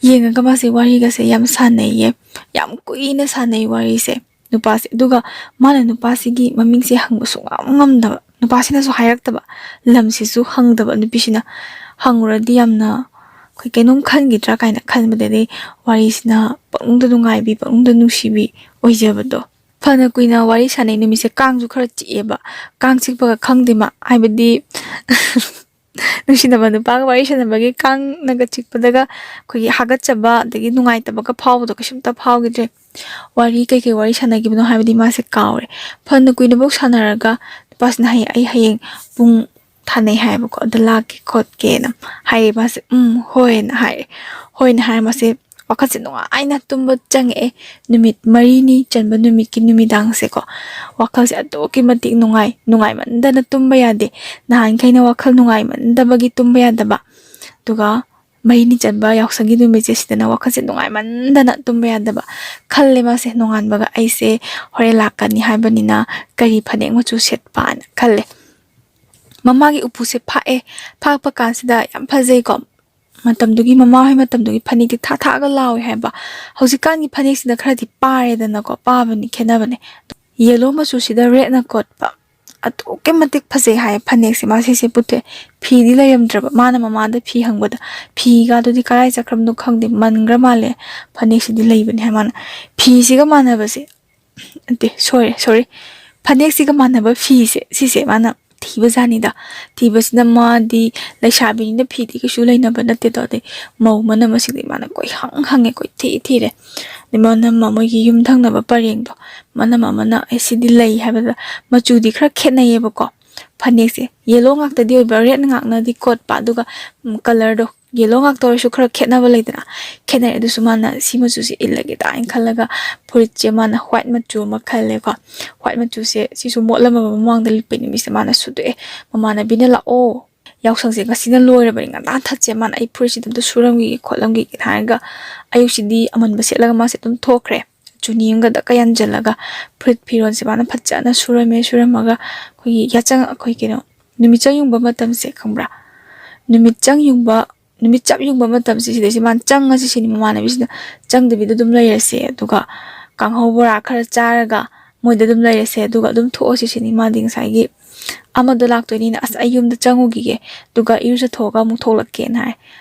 ꯌꯦꯡꯉꯒ ꯃꯥꯁꯦ ꯋꯥꯔꯤꯒꯁꯦ ꯌꯥꯝ ꯁꯥꯟꯅꯩꯌꯦ, ꯌꯥꯝ ꯀꯨꯏꯅ ꯁꯥꯟꯅꯩ ꯋꯥꯔꯤꯁꯦ ꯅꯨꯄꯥꯁꯦ꯫ ꯑꯗꯨꯒ ꯃꯥꯅ ꯅꯨꯄꯥꯁꯤꯒꯤ ꯃꯃꯤꯡꯁꯦ ꯍꯪꯕ ꯁꯨꯡꯉꯝ ꯉꯝꯗꯕ, ꯅꯨꯄꯥꯁꯤꯅꯁꯨ ꯍꯥꯏꯔꯛꯇꯕ, ꯂꯝꯁꯤꯁꯨ ꯍꯪꯗꯕ꯫ ꯅꯨꯄꯤꯁꯤꯅ ꯍꯪꯉꯨꯔꯗꯤ ꯌꯥꯝꯅ ꯑꯩꯈꯣꯏ ꯀꯩꯅꯣꯝ ꯈꯟꯈꯤꯗ꯭ꯔꯥ ꯀꯥꯏꯅ ꯈꯟꯕꯗꯒꯤ ꯋꯥꯔꯤꯁꯤꯅ ꯄꯪꯅꯨꯡꯗ ꯅꯨꯡꯉꯥꯏꯕꯤ, ꯄꯪꯅꯨꯡꯗ ꯅꯨꯡꯁꯤꯕꯤ ꯑꯣꯏꯖꯕꯗꯣ꯫ ꯐꯅ ꯀꯨꯏꯅ ꯋꯥꯔꯤ ꯁꯥꯟꯅꯩ꯫ ꯅꯨꯃꯤꯠꯁꯦ ꯀꯥꯡꯁꯨ ꯈꯔ ꯆꯤꯛꯑꯦꯕ꯫ ꯀꯥꯡ ꯆꯤꯛꯄꯒ ꯈꯪꯗꯦ ꯃꯥ, ꯍꯥꯏꯕꯗꯤ ꯅꯨꯡꯁꯤꯅꯕ ꯅꯨꯄꯥꯒ ꯋꯥꯔꯤ ꯁꯥꯟꯅꯕꯒꯤ ꯀꯥꯡꯅꯒ ꯆꯤꯛꯄꯗꯒ ꯑꯩꯈꯣꯏꯒꯤ ꯍꯥꯒꯠꯆꯕ ꯑꯗꯒꯤ ꯅꯨꯡꯉꯥꯏꯇꯕꯒ ꯐꯥꯎꯕꯗꯣ ꯀꯩꯁꯨꯝꯇ ꯐꯥꯎꯈꯤꯗ꯭ꯔꯦ꯫ ꯋꯥꯔꯤ ꯀꯩꯀꯩ ꯋꯥꯔꯤ ꯁꯥꯟꯅꯈꯤꯕꯅꯣ ꯍꯥꯏꯕꯗꯤ ꯃꯥꯁꯦ ꯀꯥꯎꯔꯦ꯫ ꯐꯅ ꯀꯨꯏꯅꯐꯧ ꯁꯥꯟꯅꯔꯒ ꯅꯨꯄꯥꯁꯤꯅ ꯍꯌꯦꯡ, "ꯑꯩ ꯍꯌꯦꯡ ꯄꯨꯡ ꯊꯥꯅꯩ ꯍꯥꯏꯌꯦꯕꯀꯣ, ꯑꯗꯨ ꯂꯥꯛꯀꯦ ꯈꯣꯠꯀꯦꯅ" ꯍꯥꯏꯌꯦ꯫ ꯃꯥꯁꯦ "ꯎꯝ, ꯍꯣꯏꯅ" ꯍꯥꯏꯔꯦ꯫ "ꯍꯣꯏꯅ" ꯍꯥꯏꯔ ꯃꯥꯁꯦ ꯋꯥꯈꯜꯁꯦ ꯅꯨꯡꯉꯥꯏꯅ ꯇꯨꯝꯕ ꯆꯪꯉꯛꯑꯦ꯫ ꯅꯨꯃꯤꯠ ꯃꯔꯤꯅꯤ ꯆꯟꯕ ꯅꯨꯃꯤꯠꯀꯤ ꯅꯨꯃꯤꯗꯥꯡꯁꯦꯀꯣ, ꯋꯥꯈꯜꯁꯦ ꯑꯗꯨꯛꯀꯤ ꯃꯇꯤꯛ ꯅꯨꯡꯉꯥꯏ, ꯅꯨꯡꯉꯥꯏꯃꯟꯗꯅ ꯇꯨꯝꯕ ꯌꯥꯗꯦ꯫ ꯅꯍꯥꯟꯈꯩꯅ ꯋꯥꯈꯜ ꯅꯨꯡꯉꯥꯏꯃꯟꯗꯕꯒꯤ ꯇꯨꯝꯕ ꯌꯥꯗꯕ, ꯑꯗꯨꯒ ꯃꯔꯤꯅꯤ ꯆꯟꯕ ꯌꯥꯎꯁꯪꯒꯤ ꯅꯨꯃꯤꯠꯁꯦ ꯁꯤꯗꯅ ꯋꯥꯈꯜꯁꯦ ꯅꯨꯡꯉꯥꯏꯃꯟꯗꯅ ꯇꯨꯝꯕ ꯌꯥꯗꯕ꯫ ꯈꯜꯂꯦ ꯃꯥꯁꯦ, ꯅꯣꯡꯉꯥꯟꯕꯒ ꯑꯩꯁꯦ ꯍꯣꯔꯦꯟ ꯂꯥꯛꯀꯅꯤ ꯍꯥꯏꯕꯅꯤꯅ ꯀꯔꯤ ꯐꯅꯦꯛ ꯃꯆꯨ ꯁꯦꯠꯄꯅ ꯈꯜꯂꯦ꯫ ꯃꯃꯥꯒꯤ ꯎꯄꯨꯁꯦ ꯐꯥꯛꯑꯦ꯫ ꯐꯥꯛꯄ ꯀꯥꯟꯁꯤꯗ ꯌꯥꯝ ꯐꯖꯩꯀꯣ꯫ ꯃꯇꯝꯗꯨꯒꯤ, ꯃꯃꯥ ꯍꯣꯏ ꯃꯇꯝꯗꯨꯒꯤ ꯐꯅꯦꯛꯇꯤ ꯊꯥ ꯊꯥꯒ ꯂꯥꯎꯋꯦ ꯍꯥꯏꯕ꯫ ꯍꯧꯖꯤꯛꯀꯥꯟꯒꯤ ꯐꯅꯦꯛꯁꯤꯅ ꯈꯔꯗꯤ ꯄꯥꯔꯦꯗꯅꯀꯣ, ꯄꯥꯕꯅꯤ, ꯈꯦꯠꯅꯕꯅꯦ꯫ ꯌꯦꯂꯣ ꯃꯆꯨꯁꯤꯗ ꯔꯦꯗꯅ ꯀꯣꯠꯄ ꯑꯗꯨꯛꯀꯤ ꯃꯇꯤꯛ ꯐꯖꯩ ꯍꯥꯏꯌꯦ ꯐꯅꯦꯛꯁꯦ꯫ ꯃꯥ ꯁꯤꯁꯦ ꯄꯨꯊꯣꯛꯑꯦ꯫ ꯐꯤꯗꯤ ꯂꯩꯔꯝꯗ꯭ꯔꯕ꯫ ꯃꯥꯅ ꯃꯃꯥꯗ ꯐꯤ ꯍꯪꯕꯗ, "ꯐꯤꯒꯗꯨꯗꯤ ꯀꯔꯥꯏ ꯆꯠꯈ꯭ꯔꯕꯅꯣ ꯈꯪꯗꯦ, ꯃꯟꯈ꯭ꯔ ꯃꯥꯜꯂꯦ, ꯐꯅꯦꯛꯁꯤꯗꯤ ꯂꯩꯕꯅꯤ" ꯍꯥꯏ ꯃꯥꯅ꯫ ꯐꯤꯁꯤꯒ ꯃꯥꯟꯅꯕꯁꯦ, ꯅꯠꯇꯦ, ꯁꯣꯏꯔꯦ, ꯁꯣꯔꯤ, ꯐꯅꯦꯛꯁꯤꯒ ꯃꯥꯟꯅꯕ ꯐꯤꯁꯦ, ꯁꯤꯁꯦ ꯃꯥꯅ ꯊꯤꯕꯖꯥꯠꯅꯤꯗ꯫ ꯊꯤꯕꯁꯤꯅ ꯃꯥꯗꯤ ꯂꯩꯁꯥꯕꯤꯅꯤꯅ ꯐꯤꯗꯤ ꯀꯩꯁꯨ ꯂꯩꯅꯕ ꯅꯠꯇꯦꯗꯣ꯫ ꯑꯗꯩ ꯃꯧ ꯃꯅꯝ ꯑꯁꯤꯗꯤ ꯃꯥꯅ ꯀꯣꯏꯍꯪ ꯍꯪꯉꯦ, ꯀꯣꯏꯊꯤ ꯊꯤꯔꯦ꯫ ꯑꯗꯩ ꯃꯅꯝꯃ ꯃꯣꯏꯒꯤ ꯌꯨꯝꯊꯪꯅꯕ ꯄꯔꯦꯡꯗꯣ, ꯃꯅꯝ ꯑꯃꯅ "ꯑꯦ, ꯁꯤꯗꯤ ꯂꯩ" ꯍꯥꯏꯕꯗ, ꯃꯆꯨꯗꯤ ꯈꯔ ꯈꯦꯠꯅꯩꯌꯦꯕꯀꯣ꯫ ꯐꯅꯦꯛꯁꯦ ꯌꯦꯂꯣ ꯉꯥꯛꯇꯗꯤ ꯑꯣꯏꯕ, ꯔꯦꯗ ꯉꯥꯛꯅꯗꯤ ꯀꯣꯠꯄ, ꯑꯗꯨꯒ, ꯎꯝ, ꯀꯂꯔꯗꯣ ꯌꯦꯂꯣ ꯉꯥꯛꯇ ꯑꯣꯏꯔꯁꯨ ꯈꯔ ꯈꯦꯠꯅꯕ ꯂꯩꯗꯅ, ꯈꯦꯠꯅꯔꯦ꯫ ꯑꯗꯨꯁꯨ ꯃꯥꯅ "ꯁꯤ ꯃꯆꯨꯁꯦ ꯏꯜꯂꯒꯦꯗꯥ" ꯍꯥꯏꯅ ꯈꯜꯂꯒ ꯐꯨꯔꯤꯠꯁꯦ ꯃꯥꯅ ꯋꯥꯏꯠ ꯃꯆꯨ ꯑꯃ ꯈꯜꯂꯦꯀꯣ꯫ ꯋꯥꯏꯠ ꯃꯆꯨꯁꯦ ꯁꯤꯁꯨ ꯃꯣꯠꯂꯝꯃꯕ ꯃꯃꯥꯡꯗ ꯂꯤꯠꯄ ꯅꯨꯃꯤꯠꯁꯦ ꯃꯥꯅ ꯁꯨꯗꯣꯛꯑꯦ꯫ ꯃꯃꯥꯟꯅꯕꯤꯅ "ꯂꯥꯛꯑꯣ, ꯌꯥꯎꯁꯪꯁꯦ ꯉꯁꯤꯅ ꯂꯣꯏꯔꯕꯅꯤ, ꯉꯟꯇꯥ ꯊꯠꯁꯦ", ꯃꯥꯅ "ꯑꯩ ꯐꯨꯔꯤꯠꯁꯤꯗ ꯑꯝꯇ ꯁꯨꯔꯝꯈꯤꯒꯦ ꯈꯣꯠꯂꯝꯈꯤꯒꯦ" ꯍꯥꯏꯔꯒ ꯑꯌꯨꯛꯁꯤꯗꯤ ꯑꯃꯟꯕ ꯁꯦꯠꯂꯒ ꯃꯥꯁꯦ ꯑꯗꯨꯝ ꯊꯣꯛꯈ꯭ꯔꯦ꯫ ꯆꯨꯅꯤ ꯑꯃꯒ ꯗꯛꯀ ꯌꯥꯟꯁꯤꯜꯂꯒ ꯐꯨꯔꯤꯠ ꯐꯤꯔꯣꯜꯁꯦ ꯃꯥꯅ ꯐꯖꯅ ꯁꯨꯔꯝꯃꯦ꯫ ꯁꯨꯔꯝꯃꯒ ꯑꯩꯈꯣꯏꯒꯤ ꯌꯥꯆꯪ, ꯑꯩꯈꯣꯏ ꯀꯩꯅꯣ, ꯅꯨꯃꯤꯠꯆꯪ ꯌꯨꯡꯕ ꯃꯇꯝꯁꯦ ꯈꯪꯕ꯭ꯔꯥ? ꯅꯨꯃꯤꯠꯆꯪ ꯌꯨꯡꯕ, ꯅꯨꯃꯤꯠ ꯆꯞ ꯌꯨꯡꯕ ꯃꯇꯝꯁꯦ ꯁꯤꯗꯩꯁꯤ ꯃꯥꯅ ꯆꯪꯉꯁꯤ ꯁꯤꯅꯤ ꯃꯃꯥꯟꯅꯕꯤꯁꯤꯅ꯫ "ꯆꯪꯗꯕꯤꯗ ꯑꯗꯨꯝ ꯂꯩꯔꯁꯦ, ꯑꯗꯨꯒ ꯀꯥꯡꯍꯧ ꯕꯣꯔꯥ ꯈꯔ ꯆꯥꯔꯒ ꯃꯣꯏꯗ ꯑꯗꯨꯝ ꯂꯩꯔꯁꯦ, ꯑꯗꯨꯒ ꯑꯗꯨꯝ ꯊꯣꯛꯑꯁꯤ" ꯁꯤꯅꯤ꯫ ꯃꯥꯗꯤ ꯉꯁꯥꯏꯒꯤ ꯑꯃꯗꯣ ꯂꯥꯛꯇꯣꯏꯅꯤꯅ, "ꯑꯁ, ꯑꯩ ꯌꯨꯝꯗ ꯆꯪꯉꯨꯈꯤꯒꯦ, ꯑꯗꯨꯒ ꯏꯔꯨꯖꯊꯣꯛꯑꯒ ꯑꯃꯨꯛ ꯊꯣꯛꯂꯛꯀꯦꯅ" ꯍꯥꯏ꯫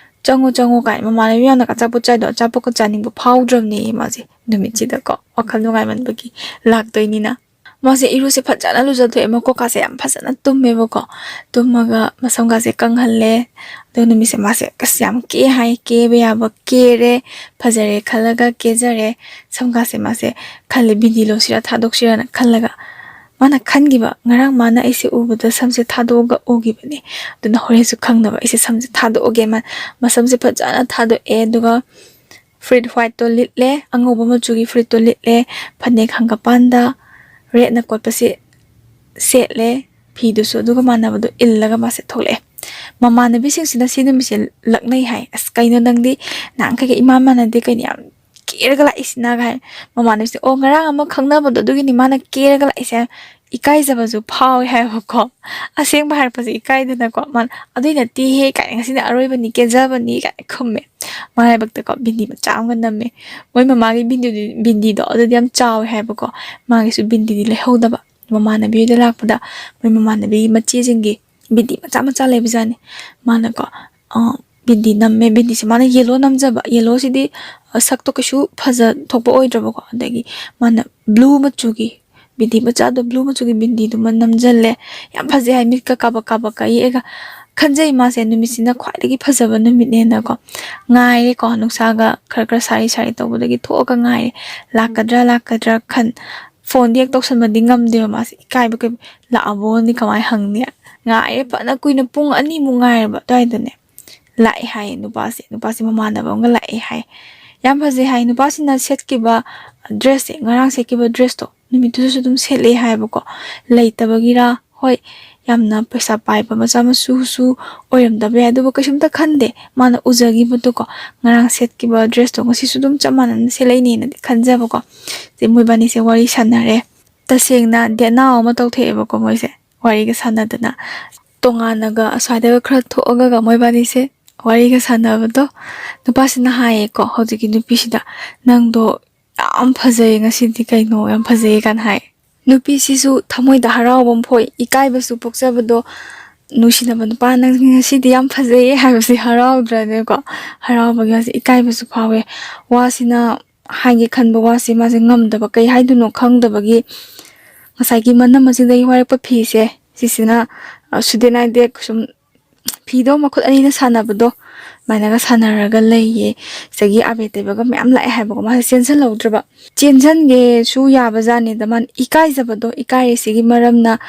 "ꯆꯪꯉꯣ, ꯆꯪꯉꯣ" ꯀꯥꯏꯅ ꯃꯃꯥꯟꯅꯕꯤ ꯃꯌꯥꯝꯅ ꯑꯆꯥꯄꯣꯠ ꯆꯥꯏꯗꯣ ꯑꯆꯥꯄꯣꯠꯀ ꯆꯥꯅꯤꯡꯕ ꯐꯥꯎꯗ꯭ꯔꯕꯅꯦꯌꯦ ꯃꯥꯁꯦ ꯅꯨꯃꯤꯠꯁꯤꯗꯀꯣ, ꯋꯥꯈꯜ ꯅꯨꯡꯉꯥꯏꯃꯟꯕꯒꯤ ꯂꯥꯛꯇꯣꯏꯅꯤꯅ꯫ ꯃꯥꯁꯦ ꯏꯔꯨꯁꯦ ꯐꯖꯅ ꯂꯨꯖꯊꯣꯛꯑꯦ, ꯃꯀꯣꯛꯀꯥꯁꯦ ꯌꯥꯝ ꯐꯖꯅ ꯇꯨꯝꯃꯦꯕꯀꯣ꯫ ꯇꯨꯝꯃꯒ ꯃꯁꯝꯒꯥꯁꯦ ꯀꯪꯍꯜꯂꯦ꯫ ꯑꯗꯨꯒ ꯅꯨꯃꯤꯠꯁꯦ ꯃꯥꯁꯦ ꯑꯁ ꯌꯥꯝ ꯀꯦ ꯍꯥꯏ, ꯀꯦꯕ ꯌꯥꯕ ꯀꯦꯔꯦ, ꯐꯖꯔꯦ ꯈꯜꯂꯒ ꯀꯦꯖꯔꯦ꯫ ꯁꯝꯒꯥꯁꯦ ꯃꯥꯁꯦ ꯈꯜꯂꯦ, ꯕꯤꯟꯗꯤ ꯂꯣꯟꯁꯤꯔꯥ ꯊꯥꯗꯣꯛꯁꯤꯔꯥꯅ ꯈꯜꯂꯒ꯫ ꯃꯥꯅ ꯈꯟꯈꯤꯕ, "ꯉꯔꯥꯡ ꯃꯥꯅ ꯑꯩꯁꯦ ꯎꯕꯗ ꯁꯝꯁꯦ ꯊꯥꯗꯣꯛꯑꯒ ꯎꯈꯤꯕꯅꯦ, ꯑꯗꯨꯅ ꯍꯣꯔꯦꯟꯁꯨ ꯈꯪꯅꯕ ꯑꯩꯁꯦ ꯁꯝꯁꯦ ꯊꯥꯗꯣꯛꯑꯒꯦ"꯫ ꯃꯥ ꯃꯁꯝꯁꯦ ꯐꯖꯅ ꯊꯥꯗꯣꯛꯑꯦ, ꯑꯗꯨꯒ ꯐꯨꯔꯤꯠ ꯋꯥꯏꯠꯇꯣ ꯂꯤꯠꯂꯦ, ꯑꯉꯧꯕ ꯃꯆꯨꯒꯤ ꯐꯨꯔꯤꯠꯇꯣ ꯂꯤꯠꯂꯦ, ꯐꯅꯦꯛ ꯍꯪꯒꯄꯥꯟꯗ ꯔꯦꯠꯅ ꯀꯣꯠꯄꯁꯦ ꯁꯦꯠꯂꯦ, ꯐꯤꯗꯨꯁꯨ ꯑꯗꯨꯒ ꯃꯥꯟꯅꯕꯗꯣ ꯏꯜꯂꯒ ꯃꯥꯁꯦ ꯊꯣꯛꯂꯛꯑꯦ꯫ ꯃꯃꯥꯟꯅꯕꯤꯁꯤꯡꯁꯤꯅ ꯁꯤ ꯅꯨꯃꯤꯠꯁꯦ ꯂꯛꯅꯩ ꯍꯥꯏ, "ꯑꯁ, ꯀꯩꯅꯣ ꯅꯪꯗꯤ ꯅꯍꯥꯟꯈꯩꯒ ꯏꯃꯥꯟ ꯃꯥꯟꯅꯗꯦ, ꯀꯩꯅꯣ ꯌꯥꯝ ꯀꯦꯔꯒ ꯂꯥꯛꯏꯁꯤꯅ?" ꯍꯥꯏ꯫ ꯃꯃꯥꯟꯅꯕꯤꯁꯦ, "ꯑꯣ, ꯉꯔꯥꯡ ꯑꯃ ꯈꯪꯅꯕꯗꯣ ꯑꯗꯨꯒꯤꯅꯤ ꯃꯥꯅ ꯀꯦꯔꯒ ꯂꯥꯛꯏꯁꯦ", ꯍꯥꯏ꯫ ꯏꯀꯥꯏꯖꯕꯁꯨ ꯐꯥꯎꯋꯦ ꯍꯥꯏꯕꯀꯣ꯫ ꯑꯁꯦꯡꯕ ꯍꯥꯏꯔꯛꯄꯁꯦ ꯏꯀꯥꯏꯗꯅꯀꯣ꯫ ꯃꯥꯅ, "ꯑꯗꯨꯏ ꯅꯠꯇꯦꯍꯦ" ꯀꯥꯏꯅ, "ꯉꯁꯤꯅ ꯑꯔꯣꯏꯕꯅꯤ ꯀꯦꯖꯕꯅꯤ" ꯀꯥꯏꯅ ꯈꯨꯝꯃꯦ꯫ ꯃꯥ ꯍꯥꯏꯕꯛꯇꯀꯣ ꯕꯤꯟꯗꯤ ꯃꯆꯥ ꯑꯃꯒ ꯅꯝꯃꯦ꯫ ꯃꯣꯏ ꯃꯃꯥꯒꯤ ꯕꯤꯟꯗꯤꯗꯨ-, ꯕꯤꯟꯗꯤꯗꯣ ꯑꯗꯨꯗꯤ ꯌꯥꯝ ꯆꯥꯎꯋꯦ ꯍꯥꯏꯕꯀꯣ꯫ ꯃꯥꯒꯤꯁꯨ ꯕꯤꯟꯗꯤꯗꯤ ꯂꯩꯍꯧꯗꯕ꯫ ꯃꯃꯥꯟꯅꯕꯤ ꯍꯣꯏꯗ ꯂꯥꯛꯄꯗ ꯃꯣꯏ ꯃꯃꯥꯟꯅꯕꯤꯒꯤ ꯃꯆꯦꯁꯤꯡꯒꯤ ꯕꯤꯟꯗꯤ ꯃꯆꯥ ꯃꯆꯥ ꯂꯩꯕꯖꯥꯠꯅꯤ꯫ ꯃꯥꯅꯀꯣ, ꯑ, ꯕꯤꯟꯗꯤ ꯅꯝꯃꯦ꯫ ꯕꯤꯟꯗꯤꯁꯦ ꯃꯥꯅ ꯌꯦꯜꯂꯣ ꯅꯝꯖꯕ꯫ ꯌꯦꯜꯂꯣꯁꯤꯗꯤ, ꯑ, ꯁꯛꯇꯣ ꯀꯩꯁꯨ ꯐꯖ ꯊꯣꯛꯄ ꯑꯣꯏꯗ꯭ꯔꯕꯀꯣ꯫ ꯑꯗꯒꯤ ꯃꯥꯅ ꯕ꯭ꯂꯨ ꯃꯆꯨꯒꯤ ꯕꯤꯟꯗꯤ ꯃꯆꯥꯗꯣ, ꯕ꯭ꯂꯨ ꯃꯆꯨꯒꯤ ꯕꯤꯟꯗꯤꯗꯨꯃ ꯅꯝꯖꯜꯂꯦ꯫ ꯌꯥꯝ ꯐꯖꯩ ꯍꯥꯏ, ꯃꯤꯠꯀ ꯀꯥꯕꯛ ꯀꯥꯕꯛꯀ ꯌꯦꯛꯑꯒ꯫ ꯈꯟꯖꯩ ꯃꯥꯁꯦ ꯅꯨꯃꯤꯠꯁꯤꯅ ꯈ꯭ꯋꯥꯏꯗꯒꯤ ꯐꯖꯕ ꯅꯨꯃꯤꯠꯅꯦꯅꯀꯣ꯫ ꯉꯥꯏꯔꯦꯀꯣ, ꯅꯨꯡꯁꯥꯒ ꯈꯔ ꯈꯔ ꯁꯥꯔꯤ ꯁꯥꯔꯤ ꯇꯧꯕꯗꯒꯤ ꯊꯣꯛꯑꯒ ꯉꯥꯏꯔꯦ꯫ ꯂꯥꯛꯀꯗ꯭ꯔꯥ ꯂꯥꯛꯀꯗ꯭ꯔꯥ ꯈꯟ-, ꯐꯣꯟꯗꯤ ꯍꯦꯛ ꯇꯧꯁꯟꯕꯗꯤ ꯉꯝꯗꯦꯕ ꯃꯥꯁꯦ, ꯏꯀꯥꯏꯕ ꯀꯩ-, "ꯂꯥꯛꯑꯕꯣꯅꯤ ꯀꯃꯥꯏ ꯍꯪꯅꯤ?" ꯉꯥꯏꯔꯦ ꯐꯅ ꯀꯨꯏꯅ, ꯄꯨꯡ ꯑꯅꯤꯃꯨꯛ ꯉꯥꯏꯔꯕ ꯑꯗꯨꯋꯥꯏꯗꯅꯦ ꯂꯥꯛꯑꯦ ꯍꯥꯏꯌꯦ ꯅꯨꯄꯥꯁꯦ꯫ ꯅꯨꯄꯥꯁꯦ ꯃꯃꯥꯟꯅꯕ ꯑꯃꯒ ꯂꯥꯛꯑꯦ ꯍꯥꯏ꯫ ꯌꯥꯝ ꯐꯖꯩ ꯍꯥꯏ꯫ ꯅꯨꯄꯥꯁꯤꯅ ꯁꯦꯠꯈꯤꯕ ꯗ꯭ꯔꯦꯁꯁꯦ, ꯉꯔꯥꯡ ꯁꯦꯠꯈꯤꯕ ꯗ꯭ꯔꯦꯁꯇꯣ ꯅꯨꯃꯤꯠꯇꯨꯗꯁꯨ ꯑꯗꯨꯝ ꯁꯦꯠꯂꯛꯑꯦ ꯍꯥꯏꯕꯀꯣ꯫ ꯂꯩꯇꯕꯒꯤꯔꯥ? ꯍꯣꯏ, ꯌꯥꯝꯅ ꯄꯩꯁꯥ ꯄꯥꯏꯕ ꯃꯆꯥ ꯃꯁꯨꯁꯨ ꯑꯣꯏꯔꯝꯗꯕ ꯌꯥꯏ, ꯑꯗꯨꯕꯨ ꯀꯩꯁꯨꯝꯇ ꯈꯟꯗꯦ꯫ ꯃꯥꯅ ꯎꯖꯈꯤꯕꯗꯣꯀꯣ, ꯉꯔꯥꯡ ꯁꯦꯠꯈꯤꯕ ꯗ꯭ꯔꯦꯁꯇꯣ ꯉꯁꯤꯁꯨ ꯑꯗꯨꯝ ꯆꯞ ꯃꯥꯟꯅꯅ ꯁꯦꯠꯂꯛꯏꯅꯦꯅꯗꯤ ꯈꯟꯖꯕꯀꯣ꯫ ꯁꯤ ꯃꯣꯏꯕꯥꯅꯤꯁꯦ ꯋꯥꯔꯤ ꯁꯥꯟꯅꯔꯦ꯫ ꯇꯁꯦꯡꯅ ꯗꯦꯠ ꯅꯥꯎ ꯑꯃ ꯇꯧꯊꯣꯛꯑꯦꯕꯀꯣ ꯃꯣꯏꯁꯦ, ꯋꯥꯔꯤꯒ ꯁꯥꯟꯅꯗꯅ꯫ ꯇꯣꯉꯥꯟꯅꯒ ꯑꯁ꯭ꯋꯥꯏꯗꯒ ꯈꯔ ꯊꯣꯛꯑꯒꯒ ꯃꯣꯏꯕꯥꯅꯤꯁꯦ ꯋꯥꯔꯤꯒ ꯁꯥꯟꯅꯕꯗꯣ, ꯅꯨꯄꯥꯁꯤꯅ ꯍꯥꯏꯌꯦꯀꯣ ꯍꯧꯖꯤꯛꯀꯤ ꯅꯨꯄꯤꯁꯤꯗ, "ꯅꯪꯗꯣ ꯌꯥꯝ ꯐꯖꯩ ꯉꯁꯤꯗꯤ, ꯀꯩꯅꯣ ꯌꯥꯝ ꯐꯖꯩ" ꯀꯥꯏꯅ ꯍꯥꯏ꯫ ꯅꯨꯄꯤꯁꯤꯁꯨ ꯊꯃꯣꯏꯗ ꯍꯔꯥꯎꯕ ꯑꯃ ꯐꯥꯎꯏ, ꯏꯀꯥꯏꯕꯁꯨ ꯄꯣꯛꯆꯕꯗꯣ, ꯅꯨꯡꯁꯤꯅꯕ ꯅꯨꯄꯥ, "ꯅꯪ ꯉꯁꯤꯗꯤ ꯌꯥꯝ ꯐꯖꯩꯌꯦ" ꯍꯥꯏꯕꯁꯦ ꯍꯔꯥꯎꯗ꯭ꯔꯅꯦꯀꯣ? ꯍꯔꯥꯎꯕꯒꯤ ꯃꯥꯁꯦ ꯏꯀꯥꯏꯕꯁꯨ ꯐꯥꯎꯋꯦ꯫ ꯋꯥꯁꯤꯅ, ꯍꯥꯏꯒꯦ ꯈꯟꯕ ꯋꯥꯁꯦ ꯃꯥꯁꯦ ꯉꯝꯗꯕ, ꯀꯩ ꯍꯥꯏꯗꯣꯏꯅꯣ ꯈꯪꯗꯕꯒꯤ ꯉꯁꯥꯏꯒꯤ ꯃꯅꯝ ꯑꯁꯤꯗꯒꯤ ꯋꯥꯔꯛꯄ ꯐꯤꯁꯦ, ꯁꯤꯁꯤꯅ, ꯑ, ꯁꯨꯗꯦ ꯅꯥꯏꯗꯦ ꯁꯨꯝ ꯐꯤꯗꯣ ꯃꯈꯨꯠ ꯑꯅꯤꯅ ꯁꯥꯟꯅꯕꯗꯣ, ꯑꯗꯨꯃꯥꯏꯅꯒ ꯁꯥꯟꯅꯔꯒ ꯂꯩꯌꯦ꯫ ꯁꯤꯗꯒꯤ ꯑꯕꯦꯔ ꯇꯩꯕꯒ ꯃꯌꯥꯝ ꯂꯥꯛꯑꯦ ꯍꯥꯏꯕꯀꯣ, ꯃꯥꯁꯦ ꯆꯦꯟꯁꯤꯜꯍꯧꯗ꯭ꯔꯕ꯫ ꯆꯦꯟꯁꯤꯟꯒꯦꯁꯨ ꯌꯥꯕ ꯖꯥꯠꯅꯤꯗ, ꯃꯥꯅ ꯏꯀꯥꯏꯖꯕꯗꯣ, ꯏꯀꯥꯏꯔꯤꯁꯤꯒꯤ ꯃꯔꯝꯅ,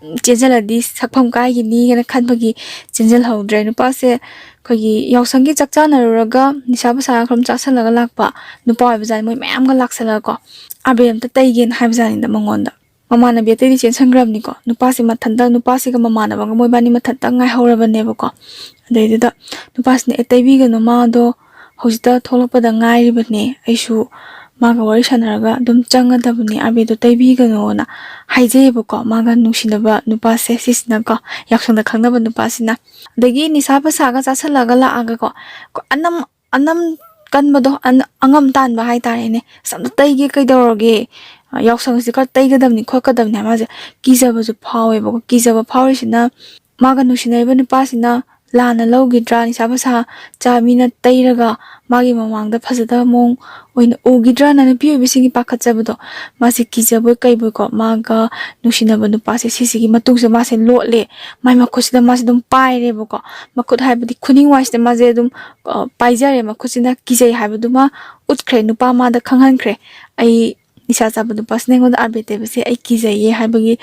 ꯎꯝ, ꯆꯦꯟꯁꯤꯜꯂꯗꯤ ꯁꯛꯐꯝ ꯀꯥꯏꯒꯤꯅꯤꯅ ꯈꯟꯕꯒꯤ ꯆꯦꯟꯁꯤꯜꯍꯧꯗ꯭ꯔꯦ꯫ ꯅꯨꯄꯥꯁꯦ ꯑꯩꯈꯣꯏꯒꯤ ꯌꯥꯎꯁꯪꯒꯤ ꯆꯥꯛ ꯆꯥꯅꯔꯨꯔꯒ ꯅꯤꯁꯥ ꯄꯁꯥ ꯈꯔ ꯆꯥꯁꯤꯜꯂꯒ ꯂꯥꯛꯄ ꯅꯨꯄꯥ ꯑꯣꯏꯕ ꯖꯥꯠꯅꯤ꯫ ꯃꯣꯏ ꯃꯌꯥꯝꯒ ꯂꯥꯛꯁꯜꯂꯒꯀꯣ, ꯑꯕꯦꯔ ꯑꯝꯇ ꯇꯩꯒꯦꯅ ꯍꯥꯏꯕ ꯖꯥꯠꯅꯤꯗ ꯃꯉꯣꯟꯗ꯫ ꯃꯃꯥꯟꯅꯕꯤ ꯑꯇꯩꯗꯤ ꯆꯦꯟꯁꯟꯈ꯭ꯔꯕꯅꯤꯀꯣ, ꯅꯨꯄꯥꯁꯤ ꯃꯊꯟꯇ, ꯅꯨꯄꯥꯁꯤꯒ ꯃꯃꯥꯟꯅꯕꯒ ꯃꯣꯏꯕꯥꯅꯤ ꯃꯊꯟꯇ ꯉꯥꯏꯍꯧꯔꯕꯅꯦꯕꯀꯣ꯫ ꯑꯗꯩꯗꯨꯗ ꯅꯨꯄꯥꯁꯤꯅ, "ꯑꯦ, ꯇꯩꯕꯤꯒꯅꯨ, ꯃꯥꯗꯣ ꯍꯧꯖꯤꯛꯇ ꯊꯣꯛꯂꯛꯄꯗ ꯉꯥꯏꯔꯤꯕꯅꯦ, ꯑꯩꯁꯨ ꯃꯥꯒ ꯋꯥꯔꯤ ꯁꯥꯟꯅꯔꯒ ꯑꯗꯨꯝ ꯆꯪꯒꯗꯕꯅꯦ, ꯑꯕꯦꯔꯗꯣ ꯇꯩꯕꯤꯒꯅꯣꯅ" ꯍꯥꯏꯖꯩꯌꯦꯕꯀꯣ ꯃꯥꯒ ꯅꯨꯡꯁꯤꯅꯕ ꯅꯨꯄꯥꯁꯦ ꯁꯤꯁꯤꯅꯀꯣ, ꯌꯥꯎꯁꯪꯗ ꯈꯪꯅꯕ ꯅꯨꯄꯥꯁꯤꯅ꯫ ꯑꯗꯒꯤ ꯅꯤꯁꯥ ꯄꯁꯥꯒ ꯆꯥꯁꯜꯂꯒ ꯂꯥꯛꯑꯒꯀꯣ, ꯑꯅꯝ ꯑꯅꯝ ꯀꯟꯕꯗꯣ, ꯑꯅ-, ꯑꯉꯝ ꯇꯥꯟꯕ ꯍꯥꯏꯇꯥꯔꯦꯅꯦ꯫ "ꯑꯁ, ꯑꯝꯇ ꯇꯩꯒꯦ, ꯀꯩꯗꯧꯔꯒꯦ? ꯌꯥꯎꯁꯪꯁꯤ ꯈꯔ ꯇꯩꯒꯗꯕꯅꯤ ꯈꯣꯠꯀꯗꯕꯅꯤ" ꯍꯥꯏ꯫ ꯃꯥꯁꯦ ꯀꯤꯖꯕꯁꯨ ꯐꯥꯎꯋꯦꯕꯀꯣ꯫ ꯀꯤꯖꯕ ꯐꯥꯎꯔꯤꯁꯤꯅ ꯃꯥꯒ ꯅꯨꯡꯁꯤꯅꯔꯤꯕ ꯅꯨꯄꯥꯁꯤꯅ ꯂꯥꯟꯅ ꯂꯧꯈꯤꯗ꯭ꯔꯥ, ꯅꯤꯁꯥ ꯄꯁꯥ ꯆꯥ ꯃꯤꯅ ꯇꯩꯔꯒ ꯃꯥꯒꯤ ꯃꯃꯥꯡꯗ ꯐꯖꯗꯕ ꯃꯑꯣꯡ ꯑꯣꯏꯅ ꯎꯈꯤꯗ꯭ꯔꯅ ꯅꯨꯄꯤ ꯑꯣꯏꯕꯤꯁꯤꯡꯒꯤ ꯄꯥꯈꯠꯆꯕꯗꯣ, ꯃꯥꯁꯦ ꯀꯤꯖꯕꯣꯏ ꯀꯩꯕꯣꯏꯀꯣ, ꯃꯥꯒ ꯅꯨꯡꯁꯤꯅꯕ ꯅꯨꯄꯥꯁꯦ ꯁꯤꯁꯤꯒꯤ ꯃꯇꯨꯡꯁꯦ ꯃꯥꯁꯦ ꯂꯣꯠꯂꯦ꯫ ꯃꯥꯏ ꯃꯈꯨꯠꯁꯤꯗ ꯃꯥꯁꯦ ꯑꯗꯨꯝ ꯄꯥꯏꯔꯦꯕꯀꯣ꯫ ꯃꯈꯨꯠ ꯍꯥꯏꯕꯗꯤ ꯈꯨꯅꯤꯡ ꯋꯥꯏꯁꯤꯗ ꯃꯥꯁꯦ ꯑꯗꯨꯝ, ꯑ, ꯄꯥꯏꯖꯔꯦ꯫ ꯃꯈꯨꯠꯁꯤꯅ ꯀꯤꯖꯩ ꯍꯥꯏꯕꯗꯨꯃ ꯎꯠꯈ꯭ꯔꯦ꯫ ꯅꯨꯄꯥ ꯃꯥꯗ ꯈꯪꯍꯟꯈ꯭ꯔꯦ, "ꯑꯩ ꯅꯤꯁꯥ ꯆꯥꯕ ꯅꯨꯄꯥꯁꯤꯅ ꯑꯩꯉꯣꯟꯗ ꯑꯕꯦꯔ ꯇꯩꯕꯁꯦ ꯑꯩ ꯀꯤꯖꯩꯌꯦ" ꯍꯥꯏꯕꯒꯤ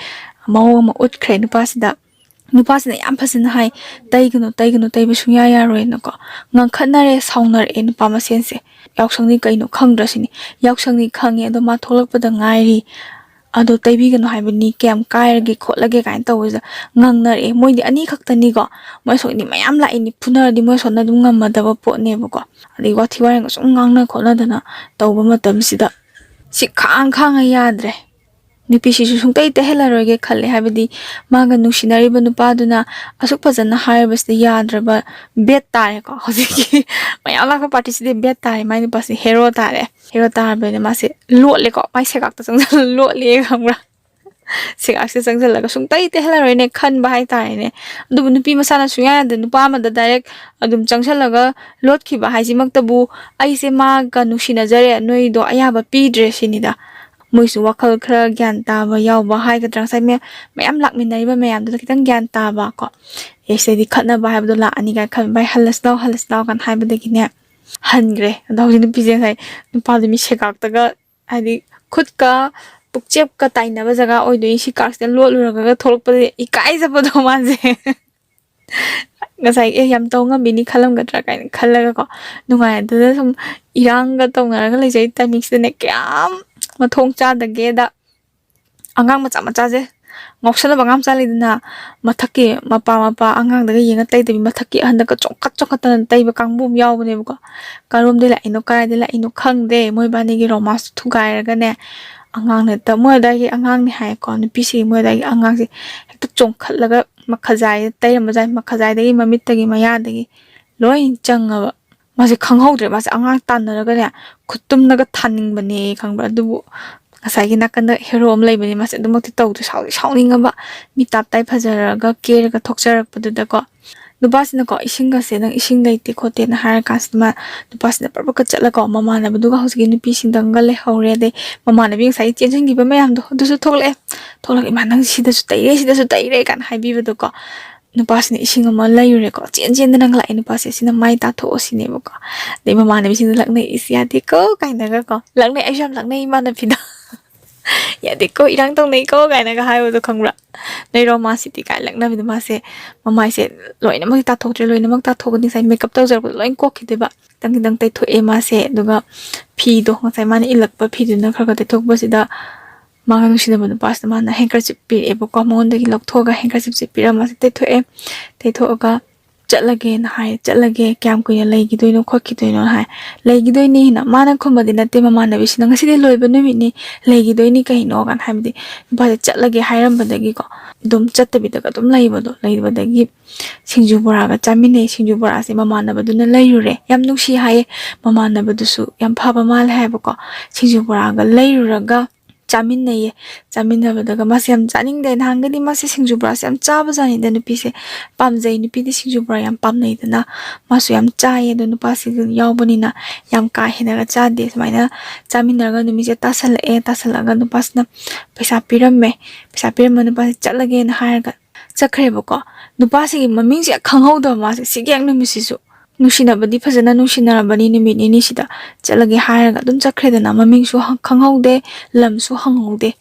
ꯃꯑꯣꯡ ꯑꯃ ꯎꯠꯈ꯭ꯔꯦ ꯅꯨꯄꯥꯁꯤꯗ꯫ ꯅꯨꯄꯥꯁꯤꯅ ꯌꯥꯝ ꯐꯖꯅ ꯍꯥꯏ, "ꯇꯩꯒꯅꯨ, ꯇꯩꯒꯅꯨ, ꯇꯩꯕ ꯁꯨꯡꯌꯥ ꯌꯥꯔꯣꯏꯅꯀꯣ"꯫ ꯉꯥꯡꯈꯠꯅꯔꯦ, ꯁꯥꯎꯅꯔꯛꯑꯦ ꯅꯨꯄꯥ ꯃꯁꯦꯟꯁꯦ꯫ ꯌꯥꯎꯁꯪꯅꯤ ꯀꯩꯅꯣ ꯈꯪꯗ꯭ꯔꯁꯤꯅꯤ꯫ ꯌꯥꯎꯁꯪꯅꯤ ꯈꯪꯉꯦ, ꯑꯗꯣ ꯃꯥ ꯊꯣꯛꯂꯛꯄꯗ ꯉꯥꯏꯔꯤ꯫ ꯑꯗꯣ ꯇꯩꯕꯤꯒꯅꯨ ꯍꯥꯏꯕꯅꯤ, ꯀꯌꯥꯝ ꯀꯥꯏꯔꯒꯦ ꯈꯣꯠꯂꯒꯦ ꯀꯥꯏꯅ ꯇꯧꯕꯁꯤꯗ ꯉꯥꯡꯅꯔꯛꯑꯦ꯫ ꯃꯣꯏꯗꯤ ꯑꯅꯤꯈꯛꯇꯅꯤꯀꯣ, ꯃꯣꯏ ꯁꯣꯛꯏꯗꯤ ꯃꯌꯥꯝ ꯂꯥꯛꯏꯅꯤ, ꯐꯨꯅꯔꯗꯤ ꯃꯣꯏ ꯁꯣꯝꯅ ꯑꯗꯨꯝ ꯉꯝꯃꯗꯕ ꯄꯣꯠꯅꯦꯕꯀꯣ꯫ ꯑꯗꯩ ꯋꯥꯊꯤ ꯋꯥꯔꯦꯝꯒ ꯁꯨꯝ ꯉꯥꯡꯅ ꯈꯣꯠꯅꯗꯅ ꯇꯧꯕ ꯃꯇꯝꯁꯤꯗ ꯁꯤ ꯈꯥꯡ ꯈꯥꯡꯉ ꯌꯥꯗ꯭ꯔꯦ꯫ ꯅꯨꯄꯤꯁꯤꯁꯨ ꯁꯨꯡꯇꯩ ꯇꯩꯍꯜꯂꯔꯣꯏꯒꯦ ꯈꯜꯂꯦ, ꯍꯥꯏꯕꯗꯤ ꯃꯥꯒ ꯅꯨꯡꯁꯤꯅꯔꯤꯕ ꯅꯨꯄꯥꯗꯨꯅ ꯑꯁꯨꯛ ꯐꯖꯅ ꯍꯥꯏꯔꯕꯁꯤꯗ ꯌꯥꯗ꯭ꯔꯕ ꯕꯦꯠ ꯇꯥꯔꯦꯀꯣ꯫ ꯍꯧꯖꯤꯛꯀꯤ ꯃꯌꯥꯝ ꯂꯥꯛꯄ ꯄꯥꯔꯇꯤꯁꯤꯗꯤ ꯕꯦꯠ ꯇꯥꯔꯦ, ꯃꯥꯏ ꯅꯨꯄꯥꯁꯦ ꯍꯦꯔꯣ ꯇꯥꯔꯦ꯫ ꯍꯦꯔꯣ ꯇꯥꯔꯕꯅꯤꯅ ꯃꯥꯁꯦ ꯂꯣꯠꯂꯦꯀꯣ, ꯃꯥꯏ ꯁꯦꯒꯥꯛꯇ ꯆꯪꯁꯤꯜꯂ ꯂꯣꯠꯂꯦ, ꯈꯪꯕ꯭ꯔꯥ? ꯁꯦꯒꯥꯛꯁꯦ ꯆꯪꯁꯤꯜꯂꯒ ꯁꯨꯡꯇꯩ ꯇꯩꯍꯜꯂꯔꯣꯏꯅꯦ ꯈꯟꯕ ꯍꯥꯏꯇꯥꯔꯦꯅꯦ꯫ ꯑꯗꯨꯕꯨ ꯅꯨꯄꯤ ꯃꯁꯥꯅ ꯁꯨꯡꯌꯥ ꯌꯥꯗꯦ, ꯅꯨꯄꯥ ꯑꯃꯗ ꯗꯥꯏꯔꯦꯛ ꯑꯗꯨꯝ ꯆꯪꯁꯤꯜꯂꯒ ꯂꯣꯠꯈꯤꯕ ꯍꯥꯏꯁꯤꯃꯛꯇꯕꯨ ꯑꯩꯁꯦ ꯃꯥꯒ ꯅꯨꯡꯁꯤꯅꯖꯔꯦ, ꯅꯣꯏꯗꯣ ꯑꯌꯥꯕ ꯄꯤꯗ꯭ꯔꯦ ꯁꯤꯅꯤꯗ꯫ ꯃꯣꯏꯁꯨ ꯋꯥꯈꯜ ꯈꯔ ꯒ꯭ꯌꯥꯟ ꯇꯥꯕ ꯌꯥꯎꯕ ꯍꯥꯏꯒꯗ꯭ꯔꯥ, ꯉꯁꯥꯏ ꯃꯌꯥꯝ ꯃꯌꯥꯝ ꯂꯥꯛꯃꯤꯟꯅꯔꯤꯕ ꯃꯌꯥꯝꯗꯨꯗ ꯈꯤꯇꯪ ꯒ꯭ꯌꯥꯟ ꯇꯥꯕ ꯀꯣ꯫ ꯑꯦ, ꯁꯤꯗꯩꯗꯤ ꯈꯠꯅꯕ ꯍꯥꯏꯕꯗꯣ ꯂꯥꯛꯑꯅꯤ ꯀꯥꯏꯅ ꯈꯟꯕ, "ꯚꯥꯏ, ꯍꯜꯂꯁꯤ ꯂꯥꯎ, ꯍꯜꯂꯁꯤ ꯂꯥꯎ" ꯀꯥꯏꯅ ꯍꯥꯏꯕꯗꯒꯤꯅꯦ ꯍꯟꯈ꯭ꯔꯦ꯫ ꯑꯗꯣ ꯍꯧꯖꯤꯛ ꯅꯨꯄꯤꯁꯦ ꯉꯁꯥꯏ ꯅꯨꯄꯥꯗꯨ ꯃꯤ ꯁꯦꯒꯥꯛꯇꯒ, ꯍꯥꯏꯗꯤ ꯈꯨꯠꯀ ꯄꯨꯛꯆꯦꯞꯀ ꯇꯥꯏꯅꯕ ꯖꯒꯥ ꯑꯣꯏꯗꯣꯏꯅꯤ, ꯁꯤ ꯀꯥꯔꯛꯁꯤꯗ ꯂꯣꯠꯂꯨꯔꯒ ꯊꯣꯛꯂꯛꯄꯗ ꯏꯀꯥꯏꯖꯕꯗꯣ ꯃꯥꯁꯦ꯫ ꯉꯁꯥꯏ ꯑꯦ ꯌꯥꯝ ꯇꯧ ꯉꯝꯃꯤꯅꯤ ꯈꯜꯂꯝꯒꯗ꯭ꯔꯥ ꯀꯥꯏꯅ ꯈꯜꯂꯒꯀꯣ, ꯅꯨꯡꯉꯥꯏꯅꯗꯅ ꯁꯨꯝ ꯏꯔꯥꯡꯒ ꯇꯧꯅꯔꯒ ꯂꯩꯖꯩ ꯇꯥꯏꯃꯤꯡꯁꯤꯗꯅꯦ, ꯀꯌꯥꯝ ꯃꯊꯣꯡ ꯆꯥꯗꯒꯦꯗ꯫ ꯑꯉꯥꯡ ꯃꯆꯥ ꯃꯆꯥꯁꯦ, ꯉꯥꯎꯁꯟꯅꯕ ꯑꯉꯥꯡ ꯃꯆꯥ ꯂꯩꯗꯅ, ꯃꯊꯛꯀꯤ ꯃꯄꯥ ꯃꯄꯥ ꯑꯉꯥꯡꯗꯒ ꯌꯦꯡꯉ ꯇꯩꯗꯕꯤ, ꯃꯊꯛꯀꯤ ꯑꯍꯟꯗꯒ ꯆꯣꯡꯈꯠ ꯆꯣꯡꯈꯠꯇꯅ ꯇꯩꯕ ꯀꯥꯡꯕꯨ ꯑꯃ ꯌꯥꯎꯕꯅꯦꯕꯀꯣ꯫ ꯀꯔꯣꯝꯗꯩ ꯂꯥꯛꯏꯅꯣ, ꯀꯗꯥꯏꯗꯩ ꯂꯥꯛꯏꯅꯣ ꯈꯪꯗꯦ, ꯃꯣꯏ ꯕꯥꯅꯤꯒꯤ ꯔꯣꯃꯥꯟꯁꯇꯣ ꯊꯨꯒꯥꯏꯔꯒꯅꯦ, ꯑꯉꯥꯡꯅ ꯍꯦꯛꯇ, ꯃꯣꯏ ꯑꯗꯥꯏꯒꯤ ꯑꯉꯥꯡꯅꯦ ꯍꯥꯏꯌꯦꯀꯣ, ꯅꯨꯄꯤꯁꯤꯒꯤ ꯃꯣꯏ ꯑꯗꯥꯏꯒꯤ ꯑꯉꯥꯡꯁꯦ ꯍꯦꯛꯇ ꯆꯣꯡꯈꯠꯂꯒ ꯃꯈꯖꯥꯏꯗ ꯇꯩꯔꯝꯕꯖꯥꯠꯅꯤ, ꯃꯈꯖꯥꯏꯗꯒꯤ ꯃꯃꯤꯠꯇꯒꯤ ꯃꯌꯥꯗꯒꯤ ꯂꯣꯏ ꯆꯪꯉꯕ꯫ ꯃꯥꯁꯦ ꯈꯪꯍꯧꯗ꯭ꯔꯦ, ꯃꯥꯁꯦ ꯑꯉꯥꯡ ꯇꯥꯟꯅꯔꯒꯅꯦ ꯈꯨꯠꯇꯨꯝꯅꯒ ꯊꯥꯅꯤꯡꯕꯅꯦ, ꯈꯪꯕ꯭ꯔꯥ? ꯑꯗꯨꯕꯨ ꯉꯁꯥꯏꯒꯤ ꯅꯥꯀꯟꯗ ꯍꯦꯔꯣ ꯑꯃ ꯂꯩꯕꯅꯤ, ꯃꯥꯁꯦ ꯑꯗꯨꯃꯛꯇꯤ ꯇꯧꯗ꯭ꯔꯦ, ꯁꯥꯎꯗꯤ ꯁꯥꯎꯅꯤꯡꯉꯕ, ꯃꯤ ꯇꯥꯞ ꯇꯥꯏ ꯐꯖꯔꯒ ꯀꯦꯔꯒ ꯊꯣꯛꯆꯔꯛꯄꯗꯨꯗꯀꯣ꯫ ꯅꯨꯄꯥꯁꯤꯅꯀꯣ, "ꯏꯁꯤꯡꯒꯁꯦ ꯅꯪ ꯏꯁꯤꯡ ꯂꯩꯇꯦ ꯈꯣꯠꯇꯦꯅ" ꯍꯥꯏꯔ ꯀꯥꯟꯁꯤꯗ ꯃꯥ, ꯅꯨꯄꯥꯁꯤꯅ ꯄ꯭ꯔꯞ ꯄ꯭ꯔꯞꯀ ꯆꯠꯂꯒ ꯃꯃꯥꯟꯅꯕꯗꯨꯒ ꯍꯧꯖꯤꯛꯀꯤ ꯅꯨꯄꯤꯁꯤꯡꯗꯪꯒ ꯂꯩꯍꯧꯔꯦ꯫ ꯑꯗꯩ ꯃꯃꯥꯟꯅꯕꯤ ꯉꯁꯥꯏꯒꯤ ꯆꯦꯟꯁꯤꯟꯈꯤꯕ ꯃꯌꯥꯝꯗꯣ ꯑꯗꯨꯁꯨ ꯊꯣꯛꯂꯛꯑꯦ꯫ ꯊꯣꯛꯂꯛꯑꯦ, "ꯏꯃꯥ, ꯅꯪ ꯁꯤꯗꯁꯨ ꯇꯩꯔꯦ, ꯁꯤꯗꯁꯨ ꯇꯩꯔꯦ" ꯀꯥꯏꯅ ꯍꯥꯏꯕꯤꯕꯗꯣꯀꯣ꯫ ꯅꯨꯄꯥꯁꯤꯅ ꯏꯁꯤꯡ ꯑꯃ ꯂꯩꯔꯨꯔꯦꯀꯣ, ꯆꯦꯟ ꯆꯦꯟꯗꯅ ꯂꯥꯛꯑꯦ ꯅꯨꯄꯥꯁꯦ, "ꯁꯤꯅ ꯃꯥꯏ ꯇꯥꯊꯣꯛꯑꯣ" ꯁꯤꯅꯦꯕꯀꯣ꯫ ꯑꯗꯩ ꯃꯃꯥꯟꯅꯕꯤꯁꯤꯡꯗ ꯂꯛꯅꯩ, "ꯏꯁ, ꯌꯥꯗꯦꯀꯣ" ꯀꯥꯏꯅꯒꯀꯣ꯫ ꯂꯛꯅꯩ, ꯑꯩꯁꯨ ꯌꯥꯝ ꯂꯛꯅꯩ ꯏꯃꯥꯟꯅꯕꯤꯗ꯫ "ꯌꯥꯗꯦꯀꯣ, ꯏꯔꯥꯡ ꯇꯧꯅꯩꯀꯣ" ꯀꯥꯏꯅꯒ ꯍꯥꯏꯕꯗꯣ ꯈꯪꯕ꯭ꯔꯥ? "ꯅꯣꯏ ꯔꯣꯃꯥꯟꯁꯤꯗꯤ" ꯀꯥꯏ ꯂꯛꯅꯕꯤꯗꯣ, ꯃꯥꯁꯦ ꯃꯃꯥꯏꯁꯦ ꯂꯣꯏꯅꯃꯛ ꯇꯥꯊꯣꯛꯇ꯭ꯔꯦ, ꯂꯣꯏꯅꯃꯛ ꯇꯥꯊꯣꯛꯀꯅꯤ, ꯉꯁꯥꯏ ꯃꯦꯀꯞ ꯇꯧꯖꯔꯛꯄꯗꯣ ꯂꯣꯏ ꯀꯣꯛꯈꯤꯗꯣꯏꯕ꯫ ꯈꯤꯇꯪ ꯈꯤꯇꯪ ꯇꯩꯊꯣꯛꯑꯦ ꯃꯥꯁꯦ, ꯑꯗꯨꯒ ꯐꯤꯗꯣ, ꯉꯁꯥꯏ ꯃꯥꯅ ꯏꯜꯂꯛꯄ ꯐꯤꯗꯨꯅ ꯈꯔ ꯈꯔ ꯇꯩꯊꯣꯛꯄꯁꯤꯗ ꯃꯥꯒ ꯅꯨꯡꯁꯤꯅꯕ ꯅꯨꯄꯥꯁꯤꯗ ꯃꯥꯅ ꯍꯦꯡꯀꯔꯆꯤꯞ ꯄꯤꯔꯛꯑꯦꯕꯀꯣ꯫ ꯃꯉꯣꯟꯗꯒꯤ ꯂꯧꯊꯣꯛꯑꯒ ꯍꯦꯡꯀꯔꯆꯤꯞꯁꯦ ꯄꯤꯔꯝꯃ ꯃꯥꯁꯦ ꯇꯩꯊꯣꯛꯑꯦ꯫ ꯇꯩꯊꯣꯛꯑꯒ "ꯆꯠꯂꯒꯦꯅ ꯍꯥꯏ, ꯆꯠꯂꯒꯦ, ꯀꯌꯥꯝ ꯀꯨꯏꯅ ꯂꯩꯈꯤꯗꯣꯏꯅꯣ ꯈꯣꯠꯈꯤꯗꯣꯏꯅꯣ" ꯍꯥꯏ꯫ "ꯂꯩꯈꯤꯗꯣꯏꯅꯤꯅ" ꯃꯥꯅ ꯈꯨꯝꯕꯗꯤ ꯅꯠꯇꯦ ꯃꯃꯥꯟꯅꯕꯤꯁꯤꯅ, "ꯉꯁꯤꯗꯤ ꯂꯣꯏꯕ ꯅꯨꯃꯤꯠꯅꯤ, ꯂꯩꯈꯤꯗꯣꯏꯅꯤ ꯀꯩꯅꯣ" ꯀꯥꯏꯅ꯫ ꯍꯥꯏꯕꯗꯤ ꯅꯨꯄꯥꯁꯦ ꯆꯠꯂꯒꯦ ꯍꯥꯏꯔꯝꯕꯗꯒꯤꯀꯣ ꯑꯗꯨꯝ ꯆꯠꯇꯕꯤꯗꯒ ꯑꯗꯨꯝ ꯂꯩꯕꯗꯣ, ꯂꯩꯕꯗꯒꯤ ꯁꯤꯡꯖꯨ ꯕꯣꯔꯥꯒ ꯆꯥꯃꯤꯟꯅꯩ꯫ ꯁꯤꯡꯖꯨ ꯕꯣꯔꯥꯁꯦ ꯃꯃꯥꯟꯅꯕꯗꯨꯅ ꯂꯩꯔꯨꯔꯦ꯫ ꯌꯥꯝ ꯅꯨꯡꯁꯤ ꯍꯥꯏꯌꯦ, ꯃꯃꯥꯟꯅꯕꯗꯨꯁꯨ ꯌꯥꯝ ꯐꯕ ꯃꯥꯜꯂꯦ ꯍꯥꯏꯕꯀꯣ꯫ ꯁꯤꯡꯖꯨ ꯕꯣꯔꯥꯒ ꯂꯩꯔꯨꯔꯒ ꯆꯥꯃꯤꯟꯅꯩꯌꯦ꯫ ꯆꯥꯃꯤꯟꯅꯕꯗꯒ ꯃꯥꯁꯦ ꯌꯥꯝ ꯆꯥꯅꯤꯡꯗꯦ꯫ ꯅꯍꯥꯟꯒꯗꯤ ꯃꯥꯁꯦ ꯁꯤꯡꯖꯨ ꯕꯣꯔꯥꯁꯦ ꯌꯥꯝ ꯆꯥꯕꯖꯥꯠꯅꯤꯗ꯫ ꯅꯨꯄꯤꯁꯦ ꯄꯥꯝꯖꯩ, ꯅꯨꯄꯤꯗꯤ ꯁꯤꯡꯖꯨ ꯕꯣꯔꯥ ꯌꯥꯝ ꯄꯥꯝꯅꯩꯗꯅ꯫ ꯃꯥꯁꯨ ꯌꯥꯝ ꯆꯥꯏꯌꯦ꯫ ꯑꯗꯣ ꯅꯨꯄꯥꯁꯤꯒ ꯌꯥꯎꯕꯅꯤꯅ ꯌꯥꯝ ꯀꯥ ꯍꯦꯟꯅꯒ ꯆꯥꯗꯦ꯫ ꯁꯨꯃꯥꯏꯅ ꯆꯥꯃꯤꯟꯅꯔꯒ ꯅꯨꯃꯤꯠꯁꯦ ꯇꯥꯁꯜꯂꯛꯑꯦ꯫ ꯇꯥꯁꯜꯂꯛꯑꯒ ꯅꯨꯄꯥꯁꯤꯅ ꯄꯩꯁꯥ ꯄꯤꯔꯝꯃꯦ꯫ ꯄꯩꯁꯥ ꯄꯤꯔꯝꯕ ꯅꯨꯄꯥꯁꯦ ꯆꯠꯂꯒꯦꯅ ꯍꯥꯏꯔꯒ ꯆꯠꯈ꯭ꯔꯦꯕꯀꯣ꯫ ꯅꯨꯄꯥꯁꯤꯒꯤ ꯃꯃꯤꯡꯁꯦ ꯈꯪꯍꯧꯗꯕ ꯃꯥꯁꯦ ꯁꯤꯒꯤ ꯍꯦꯛ ꯅꯨꯃꯤꯠꯁꯤꯁꯨ꯫ ꯅꯨꯡꯁꯤꯅꯕꯗꯤ ꯐꯖꯅ ꯅꯨꯡꯁꯤꯅꯔꯕꯅꯤ, ꯅꯨꯃꯤꯠ ꯅꯤꯅꯤꯁꯤꯗ ꯆꯠꯂꯒꯦ ꯍꯥꯏꯔꯒ ꯑꯗꯨꯝ ꯆꯠꯈ꯭ꯔꯦꯗꯅ꯫ ꯃꯃꯤꯡꯁꯨ ꯍꯪ-, ꯈꯪꯍꯧꯗꯦ, ꯂꯝꯁꯨ ꯍꯪꯍꯧꯗꯦ꯫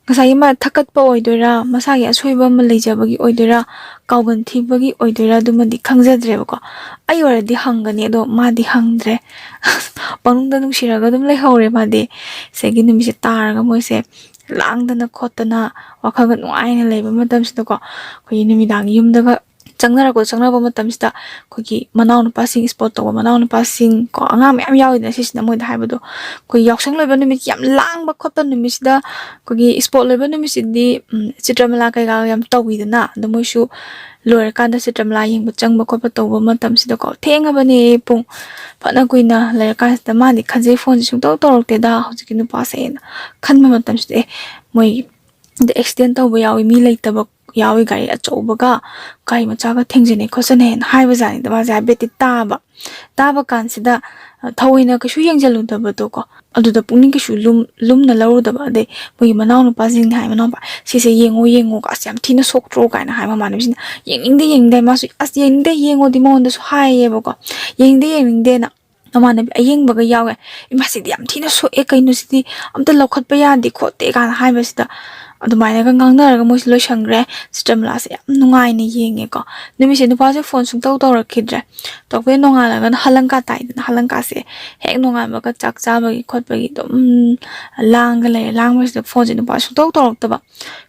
ꯉꯁꯥꯏꯒꯤ ꯃꯥ ꯊꯛꯀꯠꯄ ꯑꯣꯏꯗꯣꯏꯔꯥ, ꯃꯁꯥꯒꯤ ꯑꯁꯣꯏꯕ ꯑꯃ ꯂꯩꯖꯕꯒꯤ ꯑꯣꯏꯗꯣꯏꯔꯥ, ꯀꯥꯎꯒꯟ ꯊꯤꯕꯒꯤ ꯑꯣꯏꯗꯣꯏꯔꯥ, ꯑꯗꯨꯃꯗꯤ ꯈꯪꯖꯗ꯭ꯔꯦꯕꯀꯣ꯫ ꯑꯩ ꯑꯣꯏꯔꯗꯤ ꯍꯪꯒꯅꯤ, ꯑꯗꯣ ꯃꯥꯗꯤ ꯍꯪꯗ꯭ꯔꯦ꯫ ꯄꯪꯅꯨꯡꯗ ꯅꯨꯡꯁꯤꯔꯒ ꯑꯗꯨꯝ ꯂꯩꯍꯧꯔꯦ ꯃꯥꯗꯤ꯫ ꯁꯤꯗꯒꯤ ꯅꯨꯃꯤꯠꯁꯦ ꯇꯥꯔꯒ ꯃꯣꯏꯁꯦ ꯂꯥꯡꯗꯅ ꯈꯣꯠꯇꯅ ꯋꯥꯈꯜꯒ ꯅꯨꯡꯉꯥꯏꯅ ꯂꯩꯕ ꯃꯇꯝꯁꯤꯗꯀꯣ, ꯑꯩꯈꯣꯏꯒꯤ ꯅꯨꯃꯤꯗꯥꯡ ꯌꯨꯝꯗꯒ ꯆꯪꯅꯔꯛꯄ, ꯆꯪꯅꯔꯛꯄ ꯃꯇꯝꯁꯤꯗ ꯑꯩꯈꯣꯏꯒꯤ ꯃꯅꯥꯎꯅꯨꯄꯥꯁꯤꯡ, ꯏꯁꯄꯣꯔꯠ ꯇꯧꯕ ꯃꯅꯥꯎꯅꯨꯄꯥꯁꯤꯡ ꯀꯣ, ꯑꯉꯥꯡ ꯃꯌꯥꯝ ꯌꯥꯎꯋꯤꯗꯅ ꯁꯤꯁꯤꯅ꯫ ꯃꯣꯏꯗ ꯍꯥꯏꯕꯗꯣ, ꯑꯩꯈꯣꯏ ꯌꯥꯎꯁꯪ ꯂꯣꯏꯕ ꯅꯨꯃꯤꯠꯀꯤ ꯌꯥꯝ ꯂꯥꯡꯕ ꯈꯣꯠꯄ ꯅꯨꯃꯤꯠꯁꯤꯗ ꯑꯩꯈꯣꯏꯒꯤ ꯏꯁꯄꯣꯔꯠ ꯂꯣꯏꯕ ꯅꯨꯃꯤꯠꯁꯤꯗꯤ, ꯎꯝ, ꯆꯤꯇ꯭ꯔꯃꯂꯥ ꯀꯩꯀꯥ ꯌꯥꯝ ꯇꯧꯋꯤꯗꯅ꯫ ꯑꯗꯣ ꯃꯣꯏꯁꯨ ꯂꯣꯏꯔꯀꯥꯟꯗ ꯆꯤꯇ꯭ꯔꯃꯂꯥ ꯌꯦꯡꯕ ꯆꯪꯕ ꯈꯣꯠꯄ ꯇꯧꯕ ꯃꯇꯝꯁꯤꯗꯀꯣ, ꯊꯦꯡꯉꯕꯅꯦ, ꯄꯨꯡ ꯐꯅ ꯀꯨꯏꯅ ꯂꯩꯔꯀꯥꯟꯁꯤꯗ ꯃꯥꯗꯤ ꯈꯟꯖꯩ, ꯐꯣꯟꯁꯦ ꯁꯨꯡꯇꯧ ꯇꯧꯔꯛꯇꯦꯗ ꯍꯧꯖꯤꯛꯀꯤ ꯅꯨꯄꯥꯁꯦꯅ ꯈꯟꯕ ꯃꯇꯝꯁꯤꯗ, ꯑꯦ, ꯃꯣꯏ ꯑꯦꯛꯁꯤꯗꯦꯟ ꯇꯧꯕ ꯌꯥꯎꯋꯤ, ꯃꯤ ꯂꯩꯇꯕ ꯌꯥꯎꯋꯤ, ꯒꯥꯔꯤ ꯑꯆꯧꯕꯒ ꯒꯥꯔꯤ ꯃꯆꯥꯒ ꯊꯦꯡꯖꯤꯟꯅꯩ ꯈꯣꯠꯆꯤꯟꯅꯩꯅ ꯍꯥꯏꯕꯖꯥꯠꯅꯤꯗ꯫ ꯃꯥꯁꯦ ꯍꯥꯏꯐꯦꯠꯇꯤ ꯇꯥꯕ꯫ ꯇꯥꯕ ꯀꯥꯟꯁꯤꯗ, ꯑ, ꯊꯑꯣꯏꯅ ꯀꯩꯁꯨ ꯌꯦꯡꯁꯤꯜꯂꯨꯗꯕꯗꯣꯀꯣ, ꯑꯗꯨꯗ ꯄꯨꯛꯅꯤꯡ ꯀꯩꯁꯨ ꯂꯨꯝ-, ꯂꯨꯝꯅ ꯂꯧꯔꯨꯗꯕ꯫ ꯑꯗꯩ ꯃꯣꯏꯒꯤ ꯃꯅꯥꯎꯅꯨꯄꯥꯁꯤꯡꯅ ꯍꯥꯏ, "ꯃꯅꯥꯎꯅꯨꯄꯥ, ꯁꯤꯁꯦ ꯌꯦꯡꯉꯣ, ꯌꯦꯡꯉꯣ, ꯑꯁ, ꯌꯥꯝ ꯊꯤꯅ ꯁꯣꯛꯇ꯭ꯔꯣ?" ꯀꯥꯏꯅ ꯍꯥꯏ꯫ ꯃꯃꯥꯟꯅꯕꯤꯁꯤꯅ, "ꯌꯦꯡꯅꯤꯡꯗꯦ, ꯌꯦꯡꯅꯤꯡꯗꯦ", ꯃꯥꯁꯨ, "ꯑꯁ, ꯌꯦꯡꯅꯤꯡꯗꯦ, ꯌꯦꯡꯉꯣꯗꯤ" ꯃꯉꯣꯟꯗꯁꯨ ꯍꯥꯏꯌꯦꯕꯀꯣ꯫ "ꯌꯦꯡꯅꯤꯡꯗꯦ, ꯌꯦꯡꯅꯤꯡꯗꯦꯅ" ꯃꯃꯥꯟꯅꯕꯤ ꯑꯌꯦꯡꯕꯒ ꯌꯥꯎꯋꯦ꯫ "ꯏꯃꯥ, ꯁꯤꯗꯤ ꯌꯥꯝ ꯊꯤꯅ ꯁꯣꯛꯑꯦ, ꯀꯩꯅꯣ ꯁꯤꯗꯤ ꯑꯝꯇ ꯂꯧꯈꯠꯄ ꯌꯥꯗꯦ ꯈꯣꯠꯇꯦ" ꯀꯥꯏꯅ ꯍꯥꯏꯕꯁꯤꯗ, ꯑꯗꯨꯃꯥꯏꯅꯒ ꯉꯥꯡꯅꯔꯒ ꯃꯣꯏꯁꯦ ꯂꯣꯏꯁꯟꯈ꯭ꯔꯦ꯫ ꯆꯤꯇ꯭ꯔꯃꯂꯥꯁꯦ ꯌꯥꯝ ꯅꯨꯡꯉꯥꯏꯅ ꯌꯦꯡꯉꯦꯀꯣ꯫ ꯅꯨꯃꯤꯠꯁꯦ ꯅꯨꯄꯥꯁꯦ ꯐꯣꯟ ꯁꯨꯡꯇꯧ ꯇꯧꯔꯛꯈꯤꯗ꯭ꯔꯦ꯫ ꯇꯧꯔꯛꯄꯗꯩ ꯅꯣꯡꯉꯥꯜꯂꯒꯅ ꯍꯂꯪꯀꯥ ꯇꯥꯏꯗꯅ, ꯍꯂꯪꯀꯥꯁꯦ ꯍꯦꯛ ꯅꯣꯡꯉꯥꯟꯕꯒ ꯆꯥꯛ ꯆꯥꯕꯒꯤ ꯈꯣꯠꯄꯒꯤ ꯑꯗꯨꯝ ꯂꯥꯡꯒ ꯂꯩꯔꯦ꯫ ꯂꯥꯡꯕꯁꯤꯗ ꯐꯣꯟꯁꯦ ꯅꯨꯄꯥ ꯁꯨꯡꯇꯧ ꯇꯧꯔꯛꯇꯕ꯫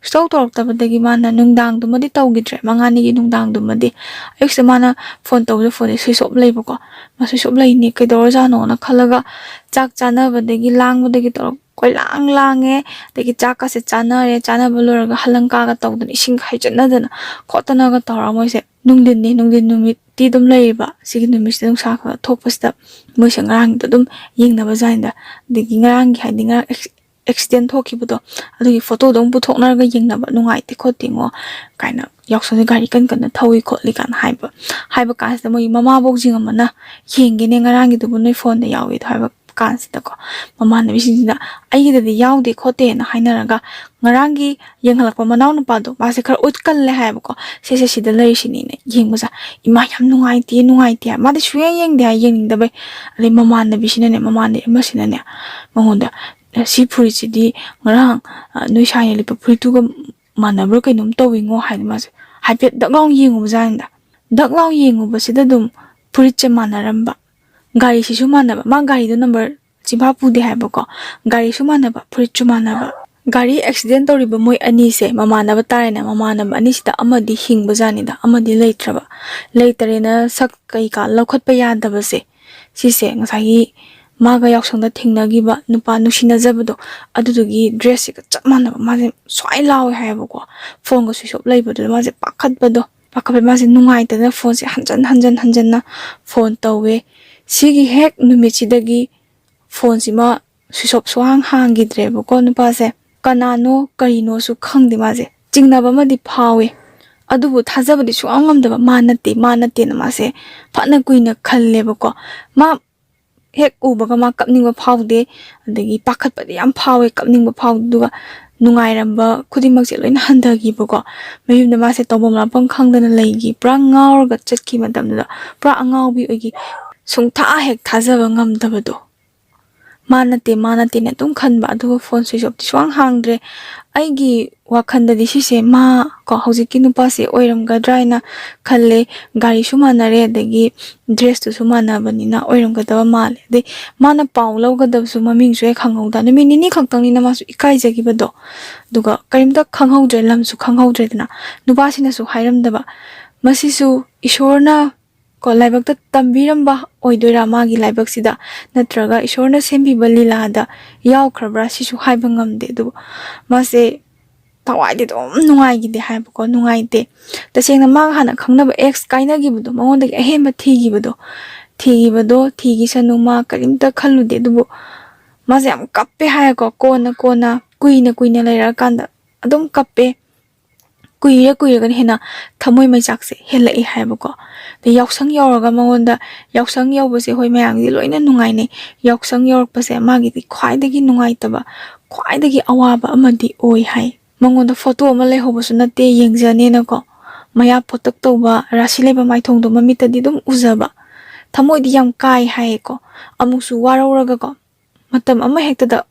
ꯁꯨꯡꯇꯧ ꯇꯧꯔꯛꯇꯕꯗꯒꯤ ꯃꯥꯅ ꯅꯨꯡꯗꯥꯡꯗꯨꯃꯗꯤ ꯇꯧꯈꯤꯗ꯭ꯔꯦ, ꯃꯉꯥꯅꯤꯒꯤ ꯅꯨꯡꯗꯥꯡꯗꯨꯃꯗꯤ꯫ ꯑꯌꯨꯛꯁꯤꯗ ꯃꯥꯅ ꯐꯣꯟ ꯇꯧꯕꯗ ꯐꯣꯟꯁꯦ switch off ꯂꯩꯕꯀꯣ꯫ ꯃꯥ switch off ꯂꯩꯅꯤ, ꯀꯩꯗꯧꯔꯖꯥꯠꯅꯣꯅ ꯈꯜꯂꯒ ꯆꯥꯛ ꯆꯥꯅꯕꯗꯒꯤ ꯂꯥꯡꯕꯗꯒꯤ ꯇꯧꯔꯛ ꯀꯣꯏꯂꯥꯡ ꯂꯥꯡꯉꯦ꯫ ꯑꯗꯒꯤ ꯆꯥꯛꯀꯁꯦ ꯆꯥꯅꯔꯦ, ꯆꯥꯅꯕ ꯂꯣꯏꯔꯒ ꯍꯂꯪꯀꯥꯒ ꯇꯧꯗꯅ ꯏꯁꯤꯡꯒ ꯍꯩꯖꯤꯟꯅꯗꯅ ꯈꯣꯠꯇꯅꯒ ꯇꯧꯔꯒ ꯃꯣꯏꯁꯦ ꯅꯨꯡꯊꯤꯟꯅꯤ, ꯅꯨꯡꯊꯤꯟ ꯅꯨꯃꯤꯠꯇꯤ ꯑꯗꯨꯝ ꯂꯩꯔꯤꯕ꯫ ꯁꯤꯒꯤ ꯅꯨꯃꯤꯠꯁꯤꯗ ꯅꯨꯡꯁꯥ ꯈꯔ ꯊꯣꯛꯄꯁꯤꯗ ꯃꯣꯏꯁꯦ ꯉꯔꯥꯡꯗꯣ ꯑꯗꯨꯝ ꯌꯦꯡꯅꯕ ꯖꯥꯠꯅꯤꯗ꯫ ꯑꯗꯒꯤ ꯉꯔꯥꯡꯒꯤ, ꯍꯥꯏꯗꯤ ꯉꯔꯥꯡ ꯑꯦꯛꯁꯤꯗꯦꯟ ꯊꯣꯛꯈꯤꯕꯗꯣ ꯑꯗꯨꯒꯤ ꯐꯣꯇꯣꯗꯣ ꯑꯃꯨꯛ ꯄꯨꯊꯣꯛꯅꯔꯒ ꯌꯦꯡꯅꯕ, ꯅꯨꯡꯉꯥꯏꯇꯦ ꯈꯣꯠꯇꯦꯉꯣ ꯀꯥꯏꯅ, ꯌꯥꯎꯁꯪꯁꯦ ꯒꯥꯔꯤ ꯀꯟ ꯀꯟꯅ ꯊꯧꯏ ꯈꯣꯠꯂꯤ ꯀꯥꯏꯅ ꯍꯥꯏꯕ꯫ ꯍꯥꯏꯕ ꯀꯥꯟꯁꯤꯗ ꯃꯣꯏꯒꯤ ꯃꯃꯥꯕꯣꯛꯁꯤꯡ ꯑꯃꯅ, "ꯌꯦꯡꯒꯦꯅꯦ, ꯉꯔꯥꯡꯒꯤꯗꯨꯕꯨ ꯅꯣꯏ ꯐꯣꯟꯗ ꯌꯥꯎꯋꯦꯗꯣ" ꯍꯥꯏꯕ ꯀꯥꯟꯁꯤꯗꯀꯣ, ꯃꯃꯥꯟꯅꯕꯤꯁꯤꯡꯁꯤꯅ "ꯑꯩꯒꯤꯗꯗꯤ ꯌꯥꯎꯗꯦ ꯈꯣꯠꯇꯦꯅ" ꯍꯥꯏꯅꯔꯒ, ꯉꯔꯥꯡꯒꯤ ꯌꯦꯡꯍꯜꯂꯛꯄ ꯃꯅꯥꯎ ꯅꯨꯄꯥꯗꯣ, ꯃꯥꯁꯦ ꯈꯔ ꯎꯠꯀꯜꯂꯦ ꯍꯥꯏꯌꯦꯕꯀꯣ꯫ "ꯁꯦ ꯁꯦ, ꯁꯤꯗ ꯂꯩꯔꯤꯁꯤꯅꯤꯅ" ꯌꯦꯡꯕꯁꯦ꯫ "ꯏꯃꯥ, ꯌꯥꯝ ꯅꯨꯡꯉꯥꯏꯇꯦ, ꯅꯨꯡꯉꯥꯏꯇꯦ" ꯍꯥꯏ꯫ ꯃꯥꯗꯤ ꯁꯨꯡꯌꯦꯡ ꯌꯦꯡꯗꯦ ꯍꯥꯏ, ꯌꯦꯡꯅꯤꯡꯗꯕꯩ꯫ ꯑꯗꯩ ꯃꯃꯥꯟꯅꯕꯤꯁꯤꯅꯅꯦ, ꯃꯃꯥꯟꯅꯕꯤ ꯑꯃꯁꯤꯅꯅꯦ ꯃꯉꯣꯟꯗ, "ꯁꯤ ꯐꯨꯔꯤꯠꯁꯤꯗꯤ ꯉꯔꯥꯡ, ꯑ, ꯅꯣꯏ ꯁꯥꯏꯅ ꯂꯤꯠꯄ ꯐꯨꯔꯤꯠꯇꯨꯒ ꯃꯥꯟꯅꯕ꯭ꯔꯥ ꯀꯩꯅꯣꯝ ꯇꯧꯋꯤꯉꯣ" ꯍꯥꯏꯅ ꯃꯥꯁꯦ ꯍꯥꯏꯐꯦꯠ ꯗꯛ ꯂꯥꯎꯅ ꯌꯦꯡꯉꯨꯕꯖꯥꯠꯅꯤꯗ꯫ ꯗꯛ ꯂꯥꯎ ꯌꯦꯡꯉꯨꯕꯁꯤꯗ ꯑꯗꯨꯝ ꯐꯨꯔꯤꯠꯁꯦ ꯃꯥꯟꯅꯔꯝꯕ, ꯒꯥꯔꯤꯁꯤꯁꯨ ꯃꯥꯟꯅꯕ꯫ ꯃꯥ ꯒꯥꯔꯤꯗꯣ ꯅꯝꯕꯔ ꯆꯤꯟꯐꯥ ꯄꯨꯗꯦ ꯍꯥꯏꯕꯀꯣ, ꯒꯥꯔꯤꯁꯨ ꯃꯥꯟꯅꯕ, ꯐꯨꯔꯤꯠꯁꯨ ꯃꯥꯟꯅꯕ꯫ ꯒꯥꯔꯤ ꯑꯦꯛꯁꯤꯗꯦꯟ ꯇꯧꯔꯤꯕ ꯃꯣꯏ ꯑꯅꯤꯁꯦ ꯃꯃꯥꯟꯅꯕ ꯇꯥꯔꯦꯅꯦ꯫ ꯃꯃꯥꯟꯅꯕ ꯑꯅꯤꯁꯤꯗ ꯑꯃꯗꯤ ꯍꯤꯡꯕꯖꯥꯠꯅꯤꯗ, ꯑꯃꯗꯤ ꯂꯩꯇ꯭ꯔꯕ꯫ ꯂꯩꯇꯔꯦꯅ ꯁꯛ ꯀꯩꯀꯥ ꯂꯧꯈꯠꯄ ꯌꯥꯗꯕꯁꯦ, ꯁꯤꯁꯦ ꯉꯁꯥꯏꯒꯤ ꯃꯥꯒ ꯌꯥꯎꯁꯪꯗ ꯊꯦꯡꯅꯈꯤꯕ ꯅꯨꯄꯥ ꯅꯨꯡꯁꯤꯅꯖꯕꯗꯣ, ꯑꯗꯨꯗꯨꯒꯤ ꯗ꯭ꯔꯦꯁꯁꯤꯒ ꯆꯞ ꯃꯥꯟꯅꯕ꯫ ꯃꯥꯁꯦ ꯁ꯭ꯋꯥꯏ ꯂꯥꯎꯋꯦ ꯍꯥꯏꯌꯦꯕꯀꯣ, ꯐꯣꯟꯒ switch off ꯂꯩꯕꯗꯨꯗ ꯃꯥꯁꯦ ꯄꯥꯈꯠꯄꯗꯣ꯫ ꯄꯥꯈꯠꯄ ꯃꯥꯁꯦ ꯅꯨꯡꯉꯥꯏꯇꯗꯅ ꯐꯣꯟꯁꯦ ꯍꯟꯖꯟ ꯍꯟꯖꯟ ꯍꯟꯖꯟꯅ ꯐꯣꯟ ꯇꯧꯋꯦ꯫ ꯁꯤꯒꯤ ꯍꯦꯛ ꯅꯨꯃꯤꯠꯁꯤꯗꯒꯤ ꯐꯣꯟꯁꯤꯃ switch off ꯁꯨꯡꯍꯥꯡ ꯍꯥꯡꯈꯤꯗ꯭ꯔꯦꯕꯀꯣ ꯅꯨꯄꯥꯁꯦ꯫ ꯀꯅꯥꯅꯣ ꯀꯔꯤꯅꯣꯁꯨ ꯈꯪꯗꯦ, ꯃꯥꯁꯦ ꯆꯤꯡꯅꯕ ꯑꯃꯗꯤ ꯐꯥꯎꯋꯦ꯫ ꯑꯗꯨꯕꯨ ꯊꯥꯖꯕꯗꯤ ꯁꯨꯡꯉꯝ ꯉꯝꯗꯕ, "ꯃꯥ ꯅꯠꯇꯦ, ꯃꯥ ꯅꯠꯇꯦꯅ" ꯃꯥꯁꯦ ꯐꯅ ꯀꯨꯏꯅ ꯈꯜꯂꯦꯕꯀꯣ꯫ ꯃꯥ ꯍꯦꯛ ꯎꯕꯒ ꯃꯥ ꯀꯞꯅꯤꯡꯕ ꯐꯥꯎꯗꯦ, ꯑꯗꯒꯤ ꯄꯥꯈꯠꯄꯗꯤ ꯌꯥꯝ ꯐꯥꯎꯋꯦ, ꯀꯞꯅꯤꯡꯕ ꯐꯥꯎꯗꯦ, ꯑꯗꯨꯒ ꯅꯨꯡꯉꯥꯏꯔꯝꯕ ꯈꯨꯗꯤꯡꯃꯛꯁꯦ ꯂꯣꯏꯅ ꯍꯟꯊꯈꯤꯕꯀꯣ꯫ ꯃꯌꯨꯝꯗ ꯃꯥꯁꯦ ꯇꯧꯐꯝ ꯂꯥꯛꯐꯝ ꯈꯪꯗꯅ ꯂꯩꯈꯤ, ꯄꯨꯔꯥ ꯉꯥꯎꯔꯒ ꯆꯠꯈꯤ꯫ ꯃꯇꯝꯗꯨꯗ ꯄꯨꯔꯥ ꯑꯉꯥꯎꯕꯤ ꯑꯣꯏꯈꯤ, ꯁꯨꯡꯊꯥ ꯍꯦꯛ ꯊꯥꯖꯕ ꯉꯝꯗꯕꯗꯣ꯫ ꯃꯥ ꯅꯠꯇꯦ, ꯃꯥ ꯅꯠꯇꯦꯅ ꯑꯗꯨꯝ ꯈꯟꯕ, ꯑꯗꯨꯒ phone switch off ꯇꯤ ꯁꯨꯡꯍꯥꯡ ꯍꯥꯡꯗ꯭ꯔꯦ꯫ ꯑꯩꯒꯤ ꯋꯥꯈꯜꯗꯗꯤ ꯁꯤꯁꯦ ꯃꯥ ꯀꯣ, ꯍꯧꯖꯤꯛꯀꯤ ꯅꯨꯄꯥꯁꯦ ꯑꯣꯏꯔꯝꯒꯗ꯭ꯔꯥ ꯍꯥꯏꯅ ꯈꯜꯂꯦ꯫ ꯒꯥꯔꯤꯁꯨ ꯃꯥꯟꯅꯔꯦ, ꯑꯗꯒꯤ dress ꯇꯨꯁꯨ ꯃꯥꯟꯅꯕꯅꯤꯅ ꯑꯣꯏꯔꯝꯒꯗꯕ ꯃꯥꯜꯂꯦ꯫ ꯑꯗꯩ ꯃꯥꯅ ꯄꯥꯎ ꯂꯧꯒꯗꯕꯁꯨ ꯃꯃꯤꯡꯁꯨ ꯍꯦꯛ ꯈꯪꯍꯧꯗ, ꯅꯨꯃꯤꯠ ꯅꯤꯅꯤ ꯈꯛꯇꯪꯅꯤꯅ ꯃꯥꯁꯨ ꯏꯀꯥꯏꯖꯈꯤꯕꯗꯣ, ꯑꯗꯨꯒ ꯀꯔꯤꯝꯇ ꯈꯪꯍꯧꯗ꯭ꯔꯦ, ꯂꯝꯁꯨ ꯈꯪꯍꯧꯗ꯭ꯔꯦꯗꯅ꯫ ꯅꯨꯄꯥꯁꯤꯅꯁꯨ ꯍꯥꯏꯔꯝꯗꯕ꯫ ꯃꯁꯤꯁꯨ ꯏꯁꯣꯔꯅ ꯀꯣ, ꯂꯥꯏꯕꯛꯇ ꯇꯝꯕꯤꯔꯝꯕ ꯑꯣꯏꯗꯣꯏꯔꯥ ꯃꯥꯒꯤ ꯂꯥꯏꯕꯛꯁꯤꯗ, ꯅꯠꯇ꯭ꯔꯒ ꯏꯁꯣꯔꯅ ꯁꯦꯝꯕꯤꯕ ꯂꯤꯂꯥꯗ ꯌꯥꯎꯈ꯭ꯔꯕ꯭ꯔꯥ, ꯁꯤꯁꯨ ꯍꯥꯏꯕ ꯉꯝꯗꯦ꯫ ꯑꯗꯨꯕꯨ ꯃꯥꯁꯦ ꯊꯋꯥꯏꯗꯤ ꯑꯗꯨꯝ ꯅꯨꯡꯉꯥꯏꯈꯤꯗꯦ ꯍꯥꯏꯕꯀꯣ, ꯅꯨꯡꯉꯥꯏꯇꯦ꯫ ꯇꯁꯦꯡꯅ ꯃꯥꯒ ꯍꯥꯟꯅ ꯈꯪꯅꯕ ex ꯀꯥꯏꯅꯈꯤꯕꯗꯣ, ꯃꯉꯣꯟꯗꯒꯤ ꯑꯍꯦꯟꯕ ꯊꯤꯈꯤꯕꯗꯣ, ꯊꯤꯈꯤꯕꯗꯣ ꯊꯤꯈꯤꯁꯅꯨ, ꯃꯥ ꯀꯔꯤꯝꯇ ꯈꯜꯂꯨꯗꯦ꯫ ꯑꯗꯨꯕꯨ ꯃꯥꯁꯦ ꯌꯥꯝ ꯀꯞꯄꯦ ꯍꯥꯏꯌꯦꯀꯣ, ꯀꯣꯟꯅ ꯀꯣꯟꯅ ꯀꯨꯏꯅ ꯀꯨꯏꯅ ꯂꯩꯔꯛꯑꯀꯥꯟꯗ ꯑꯗꯨꯝ ꯀꯞꯄꯦ꯫ ꯀꯨꯏꯔ ꯀꯨꯏꯔꯒꯅ ꯍꯦꯟꯅ ꯊꯃꯣꯏ ꯃꯩꯆꯥꯛꯁꯦ ꯍꯦꯜꯂꯛꯑꯦ ꯍꯥꯏꯕꯀꯣ꯫ ꯑꯗꯩ ꯌꯥꯎꯁꯪ ꯌꯧꯔꯒ ꯃꯉꯣꯟꯗ, ꯌꯥꯎꯁꯪ ꯌꯧꯕꯁꯦ ꯍꯣꯏ ꯃꯌꯥꯝꯒꯤꯗꯤ ꯂꯣꯏꯅ ꯅꯨꯡꯉꯥꯏꯅꯩ, ꯌꯥꯎꯁꯪ ꯌꯧꯔꯛꯄꯁꯦ ꯃꯥꯒꯤꯗꯤ ꯈ꯭ꯋꯥꯏꯗꯒꯤ ꯅꯨꯡꯉꯥꯏꯇꯕ, ꯈ꯭ꯋꯥꯏꯗꯒꯤ ꯑꯋꯥꯕ ꯑꯃꯗꯤ ꯑꯣꯏ ꯍꯥꯏ꯫ ꯃꯉꯣꯟꯗ photo ꯑꯃ ꯂꯩꯍꯧꯕꯁꯨ ꯅꯠꯇꯦ, ꯌꯦꯡꯖꯅꯦꯅꯀꯣ꯫ ꯃꯌꯥ ꯄꯣꯇꯛ ꯇꯧꯕ, ꯔꯥꯁꯤ ꯂꯩꯕ ꯃꯥꯏꯊꯣꯡꯗꯣ ꯃꯃꯤꯠꯇꯗꯤ ꯑꯗꯨꯝ ꯎꯖꯕ꯫ ꯊꯃꯣꯏꯗꯤ ꯌꯥꯝ ꯀꯥꯏ ꯍꯥꯏꯌꯦꯀꯣ꯫ ꯑꯃꯨꯛꯁꯨ ꯋꯥꯔꯧꯔꯒꯀꯣ, ꯃꯇꯝ ꯑꯃ ꯍꯦꯛꯇꯗ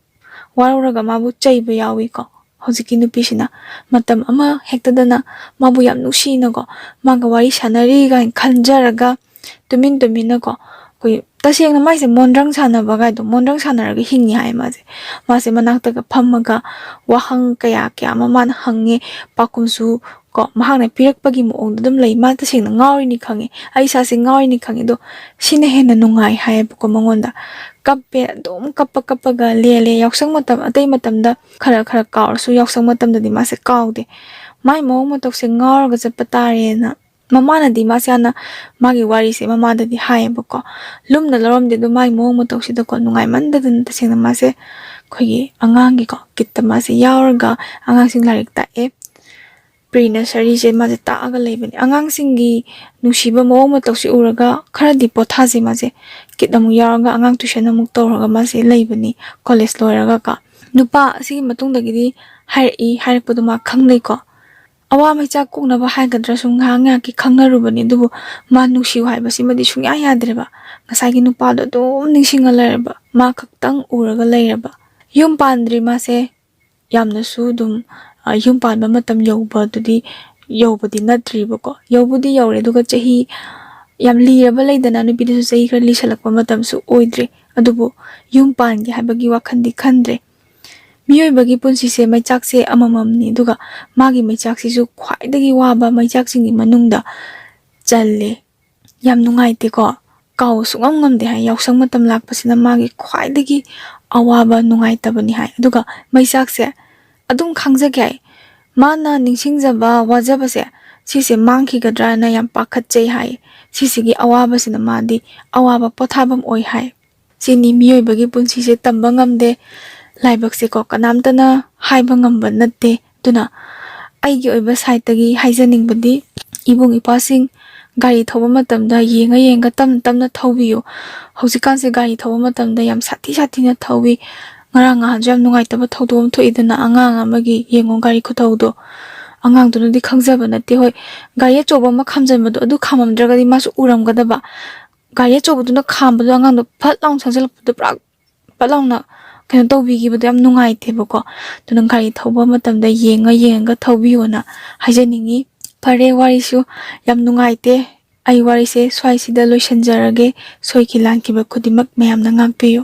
ꯋꯥꯔꯧꯔꯒ ꯃꯥꯕꯨ ꯆꯩꯕ ꯌꯥꯎꯏꯀꯣ꯫ ꯍꯧꯖꯤꯛꯀꯤ ꯅꯨꯄꯤꯁꯤꯅ ꯃꯇꯝ ꯑꯃ ꯍꯦꯛꯇꯗꯅ ꯃꯥꯕꯨ ꯌꯥꯝ ꯅꯨꯡꯁꯤꯅꯀꯣ, ꯃꯥꯒ ꯋꯥꯔꯤ ꯁꯥꯟꯅꯔꯤ ꯀꯥꯏꯅ ꯈꯟꯖꯔꯒ ꯇꯨꯃꯤꯟ ꯇꯨꯃꯤꯟꯅꯀꯣ, ꯑꯩꯈꯣꯏ ꯇꯁꯦꯡꯅ ꯃꯥꯏꯁꯦ ꯃꯣꯟꯗ꯭ꯔꯪ ꯁꯥꯟꯅꯕ ꯀꯥꯏꯗꯣ, ꯃꯣꯟꯗ꯭ꯔꯪ ꯁꯥꯟꯅꯔꯒ ꯍꯤꯡꯉꯤ ꯍꯥꯏ ꯃꯥꯁꯦ꯫ ꯃꯥꯁꯦ ꯃꯅꯥꯛꯇꯒ ꯐꯝꯃꯒ ꯋꯥꯍꯪ ꯀꯌꯥ ꯀꯌꯥ ꯑꯃ ꯃꯥꯅ ꯍꯪꯉꯦ, ꯄꯥꯎꯈꯨꯝꯁꯨ ꯀꯣ ꯃꯍꯥꯛꯅ ꯄꯤꯔꯛꯄꯒꯤ ꯃꯑꯣꯡꯗ ꯑꯗꯨꯝ ꯂꯩ꯫ ꯃꯥ ꯇꯁꯦꯡꯅ ꯉꯥꯎꯔꯤꯅꯤ ꯈꯪꯉꯦ, ꯑꯩ ꯏꯁꯥꯁꯦ ꯉꯥꯎꯔꯤꯅꯤ ꯈꯪꯉꯦ, ꯑꯗꯣ ꯁꯤꯅ ꯍꯦꯟꯅ ꯅꯨꯡꯉꯥꯏ ꯍꯥꯏꯌꯦꯕꯀꯣ ꯃꯉꯣꯟꯗ꯫ ꯀꯞꯄꯦ, ꯑꯗꯨꯝ ꯀꯞꯄ ꯀꯞꯄꯒ ꯂꯦꯜꯂꯦ꯫ ꯌꯥꯎꯁꯪ ꯃꯇꯝ, ꯑꯇꯩ ꯃꯇꯝꯗ ꯈꯔ ꯈꯔ ꯀꯥꯎꯔꯁꯨ ꯌꯥꯎꯁꯪ ꯃꯇꯝꯗꯗꯤ ꯃꯥꯁꯦ ꯀꯥꯎꯗꯦ꯫ ꯃꯥꯏ ꯃꯑꯣꯡ ꯃꯇꯧꯁꯦ ꯉꯥꯎꯔꯒ ꯆꯠꯄ ꯇꯥꯔꯦꯅ ꯃꯃꯥꯅꯗꯤ ꯃꯥꯁꯦ ꯍꯥꯟꯅ ꯃꯥꯒꯤ ꯋꯥꯔꯤꯁꯦ ꯃꯃꯥꯗꯗꯤ ꯍꯥꯏꯌꯦꯕꯀꯣ꯫ ꯂꯨꯝꯅ ꯂꯧꯔꯝꯗꯦ, ꯑꯗꯣ ꯃꯥꯒꯤ ꯃꯑꯣꯡ ꯃꯇꯧꯁꯤꯗꯀꯣ ꯅꯨꯡꯉꯥꯏꯃꯟꯗꯗꯅ ꯇꯁꯦꯡꯅ ꯃꯥꯁꯦ ꯑꯩꯈꯣꯏꯒꯤ ꯑꯉꯥꯡꯒꯤꯀꯣ ꯀꯤꯠꯇ ꯃꯥꯁꯦ ꯌꯥꯎꯔꯒ ꯑꯉꯥꯡꯁꯤꯡ ꯂꯥꯏꯔꯤꯛ ꯇꯥꯛꯑꯦ꯫ Pre nursery ꯁꯦ ꯃꯥꯁꯦ ꯇꯥꯛꯑꯒ ꯂꯩꯕꯅꯦ꯫ ꯑꯉꯥꯡꯁꯤꯡꯒꯤ ꯅꯨꯡꯁꯤꯕ ꯃꯑꯣꯡ ꯃꯇꯧꯁꯦ ꯎꯔꯒ ꯈꯔꯗꯤ ꯄꯣꯊꯥꯁꯦ, ꯃꯥꯁꯦ ꯀꯤꯠ ꯑꯃꯨꯛ ꯌꯥꯎꯔꯒ ꯑꯉꯥꯡ tuition ꯑꯃꯨꯛ ꯇꯧꯔꯒ ꯃꯥꯁꯦ ꯂꯩꯕꯅꯤ college ꯂꯣꯏꯔꯒꯀꯣ꯫ ꯅꯨꯄꯥ ꯑꯁꯤꯒꯤ ꯃꯇꯨꯡꯗꯒꯤꯗꯤ ꯍꯥꯏꯔꯛꯏ, ꯍꯥꯏꯔꯛꯄꯗꯣ ꯃꯥ ꯈꯪꯅꯩꯀꯣ꯫ ꯑꯋꯥ ꯃꯩꯆꯥꯛ ꯀꯣꯛꯅꯕ ꯍꯥꯏꯒꯗ꯭ꯔꯥ, ꯁꯨꯝ ꯉꯥꯏꯍꯥꯛ ꯉꯥꯏꯍꯥꯛꯀꯤ ꯈꯪꯅꯔꯨꯕꯅꯤ, ꯑꯗꯨꯕꯨ ꯃꯥ ꯅꯨꯡꯁꯤꯌꯨ ꯍꯥꯏꯕꯁꯤꯃꯗꯤ ꯁꯨꯡꯌꯥ ꯌꯥꯗ꯭ꯔꯦꯕ꯫ ꯉꯁꯥꯏꯒꯤ ꯅꯨꯄꯥꯗꯣ ꯑꯗꯨꯝ ꯅꯤꯡꯁꯤꯡꯉ ꯂꯩꯔꯕ, ꯃꯥ ꯈꯛꯇꯪ ꯎꯔꯒ ꯂꯩꯔꯕ꯫ ꯌꯨꯝ ꯄꯥꯟꯗ꯭ꯔꯤ ꯃꯥꯁꯦ꯫ ꯌꯥꯝꯅꯁꯨ ꯑꯗꯨꯝ, ꯑ, ꯌꯨꯝ ꯄꯥꯟꯕ ꯃꯇꯝ ꯌꯧꯕꯗꯨꯗꯤ ꯌꯧꯕꯗꯤ ꯅꯠꯇ꯭ꯔꯤꯕꯀꯣ꯫ ꯌꯧꯕꯨꯗꯤ ꯌꯧꯔꯦ, ꯑꯗꯨꯒ ꯆꯍꯤ ꯌꯥꯝ ꯂꯤꯔꯕ ꯂꯩꯗꯅ, ꯅꯨꯄꯤꯗꯨꯁꯨ ꯆꯍꯤ ꯈꯔ ꯂꯤꯁꯜꯂꯛꯄ ꯃꯇꯝꯁꯨ ꯑꯣꯏꯗ꯭ꯔꯤ꯫ ꯑꯗꯨꯕꯨ ꯌꯨꯝ ꯄꯥꯟꯒꯦ ꯍꯥꯏꯕꯒꯤ ꯋꯥꯈꯜꯗꯤ ꯈꯟꯗ꯭ꯔꯦ꯫ ꯃꯤꯑꯣꯏꯕꯒꯤ ꯄꯨꯟꯁꯤꯁꯦ ꯃꯩꯆꯥꯛꯁꯦ ꯑꯃꯃꯝꯅꯤ, ꯑꯗꯨꯒ ꯃꯥꯒꯤ ꯃꯩꯆꯥꯛꯁꯤꯁꯨ ꯈ꯭ꯋꯥꯏꯗꯒꯤ ꯋꯥꯕ ꯃꯩꯆꯥꯛꯁꯤꯡꯒꯤ ꯃꯅꯨꯡꯗ ꯆꯜꯂꯦ꯫ ꯌꯥꯝ ꯅꯨꯡꯉꯥꯏꯇꯦꯀꯣ꯫ ꯀꯥꯎꯕ ꯁꯨꯡꯉꯝ ꯉꯝꯗꯦ ꯍꯥꯏ꯫ ꯌꯥꯎꯁꯪ ꯃꯇꯝ ꯂꯥꯛꯄꯁꯤꯅ ꯃꯥꯒꯤ ꯈ꯭ꯋꯥꯏꯗꯒꯤ ꯑꯋꯥꯕ, ꯅꯨꯡꯉꯥꯏꯇꯕꯅꯤ ꯍꯥꯏ꯫ ꯑꯗꯨꯒ ꯃꯩꯆꯥꯛꯁꯦ ꯑꯗꯨꯝ ꯈꯪꯖꯒꯦ ꯍꯥꯏ꯫ ꯃꯥꯅ ꯅꯤꯡꯁꯤꯡꯖꯕ, ꯋꯥꯖꯕꯁꯦ ꯁꯤꯁꯦ ꯃꯥꯡꯈꯤꯒꯗ꯭ꯔꯥꯅ ꯌꯥꯝ ꯄꯥꯈꯠꯆꯩ ꯍꯥꯏ꯫ ꯁꯤꯁꯤꯒꯤ ꯑꯋꯥꯕꯁꯤꯅ ꯃꯥꯗꯤ ꯑꯋꯥꯕ ꯄꯣꯊꯥꯐꯝ ꯑꯣꯏ ꯍꯥꯏ꯫ ꯁꯤꯅꯤ ꯃꯤꯑꯣꯏꯕꯒꯤ ꯄꯨꯟꯁꯤꯁꯦ, ꯇꯝꯕ ꯉꯝꯗꯦ꯫ ꯂꯥꯏꯕꯛꯁꯦꯀꯣ, ꯀꯅꯥꯝꯇꯅ ꯍꯥꯏꯕ ꯉꯝꯕ ꯅꯠꯇꯦ꯫ ꯑꯗꯨꯅ ꯑꯩꯒꯤ ꯑꯣꯏꯕ ꯁꯥꯏꯠꯇꯒꯤ ꯍꯥꯏꯖꯅꯤꯡꯕꯗꯤ, ꯏꯕꯨꯡ ꯏꯄ꯭ꯋꯥꯁꯤꯡ, ꯒꯥꯔꯤ ꯊꯧꯕ ꯃꯇꯝꯗ ꯌꯦꯡꯉ ꯌꯦꯡꯉ, ꯇꯞꯅ ꯇꯞꯅ ꯊꯧꯕꯤꯌꯨ꯫ ꯍꯧꯖꯤꯛꯀꯥꯟꯁꯦ ꯒꯥꯔꯤ ꯊꯧꯕ ꯃꯇꯝꯗ ꯌꯥꯝ ꯁꯥꯊꯤ ꯁꯥꯊꯤꯅ ꯊꯧꯏ꯫ ꯉꯔꯥꯡ ꯅꯍꯥꯟꯁꯨ ꯌꯥꯝ ꯅꯨꯡꯉꯥꯏꯇꯕ ꯊꯧꯗꯣꯛ ꯑꯃ ꯊꯣꯛꯏꯗꯅ, ꯑꯉꯥꯡ ꯑꯃꯒꯤ꯫ ꯌꯦꯡꯉꯣ ꯒꯥꯔꯤ ꯈꯨꯊꯧꯗꯣ꯫ ꯑꯉꯥꯡꯗꯨꯅꯗꯤ ꯈꯪꯖꯕ ꯅꯠꯇꯦ꯫ ꯍꯣꯏ, ꯒꯥꯔꯤ ꯑꯆꯧꯕ ꯑꯃ ꯈꯥꯝꯖꯟꯕꯗꯣ, ꯑꯗꯨ ꯈꯥꯝꯃꯝꯗ꯭ꯔꯒꯗꯤ ꯃꯥꯁꯨ ꯎꯔꯝꯒꯗꯕ꯫ ꯒꯥꯔꯤ ꯑꯆꯧꯕꯗꯨꯅ ꯈꯥꯝꯕꯗꯣ, ꯑꯉꯥꯡꯗꯣ ꯐꯠ ꯂꯥꯎꯅ ꯆꯪꯁꯤꯜꯂꯛꯄꯗꯣ, ꯄꯨꯔꯥ ꯐꯠ ꯂꯥꯎꯅ ꯀꯩꯅꯣ ꯇꯧꯕꯤꯈꯤꯕꯗꯣ ꯌꯥꯝ ꯅꯨꯡꯉꯥꯏꯇꯦꯕꯀꯣ꯫ ꯑꯗꯨꯅ ꯒꯥꯔꯤ ꯊꯧꯕ ꯃꯇꯝꯗ ꯌꯦꯡꯉ ꯌꯦꯡꯉꯒ ꯊꯧꯕꯤꯌꯣꯅ ꯍꯥꯏꯖꯅꯤꯡꯉꯤ꯫ ꯐꯔꯦ, ꯋꯥꯔꯤꯁꯨ ꯌꯥꯝ ꯅꯨꯡꯉꯥꯏꯇꯦ꯫ ꯑꯩ ꯋꯥꯔꯤꯁꯦ ꯁ꯭ꯋꯥꯏꯁꯤꯗ ꯂꯣꯏꯁꯤꯟꯖꯔꯒꯦ꯫ ꯁꯣꯏꯈꯤ ꯂꯥꯟꯈꯤꯕ ꯈꯨꯗꯤꯡꯃꯛ ꯃꯌꯥꯝꯅ ꯉꯥꯛꯄꯤꯌꯨ꯫